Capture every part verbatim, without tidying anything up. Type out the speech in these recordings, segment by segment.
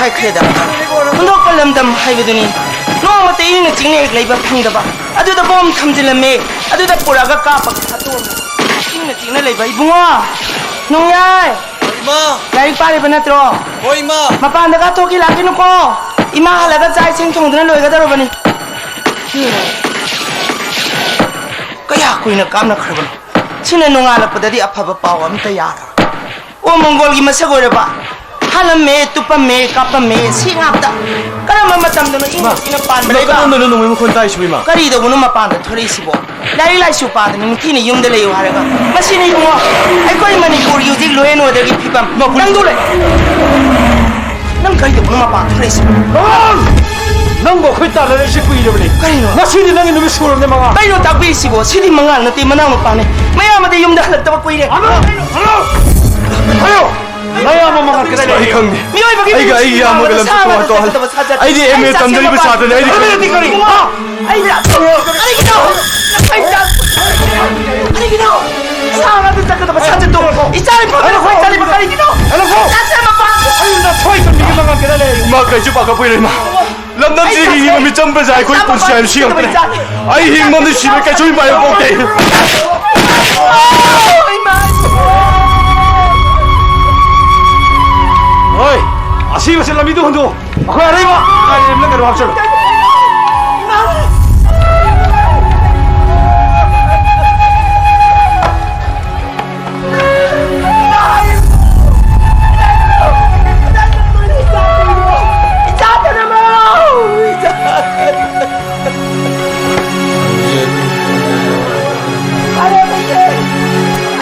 ꯍꯥꯏꯈ꯭ꯔꯦꯗ, ꯍꯨꯟꯗꯣꯛꯄ ꯂꯝꯗꯝ ꯍꯥꯏꯕꯗꯨꯅꯤ꯫ ꯅꯣꯡꯃꯇ ꯏꯪꯅ ꯆꯤꯛꯅ ꯍꯦꯛ ꯂꯩꯕ ꯐꯪꯗꯕ, ꯑꯗꯨꯗ ꯕꯣꯝ ꯊꯝꯖꯤꯜꯂꯝꯃꯦ, ꯑꯗꯨꯗ ꯄꯨꯔꯛꯑꯒ ꯀꯥꯞꯄꯒ ꯍꯥꯠꯇꯣꯛꯑꯝꯃꯦ꯫ ꯏꯪꯅ ꯆꯤꯛꯅ ꯂꯩꯕ ꯏꯕꯨꯡꯉꯣ꯫ ꯅꯣꯡꯌꯥꯏ꯫ ꯏꯃꯥ! ꯂꯥꯏꯔꯤꯛ ꯄꯥꯔꯤꯕ ꯅꯠꯇ꯭ꯔꯣ? ꯍꯣꯏ, ꯏꯃꯥ꯫ ꯃꯄꯥꯟꯗꯒ ꯊꯣꯛꯈꯤ ꯂꯥꯛꯈꯤꯅꯨꯀꯣ꯫ ꯏꯃꯥ ꯍꯜꯂꯒ ꯆꯥꯛ ꯏꯁꯤꯡ ꯊꯣꯡꯗꯨꯅ ꯂꯣꯏꯒꯗꯧꯔꯕꯅꯤ꯫ ꯀꯌꯥ ꯀꯨꯏꯅ ꯀꯥꯞꯅꯈ꯭ꯔꯕꯅꯣ? ꯁꯤꯅ ꯅꯣꯡꯉꯥꯜꯂꯛꯄꯗꯗꯤ ꯑꯐꯕ ꯄꯥꯎ ꯑꯝꯇ ꯌꯥꯔꯣꯏ꯫ ꯑꯣ, ꯃꯣꯡꯒꯣꯜꯒꯤ ꯃꯁꯛ ꯑꯣꯏꯔꯕ! ꯍꯥꯠꯂꯝꯃꯦ, ꯇꯨꯞꯄꯝꯃꯦ, ꯀꯥꯞꯄꯝꯃꯦ, ꯁꯤ ꯉꯥꯛꯇ꯫ ꯀꯔꯝꯕ ꯃꯇꯝꯗꯅꯣ ꯏꯪꯅ ꯏꯃꯥ, ꯆꯤꯛꯅ ꯄꯥꯟꯕ ꯏꯃꯥ, ꯂꯩꯕꯥꯛ? ꯀꯔꯝꯕꯅꯣ ꯅꯣꯡꯃꯩ ꯃꯈꯣꯟ ꯇꯥꯏꯁꯤꯕꯣ, ꯏꯃꯥ? ꯀꯔꯤꯗꯧꯕꯅꯣ ꯃꯄꯥꯟꯗ ꯊꯣꯔꯛꯏꯁꯤꯕꯣ? ꯂꯥꯏꯔꯤꯛ ꯂꯥꯏꯁꯨ ꯄꯥꯗꯅ ꯅꯤꯡꯊꯤꯅ ꯌꯨꯝꯗ ꯂꯩꯌꯨ ꯍꯥꯏꯔꯒ꯫ ꯃꯁꯤꯅꯤ ꯏꯕꯨꯡꯉꯣ, ꯑꯩꯈꯣꯏ ꯃꯅꯤꯄꯨꯔꯒꯤ ꯍꯧꯖꯤꯛ law and orderꯒꯤ ꯐꯤꯕꯝ꯫ ꯃꯄꯨ- ꯅꯪꯗꯨ ꯂꯩ꯫ ꯅꯪ ꯀꯔꯤꯗꯧꯕꯅꯣ ꯃꯄꯥꯟ ꯊꯣꯛꯂꯛꯏꯁꯤꯕꯣ? ꯅꯪꯕꯨ ꯑꯩꯈꯣꯏ ꯇꯥꯟꯅꯔꯛꯏꯁꯤ ꯀꯨꯏꯔꯕꯅꯤ꯫ ꯀꯔꯤꯅꯣ? ꯉꯁꯤꯗꯤ ꯅꯪꯒꯤ ꯅꯨꯃꯤꯠ ꯁꯨꯔꯕꯅꯦ, ꯃꯉꯥ꯫ ꯀꯩꯅꯣ ꯇꯥꯛꯄꯤꯔꯤꯁꯤꯕꯣ? ꯁꯤꯗꯤ ꯃꯉꯥꯜ ꯅꯠꯇꯦ, ꯃꯅꯥꯎ ꯅꯨꯄꯥꯅꯦ꯫ ꯃꯌꯥꯝ ꯑꯗ ꯌꯨꯝꯗ ꯍꯜꯂꯛꯇꯕ ꯀꯨꯏꯔꯦ꯫ ꯍꯜꯂꯣ! ꯍꯜꯂꯣ! ꯍꯜꯂꯣ! ꯅꯌꯥꯝꯕ ꯃꯉꯥꯜ ꯀꯗꯥꯏ ꯂꯩ? ꯑꯩ ꯈꯪꯗꯦ꯫ ꯃꯤꯑꯣꯏꯕꯒꯤ ꯑꯩꯒ ꯑꯩꯒꯤ ꯄꯨꯟꯁꯤꯕꯨ ꯏꯌꯥꯝꯕꯒ ꯂꯝꯗ ꯁꯥꯡꯅ ꯊꯣꯛꯍꯟ-, ꯆꯠꯀꯗꯕ ꯁꯥꯖꯠ꯫ ꯑꯩꯗꯤ ꯑꯦꯝ ꯑꯦ ꯑꯩ ꯆꯥꯛꯁꯦ ꯇꯝꯖꯔꯤꯕ ꯃꯄꯥꯟ ꯁꯥꯇ꯭ꯔꯅꯤ꯫ ꯑꯩꯗꯤ ꯀꯔꯤꯅꯣ? ꯑꯩ ꯀꯔꯤꯒꯤꯅꯣ? ꯁꯥꯡꯅ ꯆꯠꯀꯗꯕ ꯁꯥꯖꯠꯇꯣ ꯏꯆꯥ ꯏꯐꯝꯗ ꯍꯜꯂꯣ! ꯆꯠꯂꯤꯕ ꯀꯔꯤꯒꯤꯅꯣ? ꯍꯜꯂꯣ! ꯆꯥꯛꯁꯦ ꯃꯄꯥꯟ꯫ ꯑꯩ ꯅꯊꯣꯏ ꯆꯟꯕꯤꯒꯤ ꯃꯉꯥꯜ ꯀꯗꯥꯏ ꯂꯩ? ꯏꯃꯥ, ꯀꯩꯁꯨ ꯄꯥꯈꯠꯄ ꯑꯣꯏꯔꯣꯏ, ꯏꯃꯥ꯫ ꯂꯝꯗꯝꯁꯤꯒꯤ ꯍꯤꯡꯉꯤꯕ ꯃꯤꯆꯝ ꯄ꯭ꯔꯖꯥ ꯑꯩꯈꯣꯏ ꯄꯨꯟꯁꯤ ꯍꯥꯏꯕꯁꯤ ꯉꯝꯇ꯭ꯔꯦ꯫ ꯑꯩ ꯍꯤꯡꯕ ꯅꯨꯡꯁꯤꯕ ꯀꯩꯁꯨ ꯏꯃꯥ ꯄꯣꯛꯇꯦ꯫ ꯍꯣꯏ, ꯑꯁꯤꯕꯁꯤ ꯂꯝꯕꯤꯗ ꯍꯨꯟꯗꯣꯛꯑꯣ꯫ ꯑꯩꯈꯣꯏ ꯑꯔꯩꯕ ꯀꯩꯅꯣ ꯍꯥꯞꯆꯔꯣ꯫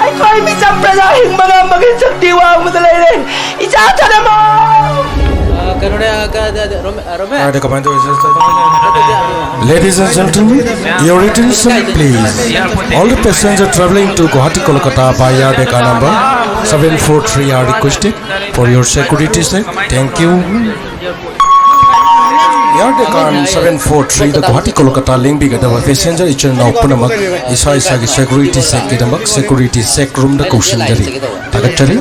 ꯑꯩꯈꯣꯏ ꯃꯤꯆꯝ ꯄ꯭ꯔꯖꯥ ꯍꯤꯡꯕ ꯉꯝꯕꯒꯤ ꯁꯛꯇꯤ ꯋꯥꯡꯃꯗ ꯂꯩꯔꯦ꯫ ꯏꯆꯥ ꯊꯅꯃꯣ! ꯑ, ꯀꯩꯅꯣꯅꯦ, ꯑ, ꯀ-, ꯗ-, ꯗ-, ꯔꯣꯃꯦ-, ꯑ, ꯔꯣꯃꯦ? Ladies and gentlemen, your attention please. All the passenger traveling to Guwahati Kolkata via Decca number seven four three are requested for your security sake. Thank you. Air Deccan seven four three the Guwahati Kolkata ꯂꯦꯡꯕꯤꯒꯗꯕ passenger ꯏꯆꯤꯟ ꯏꯅꯥꯎ ꯄꯨꯝꯅꯃꯛ ꯏꯁꯥ ꯏꯁꯥꯒꯤ security check ꯀꯤꯗꯃꯛ security check room ꯗ ꯀꯧꯁꯤꯟꯖꯔꯤ꯫ ꯊꯥꯒꯠꯆꯔꯤ꯫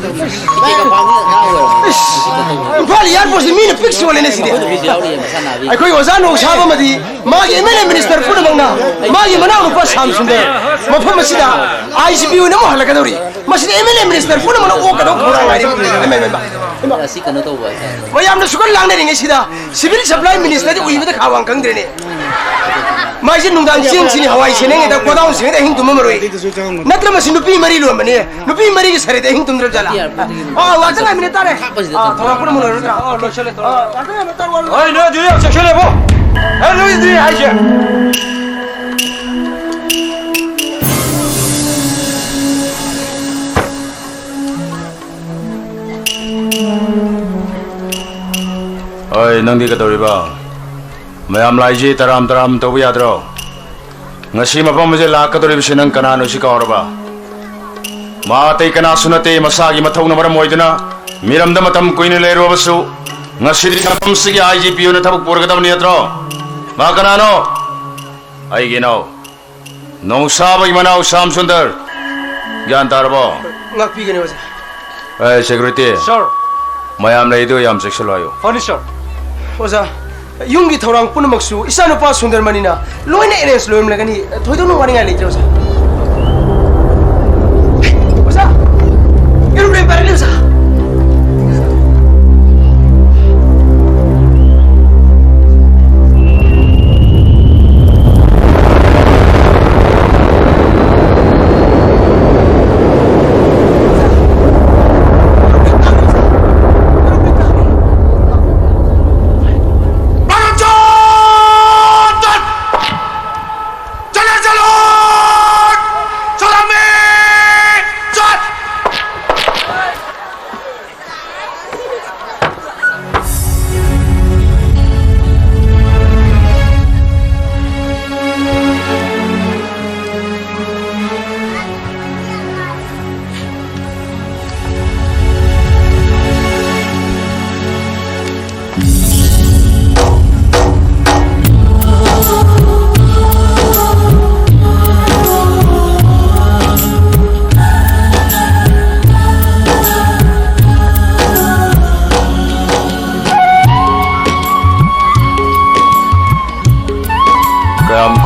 Imphal airport ꯁꯤ ꯃꯤꯅ ꯄꯤꯛ ꯁꯣꯜꯂꯦꯅꯦ ꯁꯤꯗꯤ꯫ ꯑꯩꯈꯣꯏ ꯑꯣꯖꯥ ꯅꯣꯡꯁꯥꯕ ꯑꯃꯗꯤ ꯃꯥꯒꯤ M L A minister ꯄꯨꯝꯅꯃꯛꯅ ꯃꯥꯒꯤ ꯃꯅꯥꯎꯅꯨꯄꯥ ꯁ꯭ꯌꯥꯝ ꯁꯨꯟꯗꯔ ꯃꯐꯝ ꯑꯁꯤꯗ I G P ꯑꯣꯏꯅ ꯑꯃꯨꯛ ꯍꯜꯂꯛꯀꯗꯧꯔꯤ꯫ ꯃꯁꯤꯗ M L A minister ꯄꯨꯝꯅꯃꯛꯅ ꯑꯣꯛꯀꯗꯧ ꯊꯧꯔꯥꯡ ꯍꯥꯏꯔꯤ꯫ ꯏꯃꯥ, ꯏꯃꯥ, ꯏꯃꯥ꯫ ꯃꯌꯥꯝꯅ ꯁꯨꯀꯟ ꯂꯥꯡꯅꯔꯤꯉꯩꯁꯤꯗ civil supply minister ꯗꯤ ꯎꯏꯕꯗ ꯈꯥ ꯋꯥꯡ ꯈꯪꯗ꯭ꯔꯦꯅꯦ꯫ ꯃꯥꯏꯁꯦ ꯅꯨꯡꯗꯥꯡ ꯆꯦꯡ ꯆꯤꯅꯤ ꯍꯋꯥꯏ ꯁꯦꯟꯅꯉꯩꯗ ꯒꯣꯗꯥꯎꯟ ꯁꯦꯡꯉꯩꯗ ꯑꯍꯤꯡ ꯇꯨꯝꯃꯝꯃꯔꯣꯏ꯫ ꯅꯠꯇ꯭ꯔ ꯃꯁꯤ ꯅꯨꯄꯤ ꯃꯔꯤ ꯂꯣꯟꯕꯅꯦ꯫ ꯅꯨꯄꯤ ꯃꯔꯤꯒꯤ ꯁꯔꯦꯗ ꯑꯍꯤꯡ ꯇꯨꯝꯗ꯭ꯔꯕ ꯖꯥꯠꯂꯥ? ꯑꯥ, ꯉꯥꯛꯇꯪ ꯉꯥꯏꯃꯤꯟꯅ ꯇꯥꯔꯦ꯫ ꯑꯥ, ꯊꯧꯔꯥꯡ ꯄꯨꯝꯅꯃꯛ ꯂꯣꯏꯔꯗ꯭ꯔꯥ? ꯑꯥ, ꯂꯣꯏꯁꯜꯂꯦ, ꯊꯧꯔꯥꯡ꯫ ꯑꯥ, ꯉꯥꯛꯇꯪ ꯉꯥꯏꯃꯤꯟꯅ ꯇꯥꯔꯦ, ꯋꯥꯔꯤ ꯂꯣꯏꯔꯦ꯫ ꯍꯣꯏ, ꯅꯣꯏ ꯑꯗꯨꯗꯤ ꯌꯥꯝ ꯆꯦꯛꯁꯤꯜꯂꯦꯕꯣ꯫ ꯑꯦ, ꯅꯣꯏ ꯑꯗꯨꯗꯤ ꯍꯥꯏꯁꯦ꯫ ꯍꯣꯏ, ꯅꯪꯗꯤ ꯀꯩꯗꯧꯔꯤꯕ? ꯃꯌꯥꯝ ꯂꯥꯛꯏꯁꯤ ꯇꯔꯥꯝ ꯇꯔꯥꯝ ꯇꯧꯕ ꯌꯥꯗ꯭ꯔꯣ? ꯉꯁꯤ ꯃꯐꯝ ꯑꯁꯤꯗ ꯂꯥꯛꯀꯗꯧꯔꯤꯕꯁꯤ ꯅꯪ ꯀꯅꯥꯅꯣ ꯁꯤ ꯀꯥꯎꯔꯕ? ꯃꯥ ꯑꯇꯩ ꯀꯅꯥꯁꯨ ꯅꯠꯇꯦ, ꯃꯁꯥꯒꯤ ꯃꯊꯧꯅ ꯃꯔꯝ ꯑꯣꯏꯗꯨꯅ ꯃꯤꯔꯝꯗ ꯃꯇꯝ ꯀꯨꯏꯅ ꯂꯩꯔꯨꯔꯕꯁꯨ ꯉꯁꯤꯗꯤ ꯃꯐꯝꯁꯤꯒꯤ I G P ꯑꯣꯏꯅ ꯊꯕꯛ ꯄꯨꯔꯒꯗꯕꯅꯤ ꯅꯠꯇ꯭ꯔꯣ? ꯃꯥ ꯀꯅꯥꯅꯣ? ꯑꯩꯒꯤ ꯏꯅꯥꯎ ꯅꯣꯡꯁꯥꯕꯒꯤ ꯃꯅꯥꯎ ꯁ꯭ꯌꯥꯝ ꯁꯨꯟꯗꯔ꯫ ꯒ꯭ꯌꯥꯟ ꯇꯥꯔꯕꯣ? ꯉꯥꯛꯄꯤꯒꯅꯤ ꯑꯣꯖꯥ꯫ ꯑꯦ, security꯫ Sir꯫ ꯃꯌꯥꯝ ꯂꯩꯗꯨ ꯌꯥꯝ ꯆꯦꯛꯁꯤꯜꯂꯣ ꯍꯥꯏꯌꯨ꯫ ꯐꯅꯤ, sir꯫ ꯑꯣꯖꯥ, ꯌꯨꯝꯒꯤ ꯊꯧꯔꯥꯡ ꯄꯨꯝꯅꯃꯛꯁꯨ ꯏꯆꯥꯅꯨꯄꯥ ꯁꯨꯟꯗꯔꯃꯅꯤꯅ ꯂꯣꯏꯅ arrange ꯂꯣꯏꯔꯝꯂꯒꯅꯤ꯫ ꯊꯣꯏꯗꯣꯛꯅ ꯋꯥꯅꯤꯡꯉꯥꯏ ꯂꯩꯇ꯭ꯔꯦ ꯑꯣꯖꯥ꯫ ꯑꯣꯖꯥ, aeroplane ꯄꯥꯏꯔꯛꯂꯦ ꯑꯣꯖꯥ꯫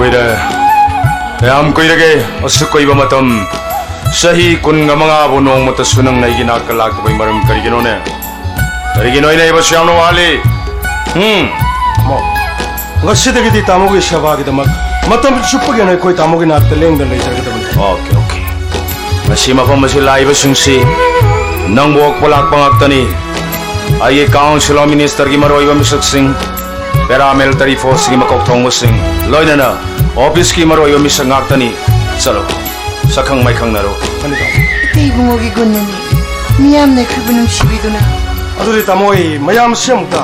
ꯀꯨꯏꯔꯦ꯫ ꯀꯌꯥꯝ ꯀꯨꯏꯔꯒꯦ? ꯑꯁꯨꯛ ꯀꯨꯏꯕ ꯃꯇꯝ, ꯆꯍꯤ ꯀꯨꯟꯒ ꯃꯉꯥꯕꯨ ꯅꯣꯡꯃꯇꯁꯨ ꯅꯪꯅ ꯑꯩꯒꯤ ꯅꯥꯛꯇ ꯂꯥꯛꯇꯕꯒꯤ ꯃꯔꯝ ꯀꯔꯤꯒꯤꯅꯣꯅꯦ? ꯀꯔꯤꯒꯤꯅꯣ ꯑꯩꯅ ꯍꯥꯏꯕꯁꯨ ꯌꯥꯝꯅ ꯋꯥꯠꯂꯤ꯫ ꯎꯝ꯫ ꯃꯣ, ꯉꯁꯤꯗꯒꯤꯗꯤ ꯇꯥꯃꯣꯒꯤ ꯁꯦꯕꯥꯒꯤꯗꯃꯛ ꯃꯇꯝ ꯆꯨꯞꯄꯒꯤ ꯑꯣꯏꯅ ꯑꯩꯈꯣꯏ ꯇꯥꯃꯣꯒꯤ ꯅꯥꯛꯇ ꯂꯦꯡꯗꯅ ꯂꯩꯖꯒꯗꯕꯅꯤ꯫ Okay, okay. ꯉꯁꯤ ꯃꯐꯝ ꯑꯁꯤ ꯂꯥꯛꯏꯕꯁꯤꯡꯁꯤ ꯅꯪꯕꯨ ꯑꯣꯛꯄ ꯂꯥꯛꯄ ꯉꯥꯛꯇꯅꯤ꯫ ꯑꯩꯒꯤ Council of Minister ꯒꯤ ꯃꯔꯨꯑꯣꯏꯕ ꯃꯤꯁꯛꯁꯤꯡ, paramilitary force ꯀꯤ ꯃꯀꯣꯛ ꯊꯣꯡꯕꯁꯤꯡ, ꯂꯣꯏꯅꯅ office ꯀꯤ ꯃꯔꯨꯑꯣꯏꯕ ꯃꯤꯁꯛ ꯉꯥꯛꯇꯅꯤ꯫ ꯆꯠꯂꯣ, ꯁꯛꯈꯪ ꯃꯥꯏꯈꯪꯅꯔꯣ꯫ ꯏꯇꯩ ꯏꯕꯨꯡꯉꯣꯒꯤ ꯒꯨꯟꯅꯅꯤ꯫ ꯃꯤꯌꯥꯝꯅ ꯑꯩꯈꯣꯏꯕꯨ ꯅꯨꯡꯁꯤꯕꯤꯗꯨꯅ꯫ ꯑꯗꯨꯗꯤ ꯇꯥꯃꯣ, ꯑꯩ ꯃꯌꯥꯝꯁꯤ ꯑꯃꯨꯛꯇ꯫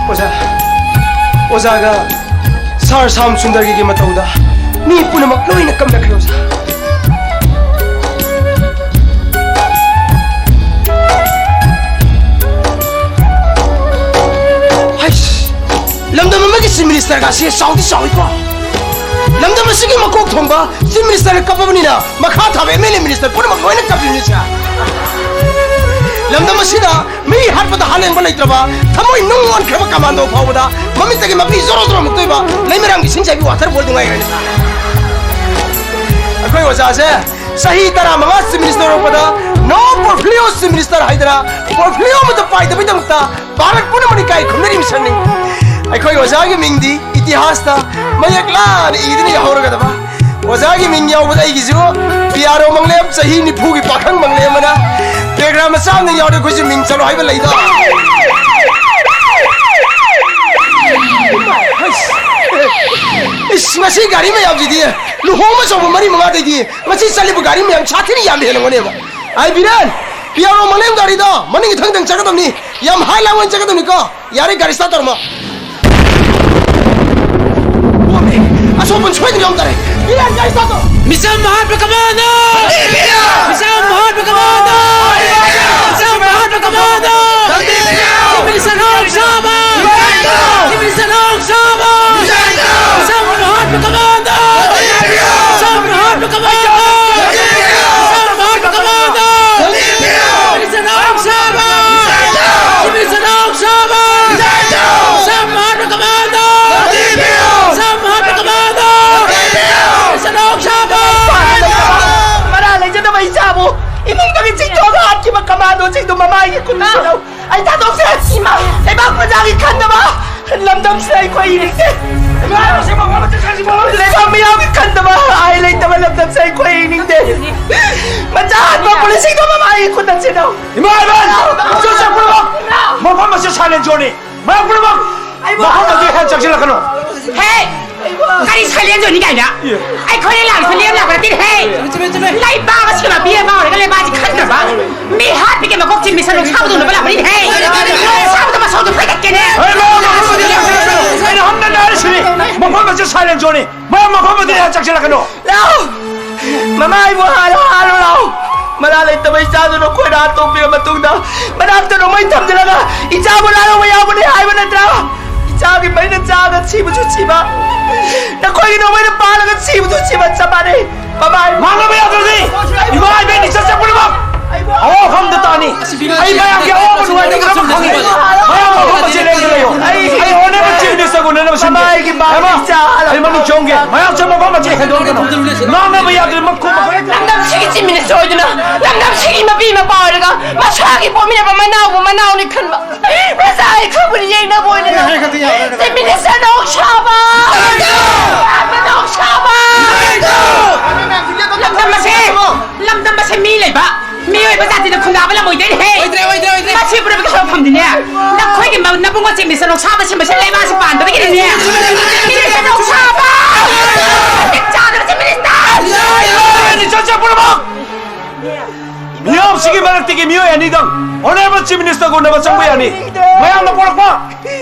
ꯑꯣꯖꯥ, ꯑꯣꯖꯥꯒ ꯁꯥꯔ ꯁ꯭ꯌꯥꯝ ꯁꯨꯟꯗꯔꯒꯤ ꯃꯇꯧꯗ ꯃꯤ ꯄꯨꯝꯅꯃꯛ ꯂꯣꯏꯅ ꯀꯞꯅꯈ꯭ꯔꯦ, ꯑꯣꯖꯥ꯫ ꯍꯩꯁ! ꯂꯝꯗꯝ ꯑꯃꯒꯤ Chief Minister ꯒꯁꯤ ꯆꯥꯎꯗꯤ ꯆꯥꯎꯏꯀꯣ꯫ ꯂꯝꯗꯝ ꯑꯁꯤꯒꯤ ꯃꯀꯣꯛ ꯊꯣꯡꯕ Chief Minister ꯅ ꯀꯞꯄꯕꯅꯤꯅ ꯃꯈꯥ ꯊꯥꯕ M L A minister ꯄꯨꯝꯅꯃꯛ ꯂꯣꯏꯅ ꯀꯞꯄꯤꯕꯅꯤ, ꯁꯥꯔ꯫ ꯂꯝꯗꯝ ꯑꯁꯤꯗ ꯃꯤ ꯍꯥꯠꯄꯗ ꯍꯥꯂꯦꯡꯕ ꯂꯩꯇ꯭ꯔꯕ, ꯊꯃꯣꯏ ꯅꯨꯡ ꯑꯣꯟꯈ꯭ꯔꯕ commando ꯐꯥꯎꯕꯗ ꯃꯃꯤꯠꯇꯒꯤ ꯃꯄꯤ ꯖꯣꯔꯣ ꯖꯣꯔꯣ ꯃꯨꯛꯇꯣꯏꯕ ꯂꯩꯃꯔꯥꯝꯒꯤ ꯁꯤꯡꯆꯥꯏꯕꯤ water ball ꯗꯨ ꯉꯥꯏꯔꯦ, ꯁꯥꯔ꯫ ꯑꯩꯈꯣꯏ ꯑꯣꯖꯥꯁꯦ ꯆꯍꯤ ꯇꯔꯥꯃꯉꯥ Chief Minister ꯑꯣꯏꯔꯛꯄꯗ no portfolio Chief Minister ꯍꯥꯏꯗꯅ portfolio ꯑꯃꯠꯇ ꯄꯥꯏꯗꯕꯒꯤꯗꯃꯛꯇ ꯚꯥꯔꯠ ꯄꯨꯝꯅꯃꯛꯅ ꯏꯀꯥꯏ ꯈꯨꯝꯅꯔꯤꯕ ꯃꯤꯁꯛꯅꯤ꯫ ꯑꯩꯈꯣꯏ ꯑꯣꯖꯥꯒꯤ ꯃꯤꯡꯗꯤ ꯏꯇꯤꯍꯥꯁꯇ ꯃꯌꯦꯛ ꯂꯥꯅ ꯏꯗꯨꯅ ꯌꯥꯍꯧꯔꯒꯗꯕ꯫ ꯑꯣꯖꯥꯒꯤ ꯃꯤꯡ ꯌꯥꯎꯕꯗ ꯑꯩꯒꯤꯁꯨ P R O ꯃꯪꯂꯦꯝ, ꯆꯍꯤ ꯅꯤꯐꯨꯒꯤ ꯄꯥꯈꯪ ꯃꯪꯂꯦꯝ ꯑꯃꯅ telegram ꯃꯆꯥ ꯑꯃ ꯌꯥꯎꯔꯦ, ꯑꯩꯈꯣꯏꯁꯨ ꯃꯤꯡ ꯆꯜꯂꯣ ꯍꯥꯏꯕ ꯂꯩꯗꯣ꯫ ꯏꯁ, ꯉꯁꯤ ꯒꯥꯔꯤ ꯃꯌꯥꯝꯁꯤꯗꯤ ꯂꯨꯍꯣꯡꯕ ꯆꯧꯕ ꯃꯔꯤ ꯃꯉꯥꯗꯩꯗꯤ ꯉꯁꯤ ꯆꯠꯂꯤꯕ ꯒꯥꯔꯤ ꯃꯌꯥꯝ ꯁꯥꯊꯤꯅ ꯌꯥꯝꯅ ꯍꯦꯜꯂꯝꯒꯅꯦꯕ꯫ ꯑꯩ ꯕꯤꯔꯦꯟ, P R O ꯃꯪꯂꯦꯝ ꯒꯥꯔꯤꯗꯣ ꯃꯅꯤꯡꯒꯤ ꯊꯪꯗꯪ ꯆꯠꯀꯗꯕꯅꯤ꯫ ꯌꯥꯝ high line ꯑꯣꯏꯅ ꯆꯠꯀꯗꯕꯅꯤꯀꯣ꯫ ꯌꯥꯔꯦ, ꯒꯥꯔꯤ start ꯇꯧꯔꯝꯃꯣ꯫ ꯄꯣꯝꯃꯦ꯫ ꯑꯁꯣꯛꯄ ꯁꯣꯏꯗꯅ ꯌꯥꯎꯔꯝ ꯇꯥꯔꯦ꯫ ꯕꯤꯔꯦꯟ, ꯒꯥꯔꯤ start ꯇꯧꯔꯣ꯫ ꯃꯤꯆꯝ ꯃꯍꯥꯠꯄ commando! ꯃꯤꯆꯝ ꯃꯍꯥꯠꯄ commando! ꯃꯤꯆꯝ ꯃꯍꯥꯠꯄ commando! Chief Minister ꯅꯣꯡ ꯁꯥꯕ! Chief Minister ꯅꯣꯡ ꯁꯥꯕ! ꯃꯤꯆꯝ ꯃꯍꯥꯠꯄ commando! ꯃꯤꯆꯝ ꯃꯍꯥꯠꯄ commando! ꯃꯤꯆꯝ ꯃꯍꯥꯠꯄ commando! Chief Minister ꯅꯣꯡ ꯁꯥꯕ! ꯂꯝꯗꯝꯁꯤꯗ ꯑꯩꯈꯣꯏ ꯏꯅꯤꯡꯗꯦ꯫ ꯂꯩꯕꯥꯛ ꯃꯤꯌꯥꯝꯒꯤ ꯈꯟꯗꯕ ꯑꯥꯏꯟ ꯂꯩꯇꯕ ꯂꯝꯗꯝꯁꯤꯗ ꯑꯩꯈꯣꯏ ꯏꯅꯤꯡꯗꯦ꯫ ꯃꯆꯥ ꯍꯥꯠꯄ ꯄꯨꯂꯤꯁꯁꯤꯡꯗꯣ ꯃꯃꯥꯒꯤ ꯈꯨꯠꯇ ꯁꯤꯟꯅꯧ꯫ ꯏꯃꯥ ꯏꯕꯦꯟ! ꯏꯆꯟ ꯏꯆꯥ ꯄꯨꯝꯅꯃꯛ! ꯃꯐꯝ ꯑꯁꯤ silent zoneꯅꯤ꯫ ꯃꯌꯥꯝ ꯄꯨꯝꯅꯃꯛ ꯃꯐꯝ ꯑꯁꯤ ꯍꯦꯟ ꯆꯪꯁꯤꯜꯂꯛꯀꯅꯨ꯫ ꯍꯦ! ꯀꯔꯤ silent zoneꯅꯤ ꯀꯥꯏꯅ? ꯑꯩꯈꯣꯏꯅ ꯂꯥꯟ ꯈꯣꯜꯂꯦꯝ ꯂꯥꯛꯄ ꯅꯠꯇꯦ ꯍꯦ! ꯂꯩꯕꯥꯛ ꯑꯁꯤꯒꯤ ꯃꯄꯤ ꯑꯃ ꯑꯣꯏꯔꯒ ꯂꯩꯕꯥꯛꯁꯤ ꯈꯟꯗꯕ ꯃꯤ ꯍꯥꯠꯄꯒꯤ ꯃꯀꯣꯛ ꯆꯤꯡꯃꯤ ꯁꯔꯨꯛ ꯁꯥꯕꯗꯧꯅ ꯂꯥꯛꯄꯅꯤ ꯍꯦ! ꯁꯥꯕꯗ ꯃꯁꯧꯗꯨ ꯐꯣꯏꯗꯠꯀꯦꯅꯦ! ꯍꯦ, ꯃꯌꯥꯝ ꯃꯐꯝ ꯑꯁꯤ ꯍꯦꯟ ꯆꯪꯁꯤꯜꯂꯛꯀꯅꯨ꯫ ꯑꯩꯅ ꯍꯟꯅ ꯍꯥꯏꯔꯤꯁꯤꯅꯤ, ꯃꯐꯝ ꯑꯁꯤ silent zoneꯅꯤ꯫ ꯃꯌꯥꯝ ꯃꯐꯝ ꯑꯁꯤ ꯍꯦꯟ ꯆꯪꯁꯤꯜꯂꯛꯀꯅꯨ꯫ ꯂꯥꯎ! ꯃꯃꯥ ꯑꯩꯕꯨ ꯍꯥꯜꯂꯣ, ꯍꯥꯜꯂꯣ ꯂꯥꯎ! ꯃꯅꯥ ꯂꯩꯇꯕ ꯏꯆꯥꯗꯨꯅ ꯈꯣꯏꯅ ꯍꯥꯠꯇꯣꯛꯄꯤꯔ ꯃꯇꯨꯡꯗ ꯃꯅꯥꯛꯇ ꯅꯣꯡꯃꯩ ꯊꯝꯖꯤꯜꯂꯒ ꯏꯆꯥꯕꯨ ꯂꯥꯜꯍꯧꯕ ꯌꯥꯎꯕꯅꯤ ꯍꯥꯏꯕ ꯅꯠꯇ꯭ꯔꯥ? ꯏꯆꯥꯒꯤ ꯃꯩꯅ ꯆꯥꯛꯑꯒ ꯁꯤꯕꯁꯨ ꯁꯤꯕ, ꯅꯈꯣꯏꯒꯤ ꯅꯣꯡꯃꯩꯅ ꯄꯥꯜꯂꯒ ꯁꯤꯕꯁꯨ ꯁꯤꯕ ꯆꯞ ꯃꯥꯟꯅꯩ꯫ ꯃꯃꯥ ꯑꯩꯕꯨ ꯉꯥꯡꯅꯕ ꯌꯥꯗ꯭ꯔꯗꯤ ꯏꯃꯥ ꯏꯕꯦꯟ ꯏꯆꯟ ꯏꯆꯥ ꯄꯨꯝꯅꯃꯛ ꯑꯋꯥ ꯃꯐꯝꯗ ꯇꯥꯅꯤ꯫ ꯑꯩ ꯃꯌꯥꯝꯒꯤ ꯑꯋꯥꯕ ꯅꯨꯡꯉꯥꯏꯕ ꯈꯪꯉꯤ꯫ ꯃꯌꯥꯝ ꯃꯐꯝ ꯑꯁꯤ ꯂꯦꯡꯗꯅ ꯂꯩꯌꯨ꯫ ꯑꯩ honourable chief ministerꯒ ꯎꯅꯅꯕ ꯁꯤꯟꯒꯦ꯫ ꯃꯃꯥꯏꯒꯤ ꯃꯥ ꯑꯦꯃꯥ, ꯏꯆꯥ ꯑꯩ ꯃꯅꯨꯡ ꯆꯪꯒꯦ꯫ ꯃꯌꯥꯝꯁꯦ ꯃꯐꯝ ꯑꯁꯤ ꯍꯦꯟꯗꯣꯛꯀꯅꯨ꯫ ꯉꯥꯡꯅꯕ ꯌꯥꯗ꯭ꯔꯗꯤ ꯃꯈꯣꯡ ꯃꯈꯨꯠ ꯂꯝꯗꯝꯁꯤꯒꯤ chief minister ꯑꯣꯏꯗꯨꯅ ꯂꯝꯗꯝꯁꯤꯒꯤ ꯃꯄꯤ ꯃꯄꯥ ꯑꯣꯏꯔꯒ ꯃꯁꯥꯒꯤ ꯄꯣꯛꯃꯤꯟꯅꯕ ꯃꯅꯥꯎꯕꯨ ꯃꯅꯥꯎꯅꯤ ꯈꯟꯕ ꯄ꯭ꯔꯖꯥꯒꯤ ꯈꯪꯕꯨꯗꯤ ꯌꯦꯡꯅꯕ ꯑꯣꯏꯗꯅ chief ministerꯅ ꯑꯣꯛ ꯁꯥꯕ! ꯃꯅꯥꯎ ꯁꯥꯕ! ꯂꯝꯗꯝ ꯑꯁꯤ, ꯂꯝꯗꯝ ꯑꯁꯤ ꯃꯤ ꯂꯩꯕ ꯃꯤꯑꯣꯏꯕ ꯖꯥꯇꯤꯅ ꯈꯨꯟꯗꯥꯕ ꯂꯝ ꯑꯣꯏꯗꯣꯏꯅꯦꯍꯦ꯫ ꯑꯣꯏꯗ꯭ꯔꯦ, ꯑꯣꯏꯗ꯭ꯔꯦ, ꯑꯣꯏꯗ꯭ꯔꯦ꯫ ꯃꯁꯤ ꯄꯨꯝꯅꯃꯛꯀꯤ ꯍꯧꯔꯛꯐꯝꯗꯤꯅꯦ ꯅꯈꯣꯏꯒꯤ ꯃ-, ꯅꯕꯨꯡꯉꯣ ꯆꯤꯡꯃꯤꯁ ꯅꯣꯛꯁꯥꯕ ꯁꯤꯟꯕꯁꯤ ꯂꯩꯕꯥꯛ ꯑꯁꯤ ꯄꯥꯟꯗꯕꯒꯤꯅꯤꯅꯦ꯫ ꯆꯤꯡꯃꯤꯁ ꯅꯣꯛꯁꯥꯕ! ꯃꯇꯤꯛ ꯆꯥꯗꯕ ꯆꯤꯡꯃꯤꯁ! ꯏꯆꯟ ꯏꯆꯥ ꯄꯨꯝꯅꯃꯛ! ꯃꯤꯌꯥꯝꯁꯤꯒꯤ ꯃꯔꯛꯇꯒꯤ ꯃꯤꯑꯣꯏ ꯑꯅꯤꯗꯪ honourable chief ministerꯒ ꯎꯅꯕ ꯆꯪꯕ ꯌꯥꯅꯤ꯫ ꯃꯌꯥꯝꯅ ꯄꯨꯔꯛꯄ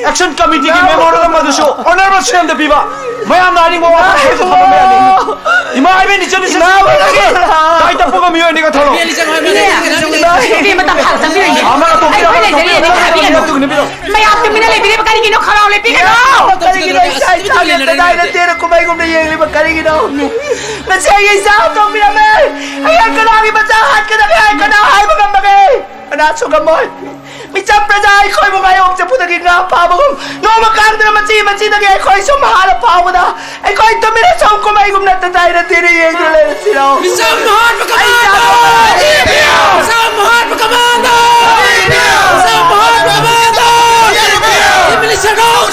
action committeeꯒꯤ memorandum ꯑꯗꯨꯁꯨ honourable CMꯗ ꯄꯤꯕ꯫ ꯃꯌꯥꯝꯅ ꯑꯅꯤꯡꯕ ꯋꯥꯐꯝ ꯈꯔꯁꯨ ꯊꯝꯂꯝꯕ ꯌꯥꯅꯤ꯫ ꯏꯃꯥ ꯏꯕꯦꯟ ꯏꯆꯟ ꯏꯆꯟ ꯏꯃꯥ ꯏꯕꯦꯟ! ꯗꯥꯏ ꯇꯞꯄꯒ ꯃꯤꯑꯣꯏ ꯑꯅꯤꯒ ꯊꯧꯔꯣ꯫ ꯏꯕꯦꯝꯃ ꯇꯝꯐꯥ ꯆꯪꯕꯤꯔꯣꯏꯅꯦ꯫ ꯑꯃꯒ ꯑꯩꯈꯣꯏ ꯇꯣꯛꯄꯤꯔꯣ, ꯑꯃꯒ ꯂꯩꯖꯔꯤ, ꯇꯣꯛꯄꯤꯔꯣ꯫ ꯑꯗꯨꯝ ꯇꯨꯃꯤꯟꯅ ꯇꯨꯃꯤꯟꯅ ꯇꯨꯃꯤꯟꯅ ꯇꯨꯃꯤꯟꯅ ꯇꯨꯃꯤꯟꯅ ꯇꯨꯃꯤꯟꯅ ꯇꯨꯃꯤꯟꯅ꯫ ꯃꯌꯥꯝ ꯇꯨꯃꯤꯟꯅ ꯂꯩꯕꯤꯔꯤꯕ ꯀꯔꯤꯒꯤꯅꯣ? ꯈꯧꯔꯥꯡ ꯂꯩꯕꯤꯒꯅꯣ꯫ ꯀꯔꯤꯒꯤꯅꯣ ꯏꯆꯥ ꯏꯆꯥꯒꯤ ꯀꯗꯥꯏꯗ ꯇꯦꯔ ꯀꯨꯝꯍꯩꯒꯨꯝꯅ ꯌꯦꯡꯂꯤꯕ ꯀꯔꯤꯒꯤꯅꯣ? ꯉꯁꯤ ꯑꯩꯒꯤ ꯏꯆꯥ ꯍꯥꯠꯇꯣꯛꯄꯤꯔꯝꯃꯦ꯫ ꯍꯌꯦꯡ ꯀꯅꯥꯒꯤ ꯃꯆꯥ ꯍꯥꯠꯀꯗꯒꯦ? ꯀꯅꯥ ꯍꯥꯏꯕ ꯉꯝꯕꯒꯦ? ꯀꯅꯥꯁꯨ ꯉꯝꯃꯣꯏ꯫ ꯃꯤꯆꯝ ꯄ꯭ꯔꯖꯥ ꯑꯩꯈꯣꯏꯕꯨ ꯉꯥꯌꯣꯛ ꯆꯐꯨꯗꯒꯤ ꯉꯥ ꯐꯥꯕꯒꯨꯝ ꯅꯣꯡꯃ ꯀꯥꯡꯗꯅ ꯃꯆꯤ ꯃꯆꯤꯗꯒꯤ ꯑꯩꯈꯣꯏ ꯁꯨꯝ ꯍꯥꯠꯂ ꯐꯥꯎꯕꯗ ꯑꯩꯈꯣꯏ ꯇꯨꯃꯤꯟꯅ ꯁꯨꯝ ꯀꯨꯝꯍꯩꯒꯨꯝꯅ ꯇꯇꯥꯏꯅ ꯇꯦꯔꯦ ꯌꯦꯡꯗꯨꯅ ꯂꯩꯔꯁꯤꯔꯣ? ꯃꯤꯆꯝ ꯍꯥꯠꯄ ꯀꯃꯥꯟꯗꯣ! ꯃꯤꯆꯝ ꯍꯥꯠꯄ ꯀꯃꯥꯟꯗꯣ! ꯃꯤꯆꯝ ꯍꯥꯠꯄ ꯀꯃꯥꯟꯗꯣ! ꯆꯤꯞ ꯃꯤꯅꯤꯁꯇꯔ ꯀꯧ!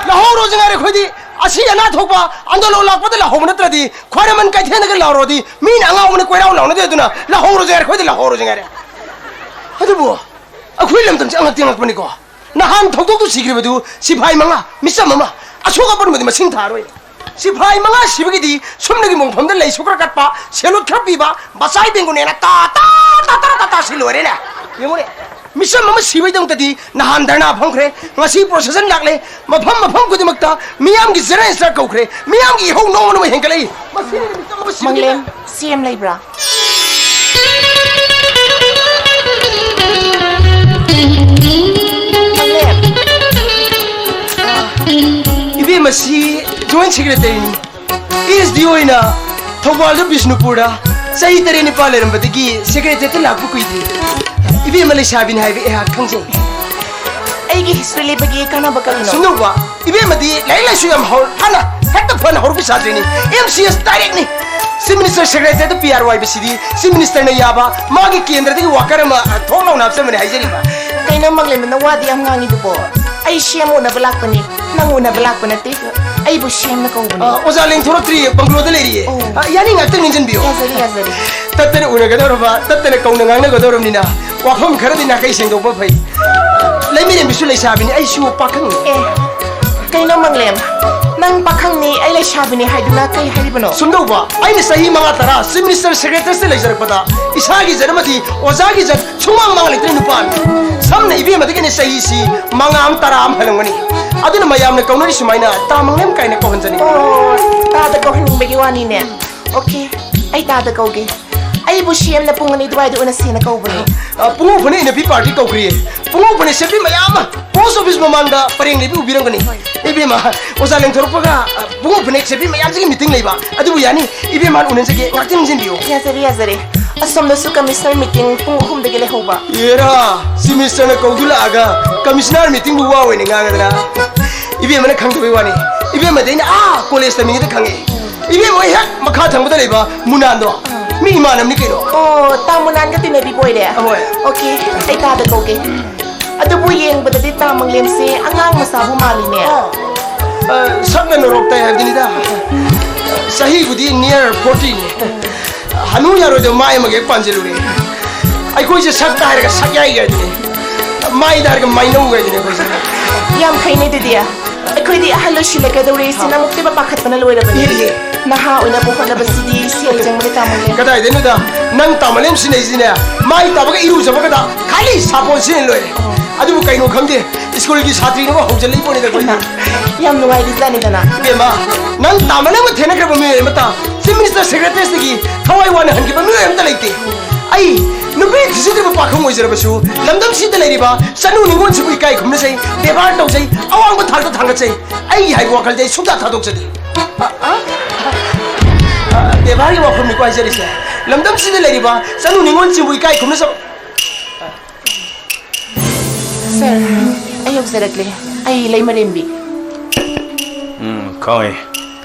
ꯂꯧꯍꯧꯔꯣꯁꯤ ꯉꯥꯏꯔꯦ ꯑꯩꯈꯣꯏꯗꯤ꯫ ꯑꯁꯤ ꯑꯅꯥ ꯊꯣꯛꯄ ꯑꯟꯗꯣꯂꯣꯟ ꯂꯥꯛꯄꯗ ꯂꯥꯎꯍꯧꯕ ꯅꯠꯇ꯭ꯔꯗꯤ, ꯈ꯭ꯋꯥꯏꯔꯝꯕꯟ ꯀꯩꯊꯦꯜꯗꯒ ꯂꯥꯎꯔꯣꯗꯤ ꯃꯤꯅ ꯑꯉꯥꯎꯕꯅ ꯀꯣꯏꯔꯥꯎ ꯂꯥꯎꯅꯗꯦ꯫ ꯑꯗꯨꯅ ꯂꯧꯍꯧꯔꯣꯁꯤ ꯉꯥꯏꯔꯦ, ꯑꯩꯈꯣꯏꯗꯤ ꯂꯧꯍꯧꯔꯣꯁꯤ ꯉꯥꯏꯔꯦ꯫ ꯑꯗꯨꯕꯨ ꯑꯩꯈꯣꯏ ꯂꯝꯗꯝꯁꯦ ꯑꯉꯛꯇꯤ ꯑꯉꯛꯄꯅꯤꯀꯣ꯫ ꯅꯍꯥꯟ ꯊꯧꯗꯣꯛꯇꯨ ꯁꯤꯈ꯭ꯔꯤꯕꯗꯨ ꯁꯤꯐꯥꯏ ꯃꯉꯥ, ꯃꯤꯆꯝ ꯑꯃ, ꯑꯁꯣꯛ ꯑꯄꯟꯕꯨꯗꯤ ꯃꯁꯤꯡ ꯊꯥꯔꯣꯏ꯫ ꯁꯤꯐꯥꯏ ꯃꯉꯥ ꯁꯤꯕꯒꯤꯗꯤ ꯁꯨꯝꯅꯒꯤ ꯃꯣꯡꯐꯝꯗ ꯂꯩꯁꯨ ꯈꯔ ꯀꯠꯄ, ꯁꯦꯂꯨꯠ ꯈꯔ ꯄꯤꯕ, ꯕꯁꯥꯏ ꯕꯦꯡꯒꯨꯅꯦꯅ ꯇꯥ ꯇꯥ ꯇꯥ ꯇꯥ ꯇꯥ ꯇꯥ ꯁꯤ ꯂꯣꯏꯔꯦꯅꯦ꯫ ꯌꯦꯡꯉꯨꯅꯦ, ꯃꯤꯆꯝ ꯑꯃ ꯁꯤꯕꯩꯗꯃꯛꯇꯗꯤ ꯅꯍꯥꯟ ꯙꯔꯅꯥ ꯐꯝꯈ꯭ꯔꯦ, ꯉꯁꯤ ꯄ꯭ꯔꯣꯁꯦꯁꯟ ꯂꯥꯛꯂꯦ, ꯃꯐꯝ ꯃꯐꯝ ꯈꯨꯗꯤꯡꯃꯛꯇ ꯃꯤꯌꯥꯝꯒꯤ ꯖꯦꯅꯔꯦꯜ ꯁ꯭ꯇ꯭ꯔꯥꯏꯛ ꯀꯧꯈ꯭ꯔꯦ, ꯃꯤꯌꯥꯝꯒꯤ ꯏꯍꯧ ꯅꯣꯡꯃ ꯅꯣꯡꯃ ꯍꯦꯟꯒꯠꯂꯛꯏ꯫ ꯃꯁꯤꯅ ꯃꯤꯆꯝ ꯑꯃ ꯁꯤꯕꯒꯤ ꯃꯪꯂꯦꯝ, ꯁꯤ ꯑꯦꯝ ꯂꯩꯕ꯭ꯔꯥ? ꯃꯪꯂꯦꯝ꯫ ꯏꯕꯦꯝꯃ, ꯁꯤ ꯖꯣꯏꯟꯠ ꯁꯦꯀ꯭ꯔꯦꯇꯔꯤꯅꯤ꯫ ꯑꯦꯁ ꯗꯤ ꯑꯣꯏꯅ ꯊꯧꯕꯥꯜꯗ ꯕꯤꯁꯅꯨꯄꯨꯔꯗ ꯆꯍꯤ ꯇꯔꯦꯠ ꯅꯤꯄꯥꯜ ꯂꯩꯔꯝꯕꯗꯒꯤ ꯁꯦꯀ꯭ꯔꯦꯇꯔꯤꯌꯦꯠꯇ ꯂꯥꯛꯄ ꯀꯨꯏꯗ꯭ꯔꯤ꯫ ꯏꯕꯦꯝꯃ ꯂꯩꯁꯥꯕꯤꯅꯤ ꯍꯥꯏꯕ ꯑꯩꯍꯥꯛ ꯈꯪꯖꯩ꯫ ꯑꯩꯒꯤ ꯍꯤꯁꯇ꯭ꯔꯤ ꯂꯤꯕꯒꯤ ꯀꯥꯟꯅꯕ ꯀꯔꯤꯅꯣ? ꯁꯨꯝꯗꯧꯕ, ꯏꯕꯦꯝꯃꯗꯤ ꯂꯥꯏꯔꯤꯛ ꯂꯥꯏꯁꯨ ꯌꯥꯝ ꯍꯧ-, ꯐꯅ, ꯍꯦꯛꯇ ꯐꯅ ꯍꯧꯔꯛꯄ ꯁꯥꯇ꯭ꯔꯤꯅꯤ꯫ ꯑꯦꯝ ꯁꯤ ꯑꯦꯁ ꯗꯥꯏꯔꯦꯛꯅꯤ꯫ ꯆꯤꯐ ꯃꯤꯅꯤꯁꯇꯔ ꯁꯦꯀ꯭ꯔꯦꯇꯔꯤꯌꯦꯠꯇ ꯄꯤ ꯑꯥꯔ ꯑꯣꯏꯕꯁꯤꯗꯤ ꯆꯤꯐ ꯃꯤꯅꯤꯁꯇꯔꯅ ꯌꯥꯕ, ꯃꯥꯒꯤ ꯀꯦꯟꯗ꯭ꯔꯗꯒꯤ ꯋꯥꯀꯔ ꯑꯃ, ꯑ, ꯊꯣꯛ ꯂꯥꯎꯅ ꯍꯥꯞꯆꯕꯅꯤ ꯍꯥꯏꯖꯔꯤꯕ꯫ ꯀꯩꯅꯣ ꯃꯪꯂꯦꯝꯕ, ꯅꯪ ꯋꯥꯗꯤ ꯌꯥꯝ ꯉꯥꯡꯉꯤꯗꯨꯕꯣ? ꯑꯩ ꯁꯤ ꯑꯦꯝ ꯎꯅꯕ ꯂꯥꯛꯄꯅꯤ, ꯅꯪ ꯎꯅꯕ ꯂꯥꯛꯄ ꯅꯠꯇꯦ꯫ ꯑꯩꯕꯨ ꯁꯤ ꯑꯦꯝꯅ ꯀꯧꯕꯅꯤ꯫ ꯑ, ꯑꯣꯖꯥ ꯂꯦꯡꯊꯣꯔꯛꯇ꯭ꯔꯤꯌꯦ, ꯕꯪꯒ꯭ꯂꯣꯗ ꯂꯩꯔꯤꯌꯦ꯫ ꯑꯣ꯫ ꯑ, ꯌꯥꯅꯤ, ꯉꯥꯛꯇꯪ ꯅꯤꯡꯁꯤꯟꯕꯤꯌꯣ꯫ ꯌꯥꯖꯔꯤ, ꯌꯥꯖꯔꯤ꯫ ꯇꯠꯇꯅ ꯎꯅꯒꯗꯧꯔꯕ, ꯇꯠꯇꯅ ꯀꯧꯅ ꯉꯥꯡꯅꯒꯗꯧꯔꯕꯅꯤꯅ ꯋꯥꯐꯝ ꯈꯔꯗꯤ ꯅꯥꯀꯩ ꯁꯦꯡꯗꯣꯛꯄ ꯐꯩ꯫ ꯂꯩꯃꯤꯔꯦꯝꯕꯤꯁꯨ ꯂꯩꯁꯥꯕꯤꯅꯤ, ꯑꯩꯁꯨ ꯄꯥꯈꯪꯅꯤ꯫ ꯑꯦ, ꯀꯩꯅꯣ ꯃꯪꯂꯦꯝ? ꯅꯪ ꯄꯥꯈꯪꯅꯤ, ꯑꯩ ꯂꯩꯁꯥꯕꯤꯅꯤ ꯍꯥꯏꯗꯨꯅ ꯀꯩ ꯍꯥꯏꯔꯤꯕꯅꯣ? ꯁꯨꯝꯗꯧꯕ, ꯑꯩꯅ ꯆꯍꯤ ꯃꯉꯥ ꯇꯔꯥ ꯆꯤꯐ ꯃꯤꯅꯤꯁꯇꯔ ꯁꯦꯀ꯭ꯔꯦꯇꯔꯤꯌꯦꯠꯇ ꯂꯩꯖꯔꯛꯄꯗ ꯏꯁꯥꯒꯤ ꯖꯠ ꯑꯃꯗꯤ ꯑꯣꯖꯥꯒꯤ ꯖꯠ ꯁꯨꯡꯃꯥꯡ ꯃꯥꯡ ꯂꯩꯇ꯭ꯔꯦ ꯅꯨꯄꯥꯅꯤ꯫ ꯁꯝꯅ ꯏꯕꯦꯝꯃꯗꯒꯤꯅꯦ ꯆꯍꯤꯁꯤ ꯃꯉꯥ ꯑꯃ ꯇꯔꯥ ꯑꯃ ꯍꯜꯂꯝꯒꯅꯤ꯫ ꯑꯗꯨꯅ ꯃꯌꯥꯝꯅ ꯀꯧꯅꯔꯤ ꯁꯨꯃꯥꯏꯅ ꯇꯥ ꯃꯪꯂꯦꯝ ꯀꯥꯏꯅ ꯀꯧꯍꯟꯖꯅꯤꯡꯉꯤ꯫ ꯑꯣ, ꯇꯥꯗ ꯀꯧꯍꯟꯅꯤꯡꯕꯒꯤ ꯋꯥꯅꯤꯅꯦ꯫ ꯑꯣꯀꯦ, ꯑꯩ ꯇꯥꯗ ꯀꯧꯒꯦ꯫ ꯑꯩꯕꯨ ꯁꯤ ꯑꯦꯝꯅ ꯄꯨꯡ ꯑꯅꯤ ꯑꯗꯨꯋꯥꯏꯗ ꯎꯅꯁꯦꯅ ꯀꯧꯕꯅꯦ꯫ ꯑ, ꯄꯨꯡꯉꯧ ꯐꯅꯦꯛ ꯏꯟꯅꯕꯤ ꯄꯥꯔꯇꯤ ꯀꯧꯈ꯭ꯔꯦ꯫ ꯄꯨꯡꯉꯧ ꯐꯅꯦꯛ ꯁꯦꯠꯄꯤ ꯃꯌꯥꯝ ꯑꯃ ꯄꯣꯁ ꯑꯣꯐꯤꯁ ꯃꯃꯥꯡꯗ ꯄꯔꯦꯡ ꯂꯩꯕꯤ ꯎꯕꯤꯔꯝꯒꯅꯤ꯫ ꯍꯣꯏ꯫ ꯏꯕꯦꯝꯃ, ꯑꯣꯖꯥ ꯂꯦꯡꯊꯣꯔꯛꯄꯒ, ꯑ, ꯄꯨꯡꯉꯧ ꯐꯅꯦꯛ ꯁꯦꯠꯄꯤ ꯃꯌꯥꯝꯁꯤꯒꯤ ꯃꯤꯇꯤꯡ ꯂꯩꯕ꯫ ꯑꯗꯨꯕꯨ ꯌꯥꯅꯤ, ꯏꯕꯦꯝꯃ ꯎꯅꯖꯒꯦ, ꯉꯥꯛꯇꯪ ꯏꯟꯖꯤꯟꯕꯤꯌꯨ꯫ ꯌꯥꯖꯔꯦ, ꯌꯥꯖꯔꯦ꯫ ꯑꯁꯣꯝꯗꯁꯨ ꯀꯃꯤꯁꯅꯔ ꯃꯤꯇꯤꯡ ꯄꯨꯡ ꯑꯍꯨꯝꯗꯒꯤ ꯂꯩꯍꯧꯕ꯫ ꯑꯦꯔꯥ, ꯆꯤꯐ ꯃꯤꯅꯤꯁꯇꯔꯅ ꯀꯧꯗꯨ ꯂꯥꯛꯑꯒ ꯀꯃꯤꯁꯅꯔ ꯃꯤꯇꯤꯡꯕꯨ ꯋꯥ ꯑꯣꯏꯅ ꯉꯥꯡꯉꯗꯅ꯫ ꯏꯕꯦꯝꯃꯅ ꯈꯪꯗꯕꯩ ꯋꯥꯅꯤ꯫ ꯏꯕꯦꯝꯃꯗꯤ ꯑꯩꯅ ꯑꯥ ꯀꯣꯂꯦꯖ ꯇꯝꯃꯤꯉꯩꯗ ꯈꯪꯉꯦ꯫ ꯏꯕꯦꯝꯃ ꯍꯣꯏ ꯍꯦꯛ ꯃꯈꯥ ꯊꯪꯕꯗ ꯂꯩꯕ ꯃꯨꯅꯥꯟꯗꯣ꯫ ꯃꯤ ꯏꯃꯥꯟꯅꯕꯅꯤ ꯀꯩꯅꯣ꯫ ꯑꯣ, ꯇꯥ ꯃꯣꯅꯥꯟꯒ ꯇꯤꯟꯅꯕꯤꯕ ꯑꯣꯏꯔꯦ? ꯑꯍꯣꯏ꯫ ꯑꯣꯀꯦ, ꯑꯩ ꯇꯥꯗ ꯀꯧꯒꯦ꯫ ꯑꯗꯨꯕꯨ ꯌꯦꯡꯕꯗꯗꯤ ꯇꯥ ꯃꯪꯂꯦꯝꯁꯦ ꯑꯉꯥꯡ ꯃꯆꯥꯕꯨ ꯃꯥꯜꯂꯤꯅꯦ꯫ ꯑꯣ, ꯑ, ꯁꯛꯅ ꯅꯣꯔꯣꯛ ꯇꯥꯏ ꯍꯥꯏꯕꯗꯨꯅꯤꯗ꯫ ꯆꯍꯤꯕꯨꯗꯤ near forty ꯅꯤ꯫ ꯍꯅꯨ ꯌꯥꯔꯣꯏꯗꯕ ꯃꯥꯏ ꯑꯃꯒ ꯍꯦꯛ ꯄꯥꯟꯁꯤꯜꯂꯨꯔꯦ꯫ ꯑꯩꯈꯣꯏꯁꯦ ꯁꯛꯇ ꯍꯥꯏꯔꯒ ꯁꯛ ꯌꯥꯏ ꯍꯥꯏꯗꯨꯅꯤ꯫ ꯃꯥꯏꯗ ꯍꯥꯏꯔꯒ ꯃꯥꯏꯅꯧ ꯍꯥꯏꯗꯨꯅꯤ ꯑꯩꯈꯣꯏꯁꯦ꯫ ꯌꯥꯝ ꯐꯩꯅꯦ ꯑꯗꯨꯗꯤ꯫ ꯑꯩꯈꯣꯏꯗꯤ ꯑꯍꯜ ꯑꯣꯏꯁꯤꯜꯂꯛꯀꯗꯧꯔꯦ, ꯁꯤꯅ ꯑꯃꯨꯛꯇꯤꯕ ꯄꯥꯈꯠꯄꯅ ꯂꯣꯏꯔꯕꯅꯤ꯫ ꯏꯍꯦ, ꯏꯍꯦ꯫ ꯅꯍꯥ ꯑꯣꯏꯅꯕ ꯍꯣꯠꯅꯕꯁꯤꯗꯤ ꯁꯦꯜ ꯆꯪꯕꯅ ꯇꯥꯃꯜꯂꯦ꯫ ꯀꯗꯥꯏꯗꯩꯅꯣꯗ, ꯅꯪ ꯇꯥꯃꯜꯂꯦꯝ ꯁꯤꯟꯅꯩꯁꯤꯅꯦ, ꯃꯥꯏ ꯇꯥꯕꯒ ꯏꯔꯨꯖꯕꯒꯗ ꯈꯥꯂꯤ ꯁꯥꯄꯣꯟ ꯁꯤꯖꯤꯟꯅ ꯂꯣꯏꯔꯦ꯫ ꯑꯗꯨꯕꯨ ꯀꯩꯅꯣ ꯈꯪꯗꯦ, ꯁ꯭ꯀꯨꯜꯒꯤ ꯁꯥꯇ꯭ꯔꯤꯅꯕ ꯍꯧꯖꯤꯜꯂꯛꯏ ꯄꯣꯠꯅꯤꯗ ꯑꯩꯈꯣꯏꯗꯤ꯫ ꯌꯥꯝ ꯅꯨꯡꯉꯥꯏꯔꯤꯖꯥꯠꯅꯤꯗꯅ꯫ ꯏꯕꯦꯝꯃ, ꯅꯪ ꯇꯥꯃꯜꯂꯦꯝꯒ ꯊꯦꯡꯅꯈ꯭ꯔꯕ ꯃꯤꯑꯣꯏ ꯑꯃꯇ Chief Minister Secretaryꯗꯒꯤ ꯊꯋꯥꯏ ꯋꯥꯅ ꯍꯟꯈꯤꯕ ꯃꯤꯑꯣꯏ ꯑꯃꯇ ꯂꯩꯇꯦ꯫ ꯑꯩ ꯅꯨꯄꯤ ꯊꯤꯖꯗ꯭ꯔꯤꯕ ꯄꯥꯈꯪ ꯑꯣꯏꯖꯔꯕꯁꯨ, ꯂꯝꯗꯝꯁꯤꯗ ꯂꯩꯔꯤꯕ ꯆꯅꯨ ꯅꯤꯉꯣꯜꯁꯤꯕꯨ ꯏꯀꯥꯏ ꯈꯨꯝꯅꯖꯩ, ꯕꯦꯕꯥꯔ ꯇꯧꯖꯩ, ꯑꯋꯥꯡꯕ ꯊꯥꯛꯇ ꯊꯥꯡꯒꯠꯆꯩ꯫ ꯑꯩꯒꯤ ꯍꯥꯏꯕ ꯋꯥꯈꯜꯗꯤ ꯑꯩ ꯁꯨꯡꯊꯥ ꯊꯥꯗꯣꯛꯆꯗꯦ꯫ ꯑ, ꯑ, ꯑ, ꯕꯦꯕꯥꯔꯒꯤ ꯋꯥꯐꯝꯅꯤꯀꯣ ꯍꯥꯏꯖꯔꯤꯁꯦ꯫ ꯂꯝꯗꯝꯁꯤꯗ ꯂꯩꯔꯤꯕ ꯆꯅꯨ ꯅꯤꯉꯣꯜꯁꯤꯡꯕꯨ ꯏꯀꯥꯏ ꯈꯨꯝꯅꯖꯕ꯫ ꯁꯥꯔ, ꯑꯩ ꯌꯧꯖꯔꯛꯂꯦ꯫ ꯑꯩ ꯂꯩꯃꯔꯦꯝꯕꯤ꯫ ꯎꯝ, ꯈꯪꯉꯦ꯫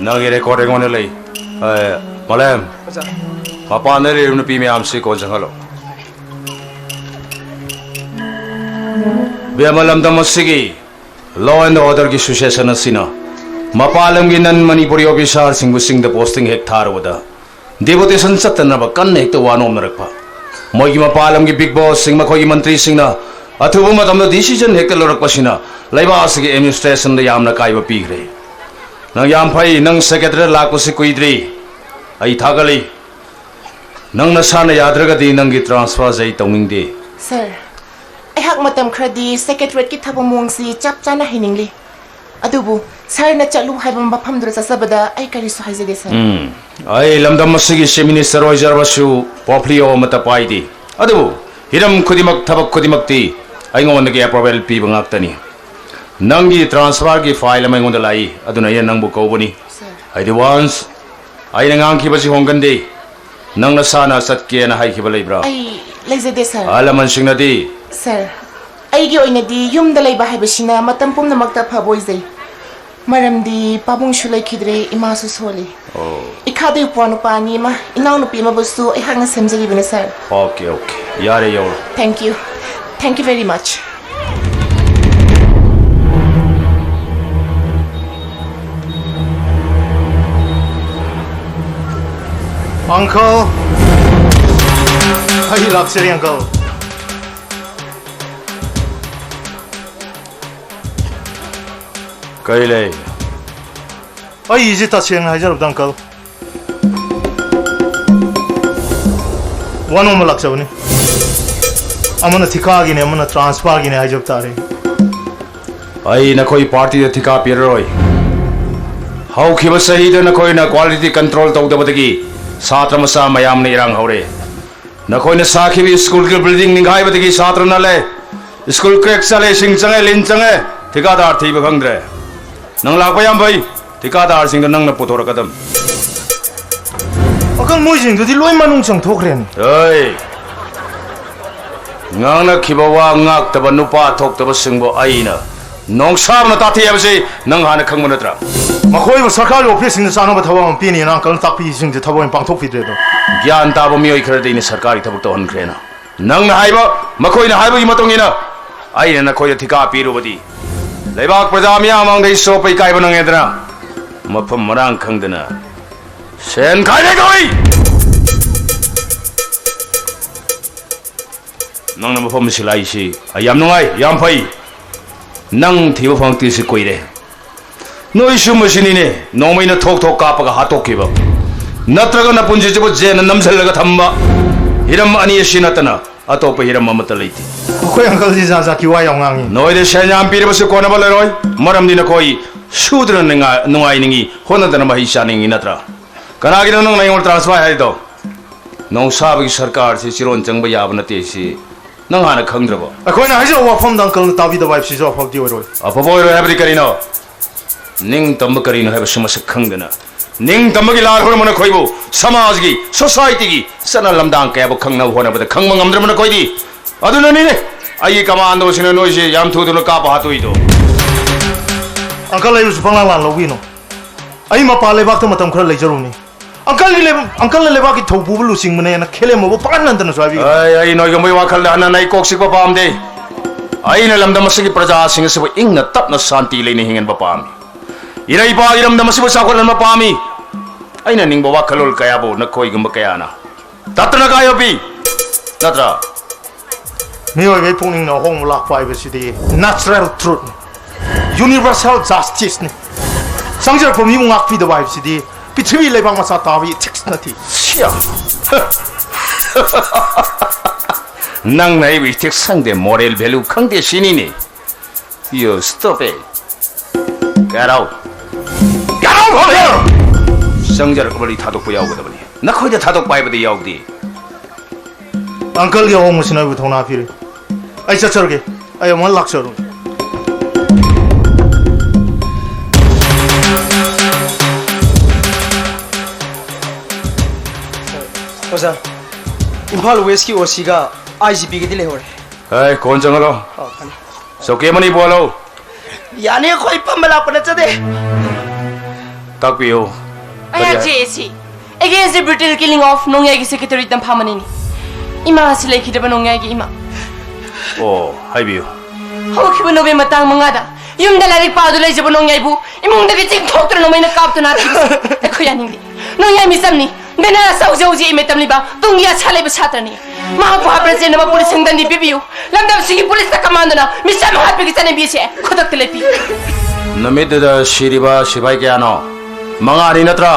ꯅꯪꯒꯤ record ꯑꯩꯉꯣꯟꯗ ꯂꯩ꯫ ꯑꯦ, ꯃꯥꯂꯦꯝ, ꯑꯣꯖꯥ꯫ ꯃꯄꯥꯟꯗ ꯂꯩꯔꯤꯕ ꯅꯨꯄꯤ ꯃꯌꯥꯝꯁꯤ ꯀꯣꯟ ꯆꯪꯍꯜꯂꯣ꯫ ꯕꯦꯝꯃ, ꯂꯝꯗꯝ ꯑꯁꯤꯒꯤ law and orderꯒꯤ situation ꯑꯁꯤꯅ ꯃꯄꯥꯟ ꯂꯝꯒꯤ non Manipuri officerꯁꯤꯡꯕꯨ ꯆꯤꯡꯗ posting ꯍꯦꯛ ꯊꯥꯔꯨꯕꯗ, deputation ꯆꯠꯇꯅꯕ ꯀꯟꯅ ꯍꯦꯛꯇ ꯋꯥ ꯅꯣꯝꯅꯔꯛꯄ꯫ ꯃꯣꯏꯒꯤ ꯃꯄꯥꯟ ꯂꯝꯒꯤ big bossꯁꯤꯡ, ꯃꯈꯣꯏꯒꯤ ꯃꯟꯇ꯭ꯔꯤꯁꯤꯡꯅ ꯑꯊꯨꯕ ꯃꯇꯝꯗ decision ꯍꯦꯛꯇ ꯂꯧꯔꯛꯄꯁꯤꯅ ꯂꯩꯕꯥꯛ ꯑꯁꯤꯒꯤ administrationꯗ ꯌꯥꯝꯅ ꯑꯀꯥꯏꯕ ꯄꯤꯈ꯭ꯔꯦ꯫ ꯅꯪ ꯌꯥꯝ ꯐꯩ, ꯅꯪ secretary ꯂꯥꯛꯄꯁꯤ ꯀꯨꯏꯗ꯭ꯔꯤ꯫ ꯑꯩ ꯊꯥꯒꯠꯂꯤ꯫ ꯅꯪ ꯅꯁꯥꯅ ꯌꯥꯗ꯭ꯔꯒꯗꯤ ꯅꯪꯒꯤ transferꯁꯦ ꯑꯩ ꯇꯧꯅꯤꯡꯗꯦ꯫ ꯁꯥꯔ, ꯑꯩꯍꯥꯛ ꯃꯇꯝ ꯈꯔꯗꯤ secretariatꯀꯤ ꯊꯕꯛ ꯃꯑꯣꯡꯁꯤ ꯆꯞ ꯆꯥꯅ ꯍꯩꯅꯤꯡꯂꯤ꯫ ꯑꯗꯨꯕꯨ ꯁꯥꯔꯅ ꯆꯠꯂꯨ ꯍꯥꯏꯕ ꯃꯐꯝꯗꯨꯗ ꯆꯠꯆꯕꯗ ꯑꯩ ꯀꯔꯤꯁꯨ ꯍꯥꯏꯖꯗꯦ, ꯁꯥꯔ꯫ ꯎꯝ, ꯑꯩ ꯂꯝꯗꯝ ꯑꯁꯤꯒꯤ Chief Minister ꯑꯣꯏꯖꯔꯕꯁꯨ portfolio ꯑꯃꯠꯇ ꯄꯥꯏꯗꯦ꯫ ꯑꯗꯨꯕꯨ ꯍꯤꯔꯝ ꯈꯨꯗꯤꯡꯃꯛ, ꯊꯕꯛ ꯈꯨꯗꯤꯡꯃꯛꯇꯤ ꯑꯩꯉꯣꯟꯗꯒꯤ approval ꯄꯤꯕ ꯉꯥꯛꯇꯅꯤ꯫ ꯅꯪꯒꯤ transferꯒꯤ file ꯑꯃ ꯑꯩꯉꯣꯟꯗ ꯂꯥꯛꯏ, ꯑꯗꯨꯅ ꯑꯩꯅ ꯅꯪꯕꯨ ꯀꯧꯕꯅꯤ꯫ ꯁꯥꯔ꯫ ꯍꯥꯏꯗꯤ once ꯑꯩꯅ ꯉꯥꯡꯈꯤꯕꯁꯤ ꯍꯣꯡꯒꯟꯗꯦ꯫ ꯅꯪ ꯅꯁꯥꯅ ꯆꯠꯀꯦꯅ ꯍꯥꯏꯈꯤꯕ ꯂꯩꯕ꯭ꯔꯥ? ꯑꯩ ꯂꯩꯖꯗꯦ, ꯁꯥꯔ꯫ ꯑꯍꯜ ꯂꯃꯟꯁꯤꯡꯅꯗꯤ? ꯁꯥꯔ, ꯑꯩꯒꯤ ꯑꯣꯏꯅꯗꯤ ꯌꯨꯝꯗ ꯂꯩꯕ ꯍꯥꯏꯕꯁꯤꯅ ꯃꯇꯝ ꯄꯨꯝꯅꯃꯛꯇ ꯑꯐꯕ ꯑꯣꯏꯖꯩ꯫ ꯃꯔꯝꯗꯤ ꯄꯥꯕꯨꯡꯁꯨ ꯂꯩꯈꯤꯗ꯭ꯔꯦ, ꯏꯃꯥꯁꯨ ꯁꯣꯜꯂꯤ꯫ ꯑꯣ꯫ ꯏꯈꯥꯗ ꯏꯄ꯭ꯋꯥ ꯅꯨꯄꯥ ꯑꯅꯤ ꯑꯃ, ꯏꯅꯥꯎꯅꯨꯄꯤ ꯑꯃꯕꯨꯁꯨ ꯑꯩꯍꯥꯛꯅ ꯁꯦꯝꯖꯔꯤꯕꯅꯤ, ꯁꯥꯔ꯫ Okay, okay. ꯌꯥꯔꯦ, ꯌꯧꯔꯣ꯫ Thank you. Thank you very much. Uncle. ꯑꯩ ꯂꯥꯛꯆꯔꯦ, uncle꯫ ꯀꯔꯤ ꯂꯩ? ꯑꯩꯁꯦ ꯇꯁꯦꯡꯅ ꯍꯥꯏꯖꯔꯕꯗ, uncle, ꯋꯥꯅꯣꯝ ꯑꯃ ꯂꯥꯛꯆꯕꯅꯤ꯫ ꯑꯃꯅ ꯊꯤꯀꯥꯒꯤꯅꯤ, ꯑꯃꯅ transferꯒꯤꯅꯤ ꯍꯥꯏꯖꯕ ꯇꯥꯔꯦ꯫ ꯑꯩ ꯅꯈꯣꯏ partyꯗ ꯊꯤꯀꯥ ꯄꯤꯔꯔꯣꯏ꯫ ꯍꯧꯈꯤꯕ ꯆꯍꯤꯗ ꯅꯈꯣꯏꯅ quality control ꯇꯧꯗꯕꯗꯒꯤ ꯁꯥꯇ꯭ꯔ ꯃꯆꯥ ꯃꯌꯥꯝꯅ ꯏꯔꯥꯡ ꯍꯧꯔꯦ꯫ ꯅꯈꯣꯏꯅ ꯁꯥꯈꯤꯕ ꯁ꯭ꯀꯨꯜꯒꯤ building ꯅꯤꯡꯈꯥꯏꯕꯗꯒꯤ ꯁꯥꯇ꯭ꯔ ꯅꯜꯂꯦ, ꯁ꯭ꯀꯨꯜ crack ꯆꯠꯂꯦ, ꯏꯁꯤꯡ ꯆꯪꯉꯦ, ꯂꯤꯟ ꯆꯪꯉꯦ, ꯊꯤꯀꯥꯗꯥꯔ ꯊꯤꯕ ꯈꯪꯗ꯭ꯔꯦ꯫ ꯅꯪ ꯂꯥꯛꯄ ꯌꯥꯝ ꯐꯩ, ꯊꯤꯀꯥꯗꯥꯔꯁꯤꯡꯗꯣ ꯅꯪꯅ ꯄꯨꯊꯣꯔꯛꯀꯗꯕꯅꯤ꯫ ꯑꯀꯪ ꯃꯣꯏꯁꯤꯡꯗꯨꯗꯤ ꯂꯣꯏ ꯃꯅꯨꯡ ꯆꯪꯊꯣꯛꯈ꯭ꯔꯦꯅꯦ꯫ ꯑꯩ ꯉꯥꯡꯅꯈꯤꯕ ꯋꯥ ꯉꯥꯛꯇꯕ ꯅꯨꯄꯥ ꯊꯣꯛꯇꯕꯁꯤꯡꯕꯨ ꯑꯩꯅ ꯅꯣꯡꯁꯥꯕꯅ ꯇꯥꯊꯤ ꯍꯥꯏꯕꯁꯤ ꯅꯪ ꯍꯥꯟꯅ ꯈꯪꯕ ꯅꯠꯇ꯭ꯔꯥ? ꯃꯈꯣꯏꯕꯨ ꯁꯔꯀꯥꯔꯒꯤ ꯑꯣꯐꯤꯁꯁꯤꯡꯗ ꯆꯥꯅꯕ ꯊꯕꯛ ꯑꯃ ꯄꯤꯅꯤꯅ ꯑꯪꯀꯜꯅ ꯇꯥꯛꯄꯤꯔꯤꯁꯤꯡꯁꯦ ꯊꯕꯛ ꯑꯣꯏꯅ ꯄꯥꯡꯊꯣꯛꯄꯤꯗ꯭ꯔꯦ ꯑꯗꯣ꯫ ꯒ꯭ꯌꯥꯟ ꯇꯥꯕ ꯃꯤꯑꯣꯏ ꯈꯔꯗꯤ ꯑꯩꯅ ꯁꯔꯀꯥꯔꯒꯤ ꯊꯕꯛ ꯇꯧꯍꯟꯈ꯭ꯔꯦꯅ꯫ ꯅꯪꯅ ꯍꯥꯏꯕ, ꯃꯈꯣꯏꯅ ꯍꯥꯏꯕꯒꯤ ꯃꯇꯨꯡ ꯏꯟꯅ ꯑꯩꯅ ꯅꯈꯣꯏꯗ ꯊꯤꯀꯥ ꯄꯤꯔꯨꯕꯗꯤ ꯂꯩꯕꯥꯛ ꯄ꯭ꯔꯖꯥ ꯃꯤꯌꯥꯝ ꯃꯥꯡꯗ ꯑꯩ ꯆꯣꯞꯄ ꯏꯀꯥꯏꯕ ꯅꯪꯉꯦꯗꯅ꯫ ꯃꯐꯝ ꯃꯔꯥꯡ ꯈꯪꯗꯅ ꯁꯦꯟ ꯈꯥꯏꯔꯦ ꯀꯧꯏ꯫ ꯅꯪꯅ ꯃꯐꯝ ꯁꯤꯜꯂꯛꯏꯁꯤ ꯑꯩ ꯌꯥꯝ ꯅꯨꯡꯉꯥꯏ, ꯌꯥꯝ ꯐꯩ꯫ ꯅꯪ ꯊꯤꯕ ꯐꯪꯉꯛꯇ꯭ꯔꯤꯁꯤ ꯀꯨꯏꯔꯦ꯫ ꯅꯣꯏꯁꯨ ꯃꯁꯤꯅꯤꯅꯦ, ꯅꯣꯡꯃꯩꯅ ꯊꯣꯛ ꯊꯣꯛ ꯀꯥꯞꯄꯒ ꯍꯥꯠꯇꯣꯛꯈꯤꯕ꯫ ꯅꯠꯇ꯭ꯔꯒ ꯅꯄꯨꯟꯁꯤꯁꯤꯕꯨ ꯖꯦꯜꯗ ꯅꯝꯁꯤꯜꯂꯒ ꯊꯝꯕ꯫ ꯍꯤꯔꯝ ꯑꯅꯤ ꯑꯁꯤ ꯅꯠꯇꯅ ꯑꯇꯣꯞꯄ ꯍꯤꯔꯝ ꯑꯃꯠꯇ ꯂꯩꯇꯦ꯫ ꯑꯩꯈꯣꯏ ꯑꯪꯀꯜꯁꯤ ꯖꯥꯠ ꯖꯥꯠꯀꯤ ꯋꯥ ꯌꯥꯝ ꯉꯥꯡꯉꯤ꯫ ꯅꯣꯏꯗ ꯁꯦꯟ ꯌꯥꯝ ꯄꯤꯔꯕꯁꯨ ꯀꯣꯟꯅꯕ ꯂꯩꯔꯣꯏ, ꯃꯔꯝꯗꯤ ꯅꯈꯣꯏ ꯁꯨꯗꯅ ꯅꯨꯡꯉꯥꯏ-, ꯅꯨꯡꯉꯥꯏꯅꯤꯡꯉꯤ, ꯍꯣꯠꯅꯗꯅ ꯃꯍꯩ ꯆꯥꯅꯤꯡꯉꯤ ꯅꯠꯇ꯭ꯔꯥ? ꯀꯅꯥꯒꯤꯅꯣ ꯅꯪꯅ ꯑꯩꯉꯣꯟꯗ transfer ꯍꯥꯏꯔꯤꯗꯣ? ꯅꯣꯡꯁꯥꯕꯒꯤ ꯁꯔꯀꯥꯔꯁꯤ ꯆꯤꯔꯣꯟ ꯆꯪꯕ ꯌꯥꯕ ꯅꯠꯇꯦ ꯁꯤ ꯅꯪ ꯍꯥꯟꯅ ꯈꯪꯗ꯭ꯔꯕꯣ? ꯑꯩꯈꯣꯏꯅ ꯍꯥꯏꯖꯕ ꯋꯥꯐꯝꯗ ꯑꯪꯀꯜꯅ ꯇꯥꯕꯤꯗꯕ ꯍꯥꯏꯕꯁꯤꯁꯨ ꯑꯐꯕꯗꯤ ꯑꯣꯏꯔꯣꯏ꯫ ꯑꯐꯕ ꯑꯣꯏꯔꯣꯏ ꯍꯥꯏꯕꯗꯤ ꯀꯔꯤꯅꯣ? ꯅꯤꯡꯇꯝꯕ ꯀꯔꯤꯅꯣ ꯍꯥꯏꯕꯁꯨ ꯃꯁꯛ ꯈꯪꯗꯅ, ꯅꯤꯡꯇꯝꯕꯒꯤ ꯂꯥꯟ ꯍꯧꯔꯝꯕ ꯅꯈꯣꯏꯕꯨ ꯁꯃꯥꯖꯒꯤ, societyꯒꯤ ꯆꯠꯅ ꯂꯝꯗꯥꯡ ꯀꯌꯥꯕꯨ ꯈꯪꯅꯕ ꯍꯣꯠꯅꯕꯗ ꯈꯪꯕ ꯉꯝꯗ꯭ꯔꯕ ꯅꯈꯣꯏꯗꯤ꯫ ꯑꯗꯨꯅꯅꯤꯅꯦ ꯑꯩꯒꯤ commandoꯁꯤꯡꯅ ꯅꯣꯏꯁꯦ ꯌꯥꯝ ꯊꯨ ꯊꯨꯅ ꯀꯥꯞꯄ ꯍꯥꯠꯇꯣꯛꯏꯗꯣ꯫ ꯑꯪꯀꯜ, ꯑꯩꯕꯨꯁꯨ ꯄꯪꯂꯥꯟ ꯂꯥꯟ ꯂꯧꯕꯤꯅꯨ꯫ ꯑꯩ ꯃꯄꯥꯟ ꯂꯩꯕꯥꯛꯇ ꯃꯇꯝ ꯈꯔ ꯂꯩꯖꯔꯨꯕꯅꯤ꯫ ꯑꯪꯀꯜꯒꯤ ꯂꯩꯕ-, ꯑꯪꯀꯜꯅ ꯂꯩꯕꯥꯛꯀꯤ ꯊꯧ ꯄꯨꯕ ꯂꯨꯆꯤꯡꯕꯅꯦꯅ ꯈꯦꯂꯦꯝꯕꯕꯨ ꯄꯪꯍꯟ ꯍꯟꯗꯅꯁꯨ ꯍꯥꯏꯕꯤꯒꯅꯨ꯫ ꯑꯩ, ꯑꯩ ꯅꯣꯏꯒꯨꯝꯕꯒꯤ ꯋꯥꯈꯜꯗ ꯍꯟꯅ ꯅꯩ ꯀꯣꯛ ꯆꯤꯛꯄ ꯄꯥꯝꯗꯦ꯫ ꯑꯩꯅ ꯂꯝꯗꯝ ꯑꯁꯤꯒꯤ ꯄ꯭ꯔꯖꯥꯁꯤꯡ ꯑꯁꯤꯕꯨ ꯏꯪꯅ ꯇꯞꯅ ꯁꯥꯟꯇꯤ ꯂꯩꯅ ꯍꯤꯡꯍꯟꯕ ꯄꯥꯝꯃꯤ꯫ ꯏꯔꯩꯄꯥꯛ ꯏꯔꯝꯗꯝ ꯑꯁꯤꯕꯨ ꯆꯥꯎꯈꯠꯍꯟꯕ ꯄꯥꯝꯃꯤ꯫ ꯑꯩꯅ ꯅꯤꯡꯕ ꯋꯥꯈꯜꯂꯣꯟ ꯀꯌꯥꯕꯨ ꯅꯈꯣꯏꯒꯨꯝꯕ ꯀꯌꯥꯅ ꯇꯠꯇꯅ ꯀꯥꯏꯌꯣꯄꯤ, ꯅꯠꯇ꯭ꯔꯥ? ꯃꯤꯑꯣꯏꯕꯒꯤ ꯄꯨꯛꯅꯤꯡꯅ ꯑꯍꯣꯡꯕ ꯂꯥꯛꯄ ꯍꯥꯏꯕꯁꯤꯗꯤ natural truth, universal justice ꯅꯤ꯫ ꯆꯪꯖꯔꯛꯄ ꯃꯤꯕꯨ ꯉꯥꯛꯄꯤꯗꯕ ꯍꯥꯏꯕꯁꯤꯗꯤ ꯄ꯭ꯔꯤꯊꯤꯕꯤ ꯂꯩꯕꯥꯛ ꯃꯆꯥ ꯇꯥꯕ ethics ꯅꯠꯇꯦ꯫ ꯁꯤꯌꯥ! ꯅꯪꯅ ꯑꯩꯕꯨ ethics ꯈꯪꯗꯦ, moral value ꯈꯪꯗꯦ ꯁꯤꯅꯤꯅꯦ꯫ You stupid! Get out! Get out from here! ꯆꯪꯖꯔꯛꯄꯗꯤ ꯊꯥꯗꯣꯛꯄ ꯌꯥꯎꯒꯗꯕꯅꯤ꯫ ꯅꯈꯣꯏꯗ ꯊꯥꯗꯣꯛꯄ ꯍꯥꯏꯕꯗꯤ ꯌꯥꯎꯗꯦ꯫ ꯑꯪꯀꯜꯒꯤ ꯑꯍꯣꯡꯕꯁꯤꯅ ꯑꯩꯕꯨ ꯊꯧꯅꯥ ꯄꯤꯔꯦ꯫ ꯑꯩ ꯆꯠꯆꯔꯒꯦ꯫ ꯑꯩ ꯑꯃꯨꯛ ꯍꯟꯅ ꯂꯥꯛꯆꯔꯣꯏ꯫ ꯑꯣꯖꯥ, ꯏꯝꯐꯥꯜ ꯋꯦꯁꯀꯤ ꯑꯣ ꯁꯤꯒ ꯑꯥꯏ ꯖꯤ ꯄꯤꯒꯗꯤ ꯂꯩꯍꯧꯔꯦ꯫ ꯑꯦ, ꯀꯣꯟ ꯆꯪꯍꯜꯂꯣ꯫ ꯑꯣ, ꯐꯅꯤ꯫ ꯆꯧꯀꯤ ꯑꯃꯅꯤ ꯄꯨꯍꯜꯂꯣ꯫ ꯌꯥꯅꯤ, ꯑꯩꯈꯣꯏ ꯐꯝꯕ ꯂꯥꯛꯄ ꯅꯠꯆꯗꯦ꯫ ꯇꯥꯛꯄꯤꯌꯨ꯫ ꯑꯩꯍꯥꯛ ꯀꯔꯤ ꯍꯥꯏ- ꯖꯦ ꯑꯦ ꯁꯤ, against the brutal killing of ꯅꯣꯡꯌꯥꯏꯒꯤ ꯁꯦꯀ꯭ꯔꯦꯇꯔꯤ ꯇꯝꯐꯥ ꯃꯅꯤꯅꯤ꯫ ꯏꯃꯥ ꯑꯁꯤ ꯂꯩꯈꯤꯗ꯭ꯔꯕ ꯅꯣꯡꯌꯥꯏꯒꯤ ꯏꯃꯥ꯫ ꯑꯣ, ꯍꯥꯏꯕꯤꯌꯨ꯫ ꯍꯧꯈꯤꯕ ꯅꯣꯕꯦꯝꯕꯔ ꯇꯥꯡ ꯃꯉꯥꯗ ꯌꯨꯝꯗ ꯂꯥꯏꯔꯤꯛ ꯄꯥꯗꯨ ꯂꯩꯖꯕ ꯅꯣꯡꯌꯥꯏꯕꯨ ꯏꯃꯨꯡꯗꯒꯤ ꯆꯤꯡꯊꯣꯛꯇꯨꯅ ꯅꯣꯡꯃꯩꯅ ꯀꯥꯞꯇꯨꯅ ꯍꯥꯠꯈꯤꯕꯁꯤ ꯑꯩꯈꯣꯏ ꯌꯥꯅꯤꯡꯗꯦ꯫ ꯅꯣꯡꯌꯥꯏ ꯃꯤꯆꯝꯅꯤ꯫ ꯕꯦꯅꯔ ꯑꯆꯧ ꯍꯧꯖꯤꯛ ꯏꯃꯦ ꯇꯝꯂꯤꯕ ꯇꯨꯡꯒꯤ ꯑꯁꯥ ꯂꯩꯕ ꯁꯥꯇ꯭ꯔꯅꯤ꯫ ꯃꯍꯥꯛꯄꯨ ꯍꯥꯠꯄꯗ ꯆꯦꯟꯅꯕ ꯄꯨꯂꯤꯁ ꯁꯪꯒꯟꯗꯤ ꯄꯤꯕꯤꯌꯨ꯫ ꯂꯝꯗꯝꯁꯤꯒꯤ ꯄꯨꯂꯤꯁꯇ ꯀꯃꯥꯟꯗꯨꯅ ꯃꯤꯆꯝ ꯍꯥꯠꯄꯒꯤ ꯆꯠꯅꯕꯤ ꯑꯁꯦ ꯈꯨꯗꯛꯇ ꯂꯦꯞꯄꯤꯌꯨ꯫ ꯅꯨꯃꯤꯠꯇꯨꯗ ꯁꯤꯔꯤꯕ ꯁꯤꯐꯥꯏ ꯀꯌꯥꯅꯣ? ꯃꯉꯥꯅꯤ ꯅꯠꯇ꯭ꯔꯥ?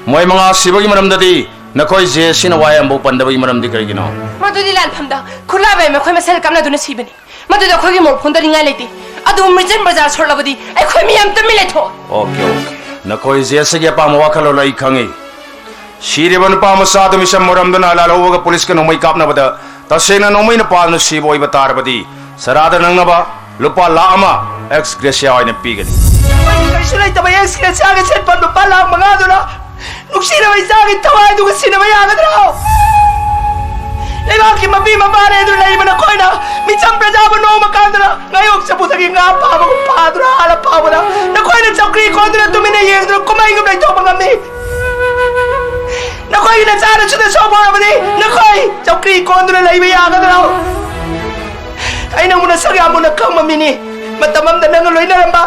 ꯃꯣꯏ ꯃꯉꯥ ꯁꯤꯕꯒꯤ ꯃꯔꯝꯗꯗꯤ ꯅꯈꯣꯏ ꯖꯦ ꯑꯦ ꯁꯤꯅ ꯋꯥꯍꯩ ꯑꯃꯐꯥꯎ ꯄꯟꯗꯕꯒꯤ ꯃꯔꯝꯗꯤ ꯀꯔꯤꯒꯤꯅꯣ? ꯃꯗꯨꯗꯤ ꯂꯥꯟꯐꯝꯗ ꯈꯨꯠꯂꯥꯏ ꯃꯈꯣꯏ ꯃꯁꯦꯜ ꯀꯥꯞꯅꯗꯨꯅ ꯁꯤꯕꯅꯤ꯫ ꯃꯗꯨꯗ ꯑꯩꯈꯣꯏꯒꯤ ꯃꯣꯠ ꯐꯣꯡꯗꯅꯤꯡꯉꯥꯏ ꯂꯩꯇꯦ꯫ ꯑꯗꯨꯕꯨ ꯃꯤꯆꯝ ꯄ꯭ꯔꯖꯥ ꯁꯣꯛꯂꯕꯗꯤ ꯑꯩꯈꯣꯏ ꯃꯤꯌꯥꯝ ꯇꯨꯃꯤꯟ ꯂꯩꯊꯣꯛꯑꯣ꯫ Okay, okay. ꯅꯈꯣꯏ ꯖꯦ ꯑꯦꯁ ꯁꯤꯒꯤ ꯑꯄꯥꯝꯕ ꯋꯥꯈꯜꯂꯣꯟ ꯑꯩ ꯈꯪꯉꯤ꯫ ꯁꯤꯔꯤꯕ ꯅꯨꯄꯥ ꯃꯆꯥ ꯑꯗꯨ ꯃꯤꯆꯝ ꯃꯔꯝꯗꯨꯅ ꯂꯥꯜꯍꯧꯕꯒ ꯄꯨꯂꯤꯁꯀ ꯅꯣꯡꯃꯩ ꯀꯥꯞꯅꯕꯗ ꯇꯁꯦꯡꯅ ꯅꯣꯡꯃꯩꯅ ꯄꯥꯗꯨꯅ ꯁꯤꯕ ꯑꯣꯏꯕ ꯇꯥꯔꯕꯗꯤ ꯆꯔꯥꯗ ꯅꯪꯅꯕ ꯂꯨꯄꯥ ꯂꯥꯈ ꯑꯃ ex gratia ꯑꯣꯏꯅ ꯄꯤꯒꯅꯤ꯫ ꯀꯔꯤꯁꯨ ꯂꯩꯇꯕ ex gratiaꯒꯤ ꯁꯦꯟꯐꯝ ꯂꯨꯄꯥ ꯂꯥꯈ ꯃꯉꯥꯗꯨꯅ ꯅꯨꯡꯁꯤꯔꯕ ꯏꯆꯥꯒꯤ ꯊꯋꯥꯏꯗꯨꯒ ꯁꯤꯟꯅꯕ ꯌꯥꯒꯗ꯭ꯔꯣ? ꯂꯩꯕꯥꯛꯀꯤ ꯃꯄꯤ ꯃꯄꯥꯅꯦ ꯑꯗꯨ ꯂꯩꯔꯤꯕ ꯅꯈꯣꯏꯅ ꯃꯤꯆꯝ ꯄ꯭ꯔꯖꯥꯕꯨ ꯅꯣꯡꯃ ꯀꯥꯟꯗꯅ ꯉꯥꯌꯣꯛ ꯆꯐꯨꯗꯒꯤ ꯉꯥ ꯐꯥꯕꯒꯨꯝ ꯐꯥꯗꯨꯅ ꯍꯥꯠꯂ ꯐꯥꯎꯕꯗ ꯌꯦꯡꯗꯨꯅ ꯀꯨꯝꯍꯩꯒꯨꯝ ꯂꯩꯊꯣꯛꯄ ꯉꯝꯃꯤ꯫ ꯅꯈꯣꯏꯒꯤ ꯅꯆꯥꯅꯁꯨ ꯅꯁꯥ ꯐꯔꯕꯗꯤ ꯅꯈꯣꯏ ꯆꯧꯀ꯭ꯔꯤ ꯀꯣꯟꯗꯨꯅ ꯂꯩꯕ ꯌꯥꯒꯗ꯭ꯔꯣ? ꯑꯩ ꯅꯪꯕꯨ ꯅꯁꯛ ꯌꯥꯝ ꯃꯨꯟꯅ ꯈꯪꯕ ꯃꯤꯅꯤ꯫ ꯃꯇꯝ ꯑꯃꯗ ꯅꯪꯒ ꯂꯣꯏꯅꯔꯝꯕ,